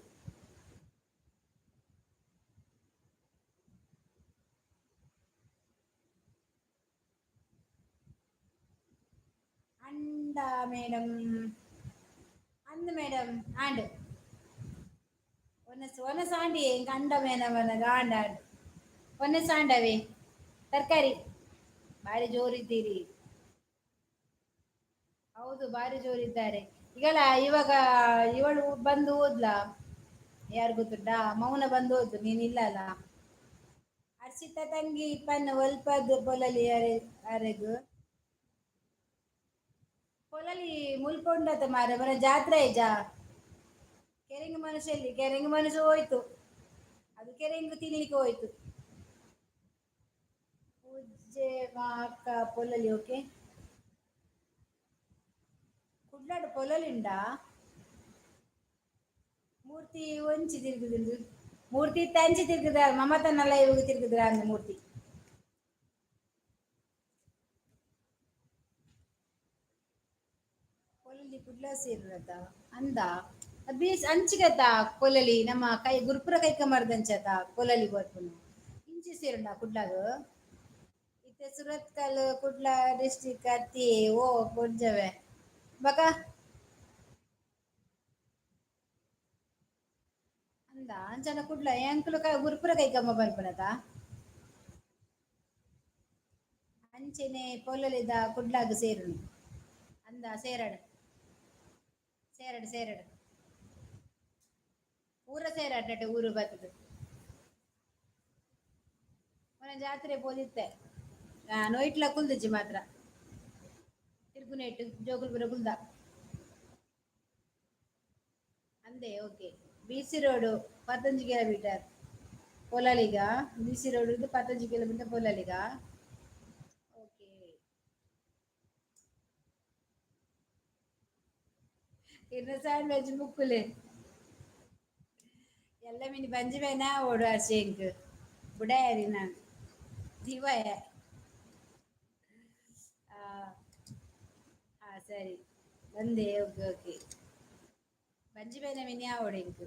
ಅಂಡ ಮೇಡಮ್ ಅಂದ್ ಮೇಡಮ್ ಆಂಡ್ ಒನಸ್ ಒನಸ್ ಆಂಡಿ ಎಂಕ್ ಅಂಡ ಮೇಡಮ್ ಅನ್ನಗ ಆಂಡ ಆಂಡ್ ಒನಸ್ ಆಂಡವೇ. ತರಕಾರಿ ಬಾರಿ ಜೋರಿದ್ದೀರಿ. ಹೌದು, ಬಾರಿ ಜೋರಿದ್ದಾರೆ. ಈಗಲ್ಲ ಇವಾಗ ಇವಳು ಬಂದು ಹೋದ್ಲಾ? ಯಾರು ಗೊತ್ತುಂಟಾ? ಮೌನ ಬಂದು ಹೋದ್ಲು, ನೀನಿಲ್ಲ ಅಲ್ಲ. ಹರ್ಷಿತ ತಂಗಿ ಪನ್ನ ಒಲ್ಪದ್ ಪೊಲಲಿ ಅರೆಗ್? ಪೊಲಲಿ ಮುಲ್ಪ ಉಂಡತ ಮಾರೆ. ಮರ ಜಾತ್ರೆ ಇಜಾ ಕೆರೆಂಗ್ ಮನುಷ್ಯ? ಕೆರೆಂಗ್ ಮನುಷ್ಯ ಹೋಯ್ತು, ಅದು ಕೆರೆಂಗು ತಿನ್ಲಿಕ್ಕೆ ಹೋಯ್ತು. ಪೂಜೆ ಅಕ್ಕ ಪೊಲಲಿ. ಓಕೆ, ಕುಡ್ಲಾಡ್ ಪೊಲಲಿಂಡ ಮೂರ್ತಿ ಒಂಚಿ ತಿರುಗುದುಂಡು. ಮೂರ್ತಿ ತಂಚಿ ತಿರುಗುದ ಮಮತನೆಲ್ಲ ಇವಾಗ ತಿರುಗುದ್ರ ಅಂದ ಮೂರ್ತಿ. ಪೊಲಲಿ ಕುಡ್ಲ ಸೇರಿರತ ಅಂದ ಬೀಚ್ ಅಂಚಿಗತ. ಪೊಲಲಿ ನಮ್ಮ ಕೈ ಗುರುಪುರ ಕೈಕಮರ್ದಂಚತ ಪೊಲಲಿ ಬರ್ಪುನು. ಇಂಚಿ ಸೇರುಂಡ ಕುಡ್ಲಾಗ? ಇತ್ತೆ ಸುರತ್ಕಲ್ ಕುಡ್ಲ ಡಿಸ್ಟ್ರಿಕ್ಟ್ ಅತ್ತಿ. ಓ ಪೊಂಜವೆ ಬಕ ಅಂದ ಅಂಚನ ಕುಡ್ಲ ಎಂಕುಲು ಗುರುಪುರ ಕೈಕಮ್ಮ ಬರ್ಪುನತ. ಅಂಚೆನೆ ಪೊಲಲಿದ ಕುಡ್ಲಾಗ ಸೇರುನು ಅಂದ. ಸೇರಡ್ ಸೇರಡ್ ಸೇರಡ್ ಊರ ಸೇರಡ್ನಟ್ ಊರು ಬರ್ತದೆ. ಮೊನ್ನೆ ಜಾತ್ರೆ ಪೋದಿತ್ತೆ ನೋಯ್ಟ್ಲ ಕುಲ್ದಿಜ್ಜಿ ಮಾತ್ರ. ತಿರ್ಗುನೇಟು ಜೋಕುಲು ಪೂರ ಕುಲ್ದ. ಅಂದೆ okay. B C road 15 kilometre ಪೊಲಾಲಿಗ. ಬಿ ಸಿ ರೋಡ್ 15 ಕಿಲೋಮೀಟರ್ ಪೊಲಾಲಿಗ. ಓಕೆ. ಇರ್ನ ಸ್ಯಾಂಡ್ವಿಚ್ ಮುಕ್ಕುಲೆ ಎಲ್ಲ ಮಿನಿ ಬಂಜಿ ಬೇನ ಓಡು ಅರ್ಶೆಂಕ್ ಬುಡಾಯರಿ ನಾನು ದಿವಾಯ. ಹಾ, ಸರಿ, ಬಂದೆ. ಓಕೆ ಓಕೆ, ಬಂಜಿ ಬೇನೆ ಮಿನಿ ಆವೊಡು ಎಂಕ್.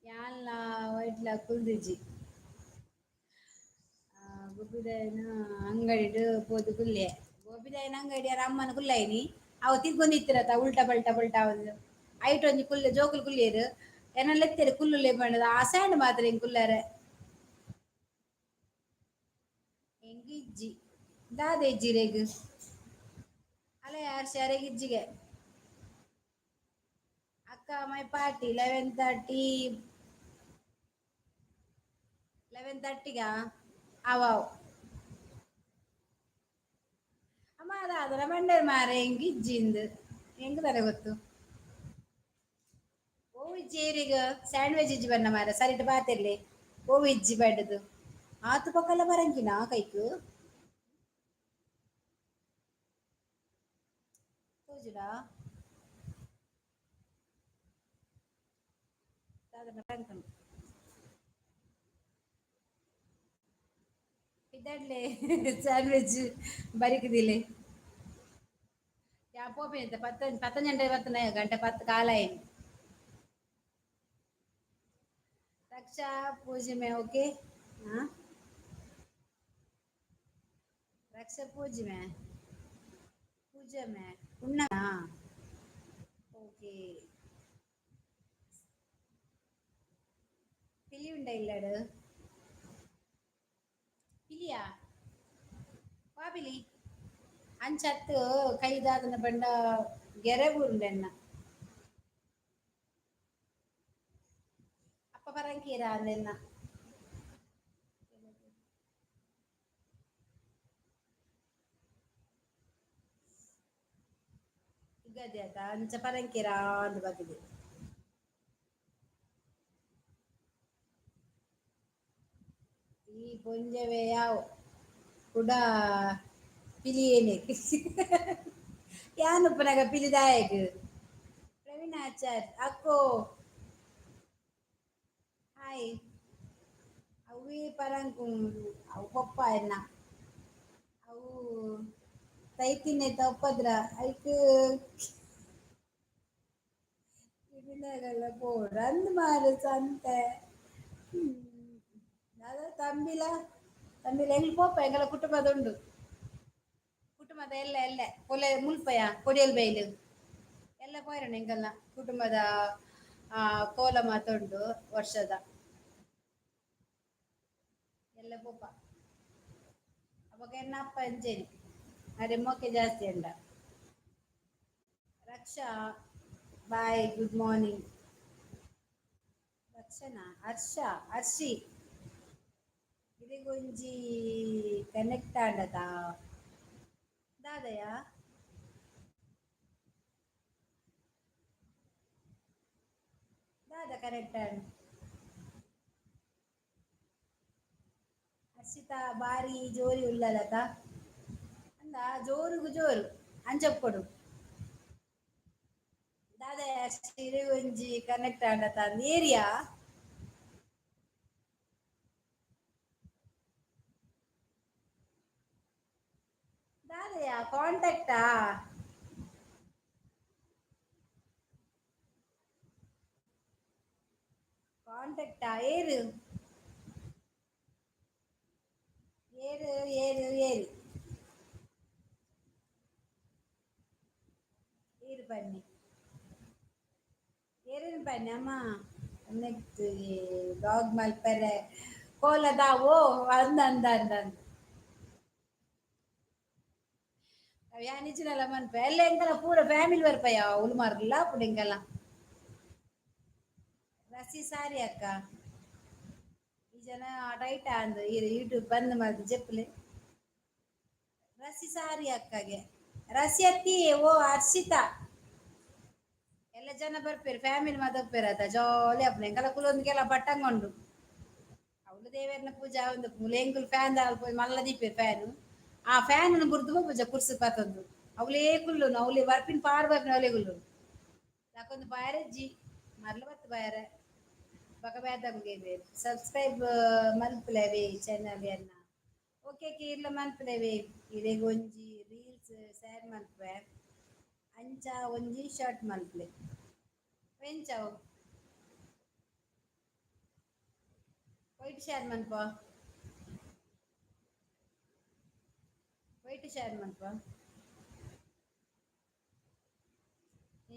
ಯಾನ್ಲ ವೈಟ್ಲ ಕುಲ್ದಿಜಿ. ಗೋಪಿದಾಯನ ಅಂಗಡಿಡ್ ಪೋದು ಕುಲ್ಲೆ. ಗೋಪಿದಾಯನ ಅಂಗಡಿ ಅಮ್ಮನ ಕುಲ್ಲೈನಿ. ಅವು ತಿರ್ಗೊಂದಿತ್ತಿರತ್ತ ಉಲ್ಟಾ ಪಲ್ಟಾ ಪಲ್ಟಾ. ಒಂದು ಐಟ್ ಒಂಜಿ ಕುಲ್ಲೆ ಜೋಕುಲು ಕುಲ್ಲೇರು. ಎನನ್ ಲೆತ್ತೆರ್ ಕುಲ್ಲುಲೆ ಪಂಡದ. ಆ ಸ್ಯಾಂಡ್ ಮಾತ್ರ ಎಂಕ್ ಕುಲ್ಲರೆ ಎಂಕ್ ಇಜ್ಜಿ. ದಾದ ಇಜ್ಜಿ ರೇಗ್? ಅಲೆ ಯಾರ್ ಇಜ್ಜಿಗೆ. ಅಕ್ಕ, my party 11:30. 11:30ಗ ಅವ ಅಮ್ಮ. ಅದ ಅದರ ಬಂಡೇರ್ ಮಾರೆ, ಎಂಕ್ ಇಜ್ಜಿ ಇಂದು. ಎಂಕ್ ದಾನೆ ಗೊತ್ತು? ಓ ಇಜ್ಜಿ ಏರಿಗ ಸ್ಯಾಂಡ್ವಿಚ್ ಇಜ್ಜಿ ಬನ್ನ ಮಾರೆ. ಸರಿಟ್ ಬಾತಿರ್ಲಿ. ಓ ಇಜ್ಜಿ ಬಡ್ದು ಆತು ಪಕ್ಕಲ ಬರಂಗಿನ ಕೈಕ್ ತೋಜುಡಾ? ದಾದನ ಪಂಕುಂಡು ಪಿದಡ್ಲೆ. ಸ್ಯಾಂಡ್ವಿಚ್ ಬರಿಕುದಿಲೆ. ಯಾ ಪೋಪೆ ಪತ್ತ 10 ಗಂಟೆ 10 ಗಂಟೆ 10 ಕಾಲ ಅయింది. ರಕ್ಷಾ ಪೂಜಿಮೆ. ಓಕೆ. ಹಾ, ರಕ್ಷಾ ಪೂಜಿಮೆ, ಪೂಜೆ ಉಣ್ಣ. ಓಕೆ. ಪಿಲಿ ಉಂಡ ಇಲ್ಲಡು? ಪಿಲಿಯಾ? ವಾ ಪಿಲಿ? ಅಂಚತ್ತು ಕೈದಾದನ ಬಂಡ ಗೆರೆ ಬೂರುಂಡೆನ್ನ. ಅಪ್ಪ ಪರಂಕೀರ ಅಂದೆನ್ನ. ಯುಗಾದಿ ಆತ ಅಂಚ ಪರಂಕೀರ ಅಂದ್ ಬತ್ತಿದೆ. ಈ ಪೊಂಜವೆ ಯಾವ್ ಕುಡ ಪಿಲಿಯೇನೆ ಯಾನ್ ಉಪ್ಪುನಗ ಪಿಲಿದಾಯಗ್. ಪ್ರವೀಣ್ ಆಚಾರ್ ಅಕ್ಕೋ, ಹಾಯ್. ಅವೇ ಪರಂಕು ಅವು ಪಪ್ಪ ಎನ್ನ. ಅವು ತೈತಿನೆತ ಉಪದ್ರ ಐಕ್ ಇದನ್ನಾಗಲ್ಲ ಪೋಡು ಮಾರೆ ಸಂತೆ. ದಾದ ತಂಬಿಲ ತಂಬಿಲ ಎಂಗ್ಲು ಪೋಪ. ಎಂಗಲ ಕುಟುಂಬದ ಉಂಡು, ಕುಟುಂಬದ ಎಲ್ಲ ಎಲ್ಲ ಕೊಲೆ ಮುಲ್ಪಯ ಕೊಡಿಯಲ್ ಬೈಲು ಎಲ್ಲ ಪೋಯರಣ. ಎಂಗಲ್ನ ಕುಟುಂಬದ ಕೋಲ ಮಾತುಂಡು ವರ್ಷದ. ಎಲ್ಲ ಪೋಪ. ಅವಾಗ ಎನ್ನ ಅಪ್ಪ ಅಂಚೆನೆ ಅರೆ ಮೊಕ್ಕೆ ಜಾಸ್ತಿ ಅಂಡ. ರಕ್ಷಾ, ಬಾಯ್, ಗುಡ್ ಮಾರ್ನಿಂಗ್. ರಕ್ಷಣಾ, ಹರ್ಷ, ಹರ್ಷಿ, ಇರೆಗೊಂಜಿ ಕನೆಕ್ಟ್ ಆಂಡತಾ? ದಾದಯ? ದಾದ ಕನೆಕ್ಟ್ ಆಂಡ್? ಹರ್ಷಿತಾ ಬಾರಿ ಜೋರಿ ಉಲ್ಲಲತ ಅಂದ. ಜೋರುಗು ಜೋರು ಅಂಚಪ್ಪೊಡು. ದಾದಯ ಇರೆಗೊಂಜಿ ಕನೆಕ್ಟ್ ಆಂಡತ? ಏರಿಯಾ ದಾದಯ? ಕಾಂಟ್ಯಾಕ್ಟಾ? ಕಾಂಟ್ಯಾಕ್ಟಾ? ಏರು ಏರು ಏರು ಏರು ಏರು ಬನ್ನಿ. ಏರಿನ ಬನ್ನಿ ಅಮ್ಮ. ನೆಕ್ಸ್ಟ್ ಡಾಗ್ ಮಲ್ಪೆರೆ ಕೋಲದಾವೋ ಅಂದ ಅಂದ ಅಂದ ಅಂದ. ಯಾನ್ ಇಜ್ಜಿನಲ ಮನ್ಪೆ. ಎಲ್ಲ ಎಂಕಲ ಪೂರ ಫ್ಯಾಮಿಲಿ ಬರ್ಪಯ್ಯ. ಉಲು ಪುಡು ಎಂಕಲ. ರಸಿ ಸಾರಿ ಅಕ್ಕ. ಈ ಜನ ಟೈಟ್ ಅಂದು. ಈ ಯೂಟ್ಯೂಬ್ ಬಂದ್ ಮಲ್ತ್ ಜೆಪ್ಪುಲೆ. ರಸಿ ಸಾರಿ ಅಕ್ಕಗೆ. ರಸ್ಯತ್ತಿ ಓ ಹರ್ಷಿತಾ. ಎಲ್ಲ ಜನ ಬರ್ಪೇರು, ಫ್ಯಾಮಿಲಿ ಮಾತ ಅದ ಜಾಲಿ ಅಪ್ಪನ ಎಂಕಲ ಕುಲೊಂದು ಕೆಲ ಪಟ್ಟಂಗ ಉಂಡು. ಅವಳು ದೇವರನ ಪೂಜೆ ಒಂದು ಎಂಕುಲು ಫ್ಯಾನ್ ದಾಲ್ ಮಲ್ಲ ದೀಪೆ ಫ್ಯಾನ್. ಆ ಫ್ಯಾನ್ ಬುರ್ದು ಪೂಜೆ ಕುರ್ಸು ಪತ್ತೊಂದು ಅವಳೇ ಕುಲ್ಲುನು, ಅವಳೇ ಬರ್ಪಿನ ಪಾರ್ ಬರ್ಪಿನ ಅವಳೇ ಕುಲ್ಲುನು. ದಾಕೊಂದು ಬಾಯರೆ ಜಿ ಮರ್ಲ ಬತ್ತು ಬಾಯರೆ ಬಕ ಬೇದ. ಸಬ್ಸ್ಕ್ರೈಬ್ ಮಲ್ಪುಲೆವೆ ಚಾನಲ್ ಎನ್ನ. ಓಕೆ, ಕೀರ್ಲ ಮಲ್ಪುಲೆವೆ. ಇರೆಗ್ ಒಂಜಿ ರೀಲ್ಸ್ ಶೇರ್ ಮಲ್ಪುವೆ, ಅಂಚ ಒಂಜಿ ಶಾರ್ಟ್ ಮಲ್ಪುಲೆ. ಎಂಚವು ವೈಟ್ ಶೇರ್ ಮನ್ಪ, ವೈಟ್ ಶೇರ್ ಮನ್ಪ.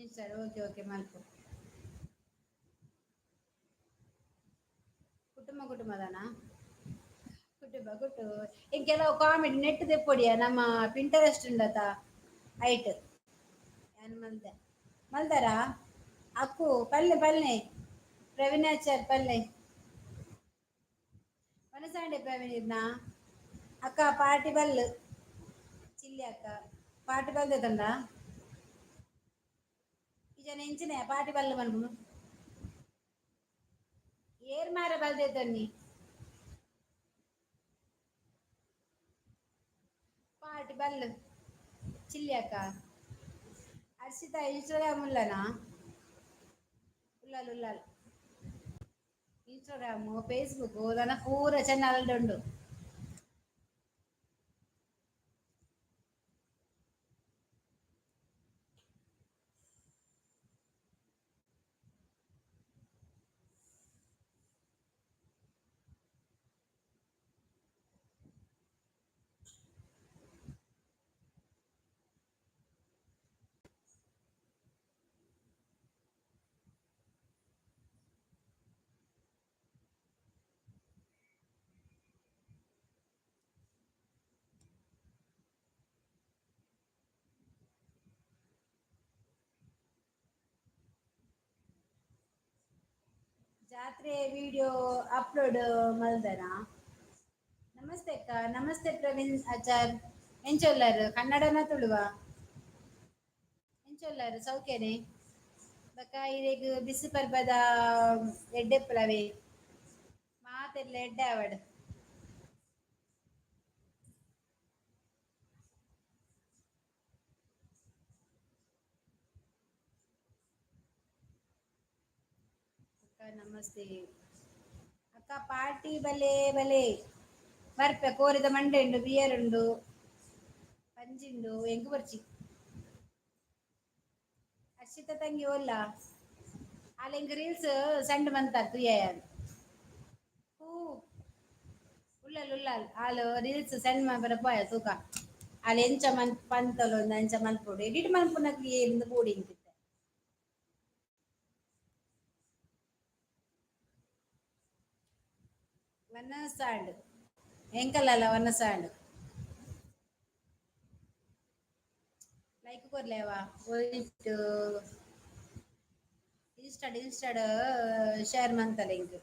ಇನ್ಸ್ಟಾ. ಓಕೆ ಓಕೆ, ಮಲ್ಪು. ಕುಟುಂಬ ಕುಟುಂಬದಾನ ಕುಟುಂಬ ಕುಟು. ಈಗ ಕೆಲವು ಕಾಮಿಡಿ ನೆಟ್ ದೆಪ್ಪೊಡಿಯ ನಮ್ಮ ಪಿಂಟರೆಸ್ಟ್ ಉಂಡತ ಐಟ್ ಯಾನ್ ಮಲ್ದೆ. ಮಲ್ದಾರ ಅಕ್ಕು ಪಲ್ಲೆ ಪಲ್ಲೆ ಪ್ರವೀಣಾಚಾರ್ ಪಲ್ಲೆ ವನಸಾಂಡೆ ಪ್ರವೀಣ್. ಅಕ್ಕ ಪಾರ್ಟಿ ಬಲ್ ಚಿಲ್ಲಿ ಅಕ್ಕ ಪಾರ್ಟಿ ಬಲ್ದೆ ತಂಡ ಈ ಜನ ಎಂಚಿನ ಪಾರ್ಟಿ ಬಲ್ಲು ಮನ್ಪುನು ಏರ್ ಮಾರ ಬಲ್ದೆ ತನ್ನಿ ಪಾರ್ಟಿ ಬಲ್ಲು ಚಿಲ್ಲಿ ಅಕ್ಕ. ಹರ್ಷಿತಾ ಇನ್ಸ್ಟಾಗ್ರಾಮ್ ಉಲ್ಲನಾ? ಉಲ್ಲಲ್ ಉಲ್ಲಲ್. ಇನ್ಸ್ಟಾಗ್ರಾಮು ಫೇಸ್ಬುಕ್ ದನ ಪೂರ ಚಾನಲ್ ಉಂಡು. ಜಾತ್ರೆ ವಿಡಿಯೋ ಅಪ್ಲೋಡ್ ಮಲ್ದನಾ? ನಮಸ್ತೆ ಅಕ್ಕ. ನಮಸ್ತೆ ಪ್ರವೀಣ್ ಆಚಾರ್. ಎಂಚೊಲ್ಲಾರು? ಕನ್ನಡನ ತುಳುವ? ಎಂಚೊಲ್ಲಾರು? ಸೌಖ್ಯನೆ? ಬಕ್ಕ ಇರೆಗ್ ಬಿಸು ಪರ್ಬದ ಎಡ್ಡೆಪ್ಪಲವೇ, ಮಾತೆರ್ಲ ಎಡ್ಡೆ ಆವಡ್. ಅಕ್ಕ ನಮಸ್ತೆ ಅಕ್ಕ. ಪಾರ್ಟಿ ಬಲೆ ಬಲೆ ಬರ್ಪೆ. ಕೋರಿದ ಮಂಡೆ ಉಂಡು, ಬಿಯರ್ ಉಂಡು, ಪಂಜಿಂಡು, ಎಂಕ್ ಬರ್ಚಿ. ಹರ್ಷಿತ ತಂಗಿ ಓಲ್ಲ? ಆಲ್ ಎಂಕ್ ರೀಲ್ಸ್ ಸೆಂಡ್ ಮಂತಾರ್ ತುಯ್ಯ. ಹೂ, ಉಲ್ಲಲ್ ಉಲ್ಲಲ್. ಆಲ್ ರೀಲ್ಸ್ ಸೆಂಡ್ ಮನ್ಪರ ಪೋಯ ತೂಕ. ಆಲ್ ಎಂಚ ಮನ್ ಪಂತೊಲು ಅಂಚ ಮನ್ಪೊಡು, ಎಡಿಟ್ ಮನ್ಪುನಕ್ ಏರಿಂದ ಬೋಡಿ ಇಂಕಿತ್ತೆ. ವನಸಾಂಡ್ ಎಂಕಲ್ಲಲ್ಲ ವನಸಾಂಡ್. ಲೈಕ್ ಕೊರ್ಲೇವಾ? ವೈಟ್ ಇನ್ಸ್ಟಾಡ್ ಇನ್ಸ್ಟಾಡ್ ಶೇರ್ ಮಂತಲ್ಲ ಎಂಕ್.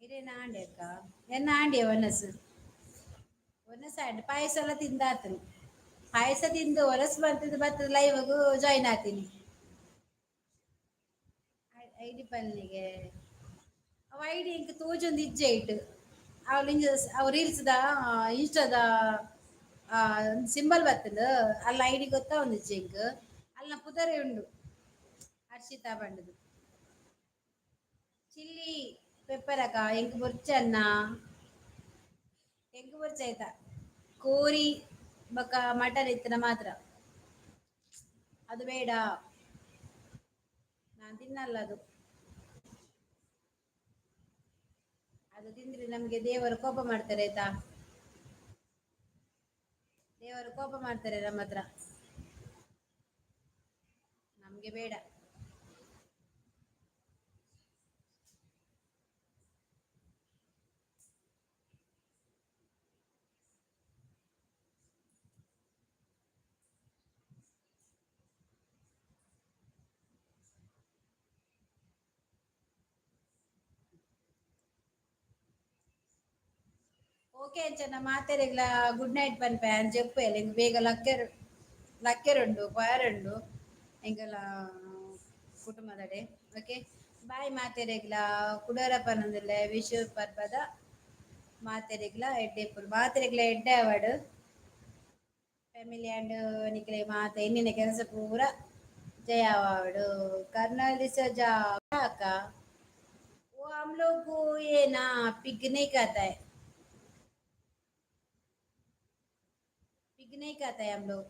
ಇರೇನ ಆಂಡೆ ಅಕ್ಕ? ಎನ್ನ ಆಂಡಿಯ ಒನಸು ಒನಸು ಆಂಡ್ ಪಾಯಸ ಎಲ್ಲ ತಿಂದಾತನು. ಪಾಯಸ ತಿಂದು ಒನಸು ಬರ್ತದೆ ಬರ್ತದೆ ಲೈವ್ಗೂ ಜಾಯಿನ್ ಆಗ್ತೀನಿ. ಐಡಿ ಪನ್ನಿಗೆ ಅವು ಐಡಿ ಇಂಕ್ ತೋಜೊಂದು ಇಜ್ಜೆ ಇಟ್ಟು. ಅವು ಇಂಜ ಅವು ರೀಲ್ಸ್ದ ಇನ್ಸ್ಟಾದ ಸಿಂಬಲ್ ಬರ್ತದೆ ಅಲ್ಲ, ಐಡಿ ಗೊತ್ತಾ ಒಂದು ಇಜ್ಜೆ ಇಂಕ್. ಅಲ್ಲ ಪುದರೇ ಉಂಡು ಹರ್ಷಿತಾ ಬಂಡದು. ಚಿಲ್ಲಿ ಪೆಪ್ಪರ್ ಅಕ್ಕ ಎಂಕ್ ಬೊರ್ಚನ್ನ, ಎಂಕ್ ಬೊರ್ಚ ಆಯ್ತಾ. ಕೋರಿ ಬೊಕ್ಕ ಮಟನ್ ಇತ್ತಿನ ಮಾತ್ರ. ಅದು ಬೇಡ, ನಾನು ತಿನ್ನಲ್ಲ ಅದು. ಅದು ತಿಂದ್ರೆ ನಮ್ಗೆ ದೇವರು ಕೋಪ ಮಾಡ್ತಾರೆ ಆಯ್ತಾ? ದೇವರು ಕೋಪ ಮಾಡ್ತಾರೆ ನಮ್ಮ ಹತ್ರ. ನಮ್ಗೆ ಬೇಡ. ಓಕೆ, ಅಂಚನ ಮಾತೆರೆಗ್ಲ ಗುಡ್ ನೈಟ್ ಪನ್ಪೆ. ಜೆಪ್ಪು, ಎಂಕ್ ಬೇಗ ಲಕ್ಕೆರ್ ಲಕ್ಕೆರುಂಡು, ಪೋಯರುಂಡು ಎಂಕಲ ಕುಟುಂಬದಡೆ. ಓಕೆ, ಬಾಯ್ ಮಾತೆರೆಗ್ಲ. ಕುಡೋರ ಪನೊಂದುಲ್ಲೆ, ವಿಶು ಪರ್ಬದ ಮಾತೆರೆಗ್ಲ ಎಡ್ಡೆಪ್ಪುಲು. ಮಾತೆರೆಗ್ಲ ಎಡ್ಡೆ ಆವಡ್. ಫ್ಯಾಮಿಲಿ ಅಂಡ್ ನಿಕ್ಲೆ ಮಾತ ಎನ್ನಿನ ಕೆಲಸ ಪೂರ ಜಯ ಆವಡ್. कर्नल सजा का वो हम लोग को ये ना पिग नहीं खाता है, पिग नहीं खाता है हम लोग.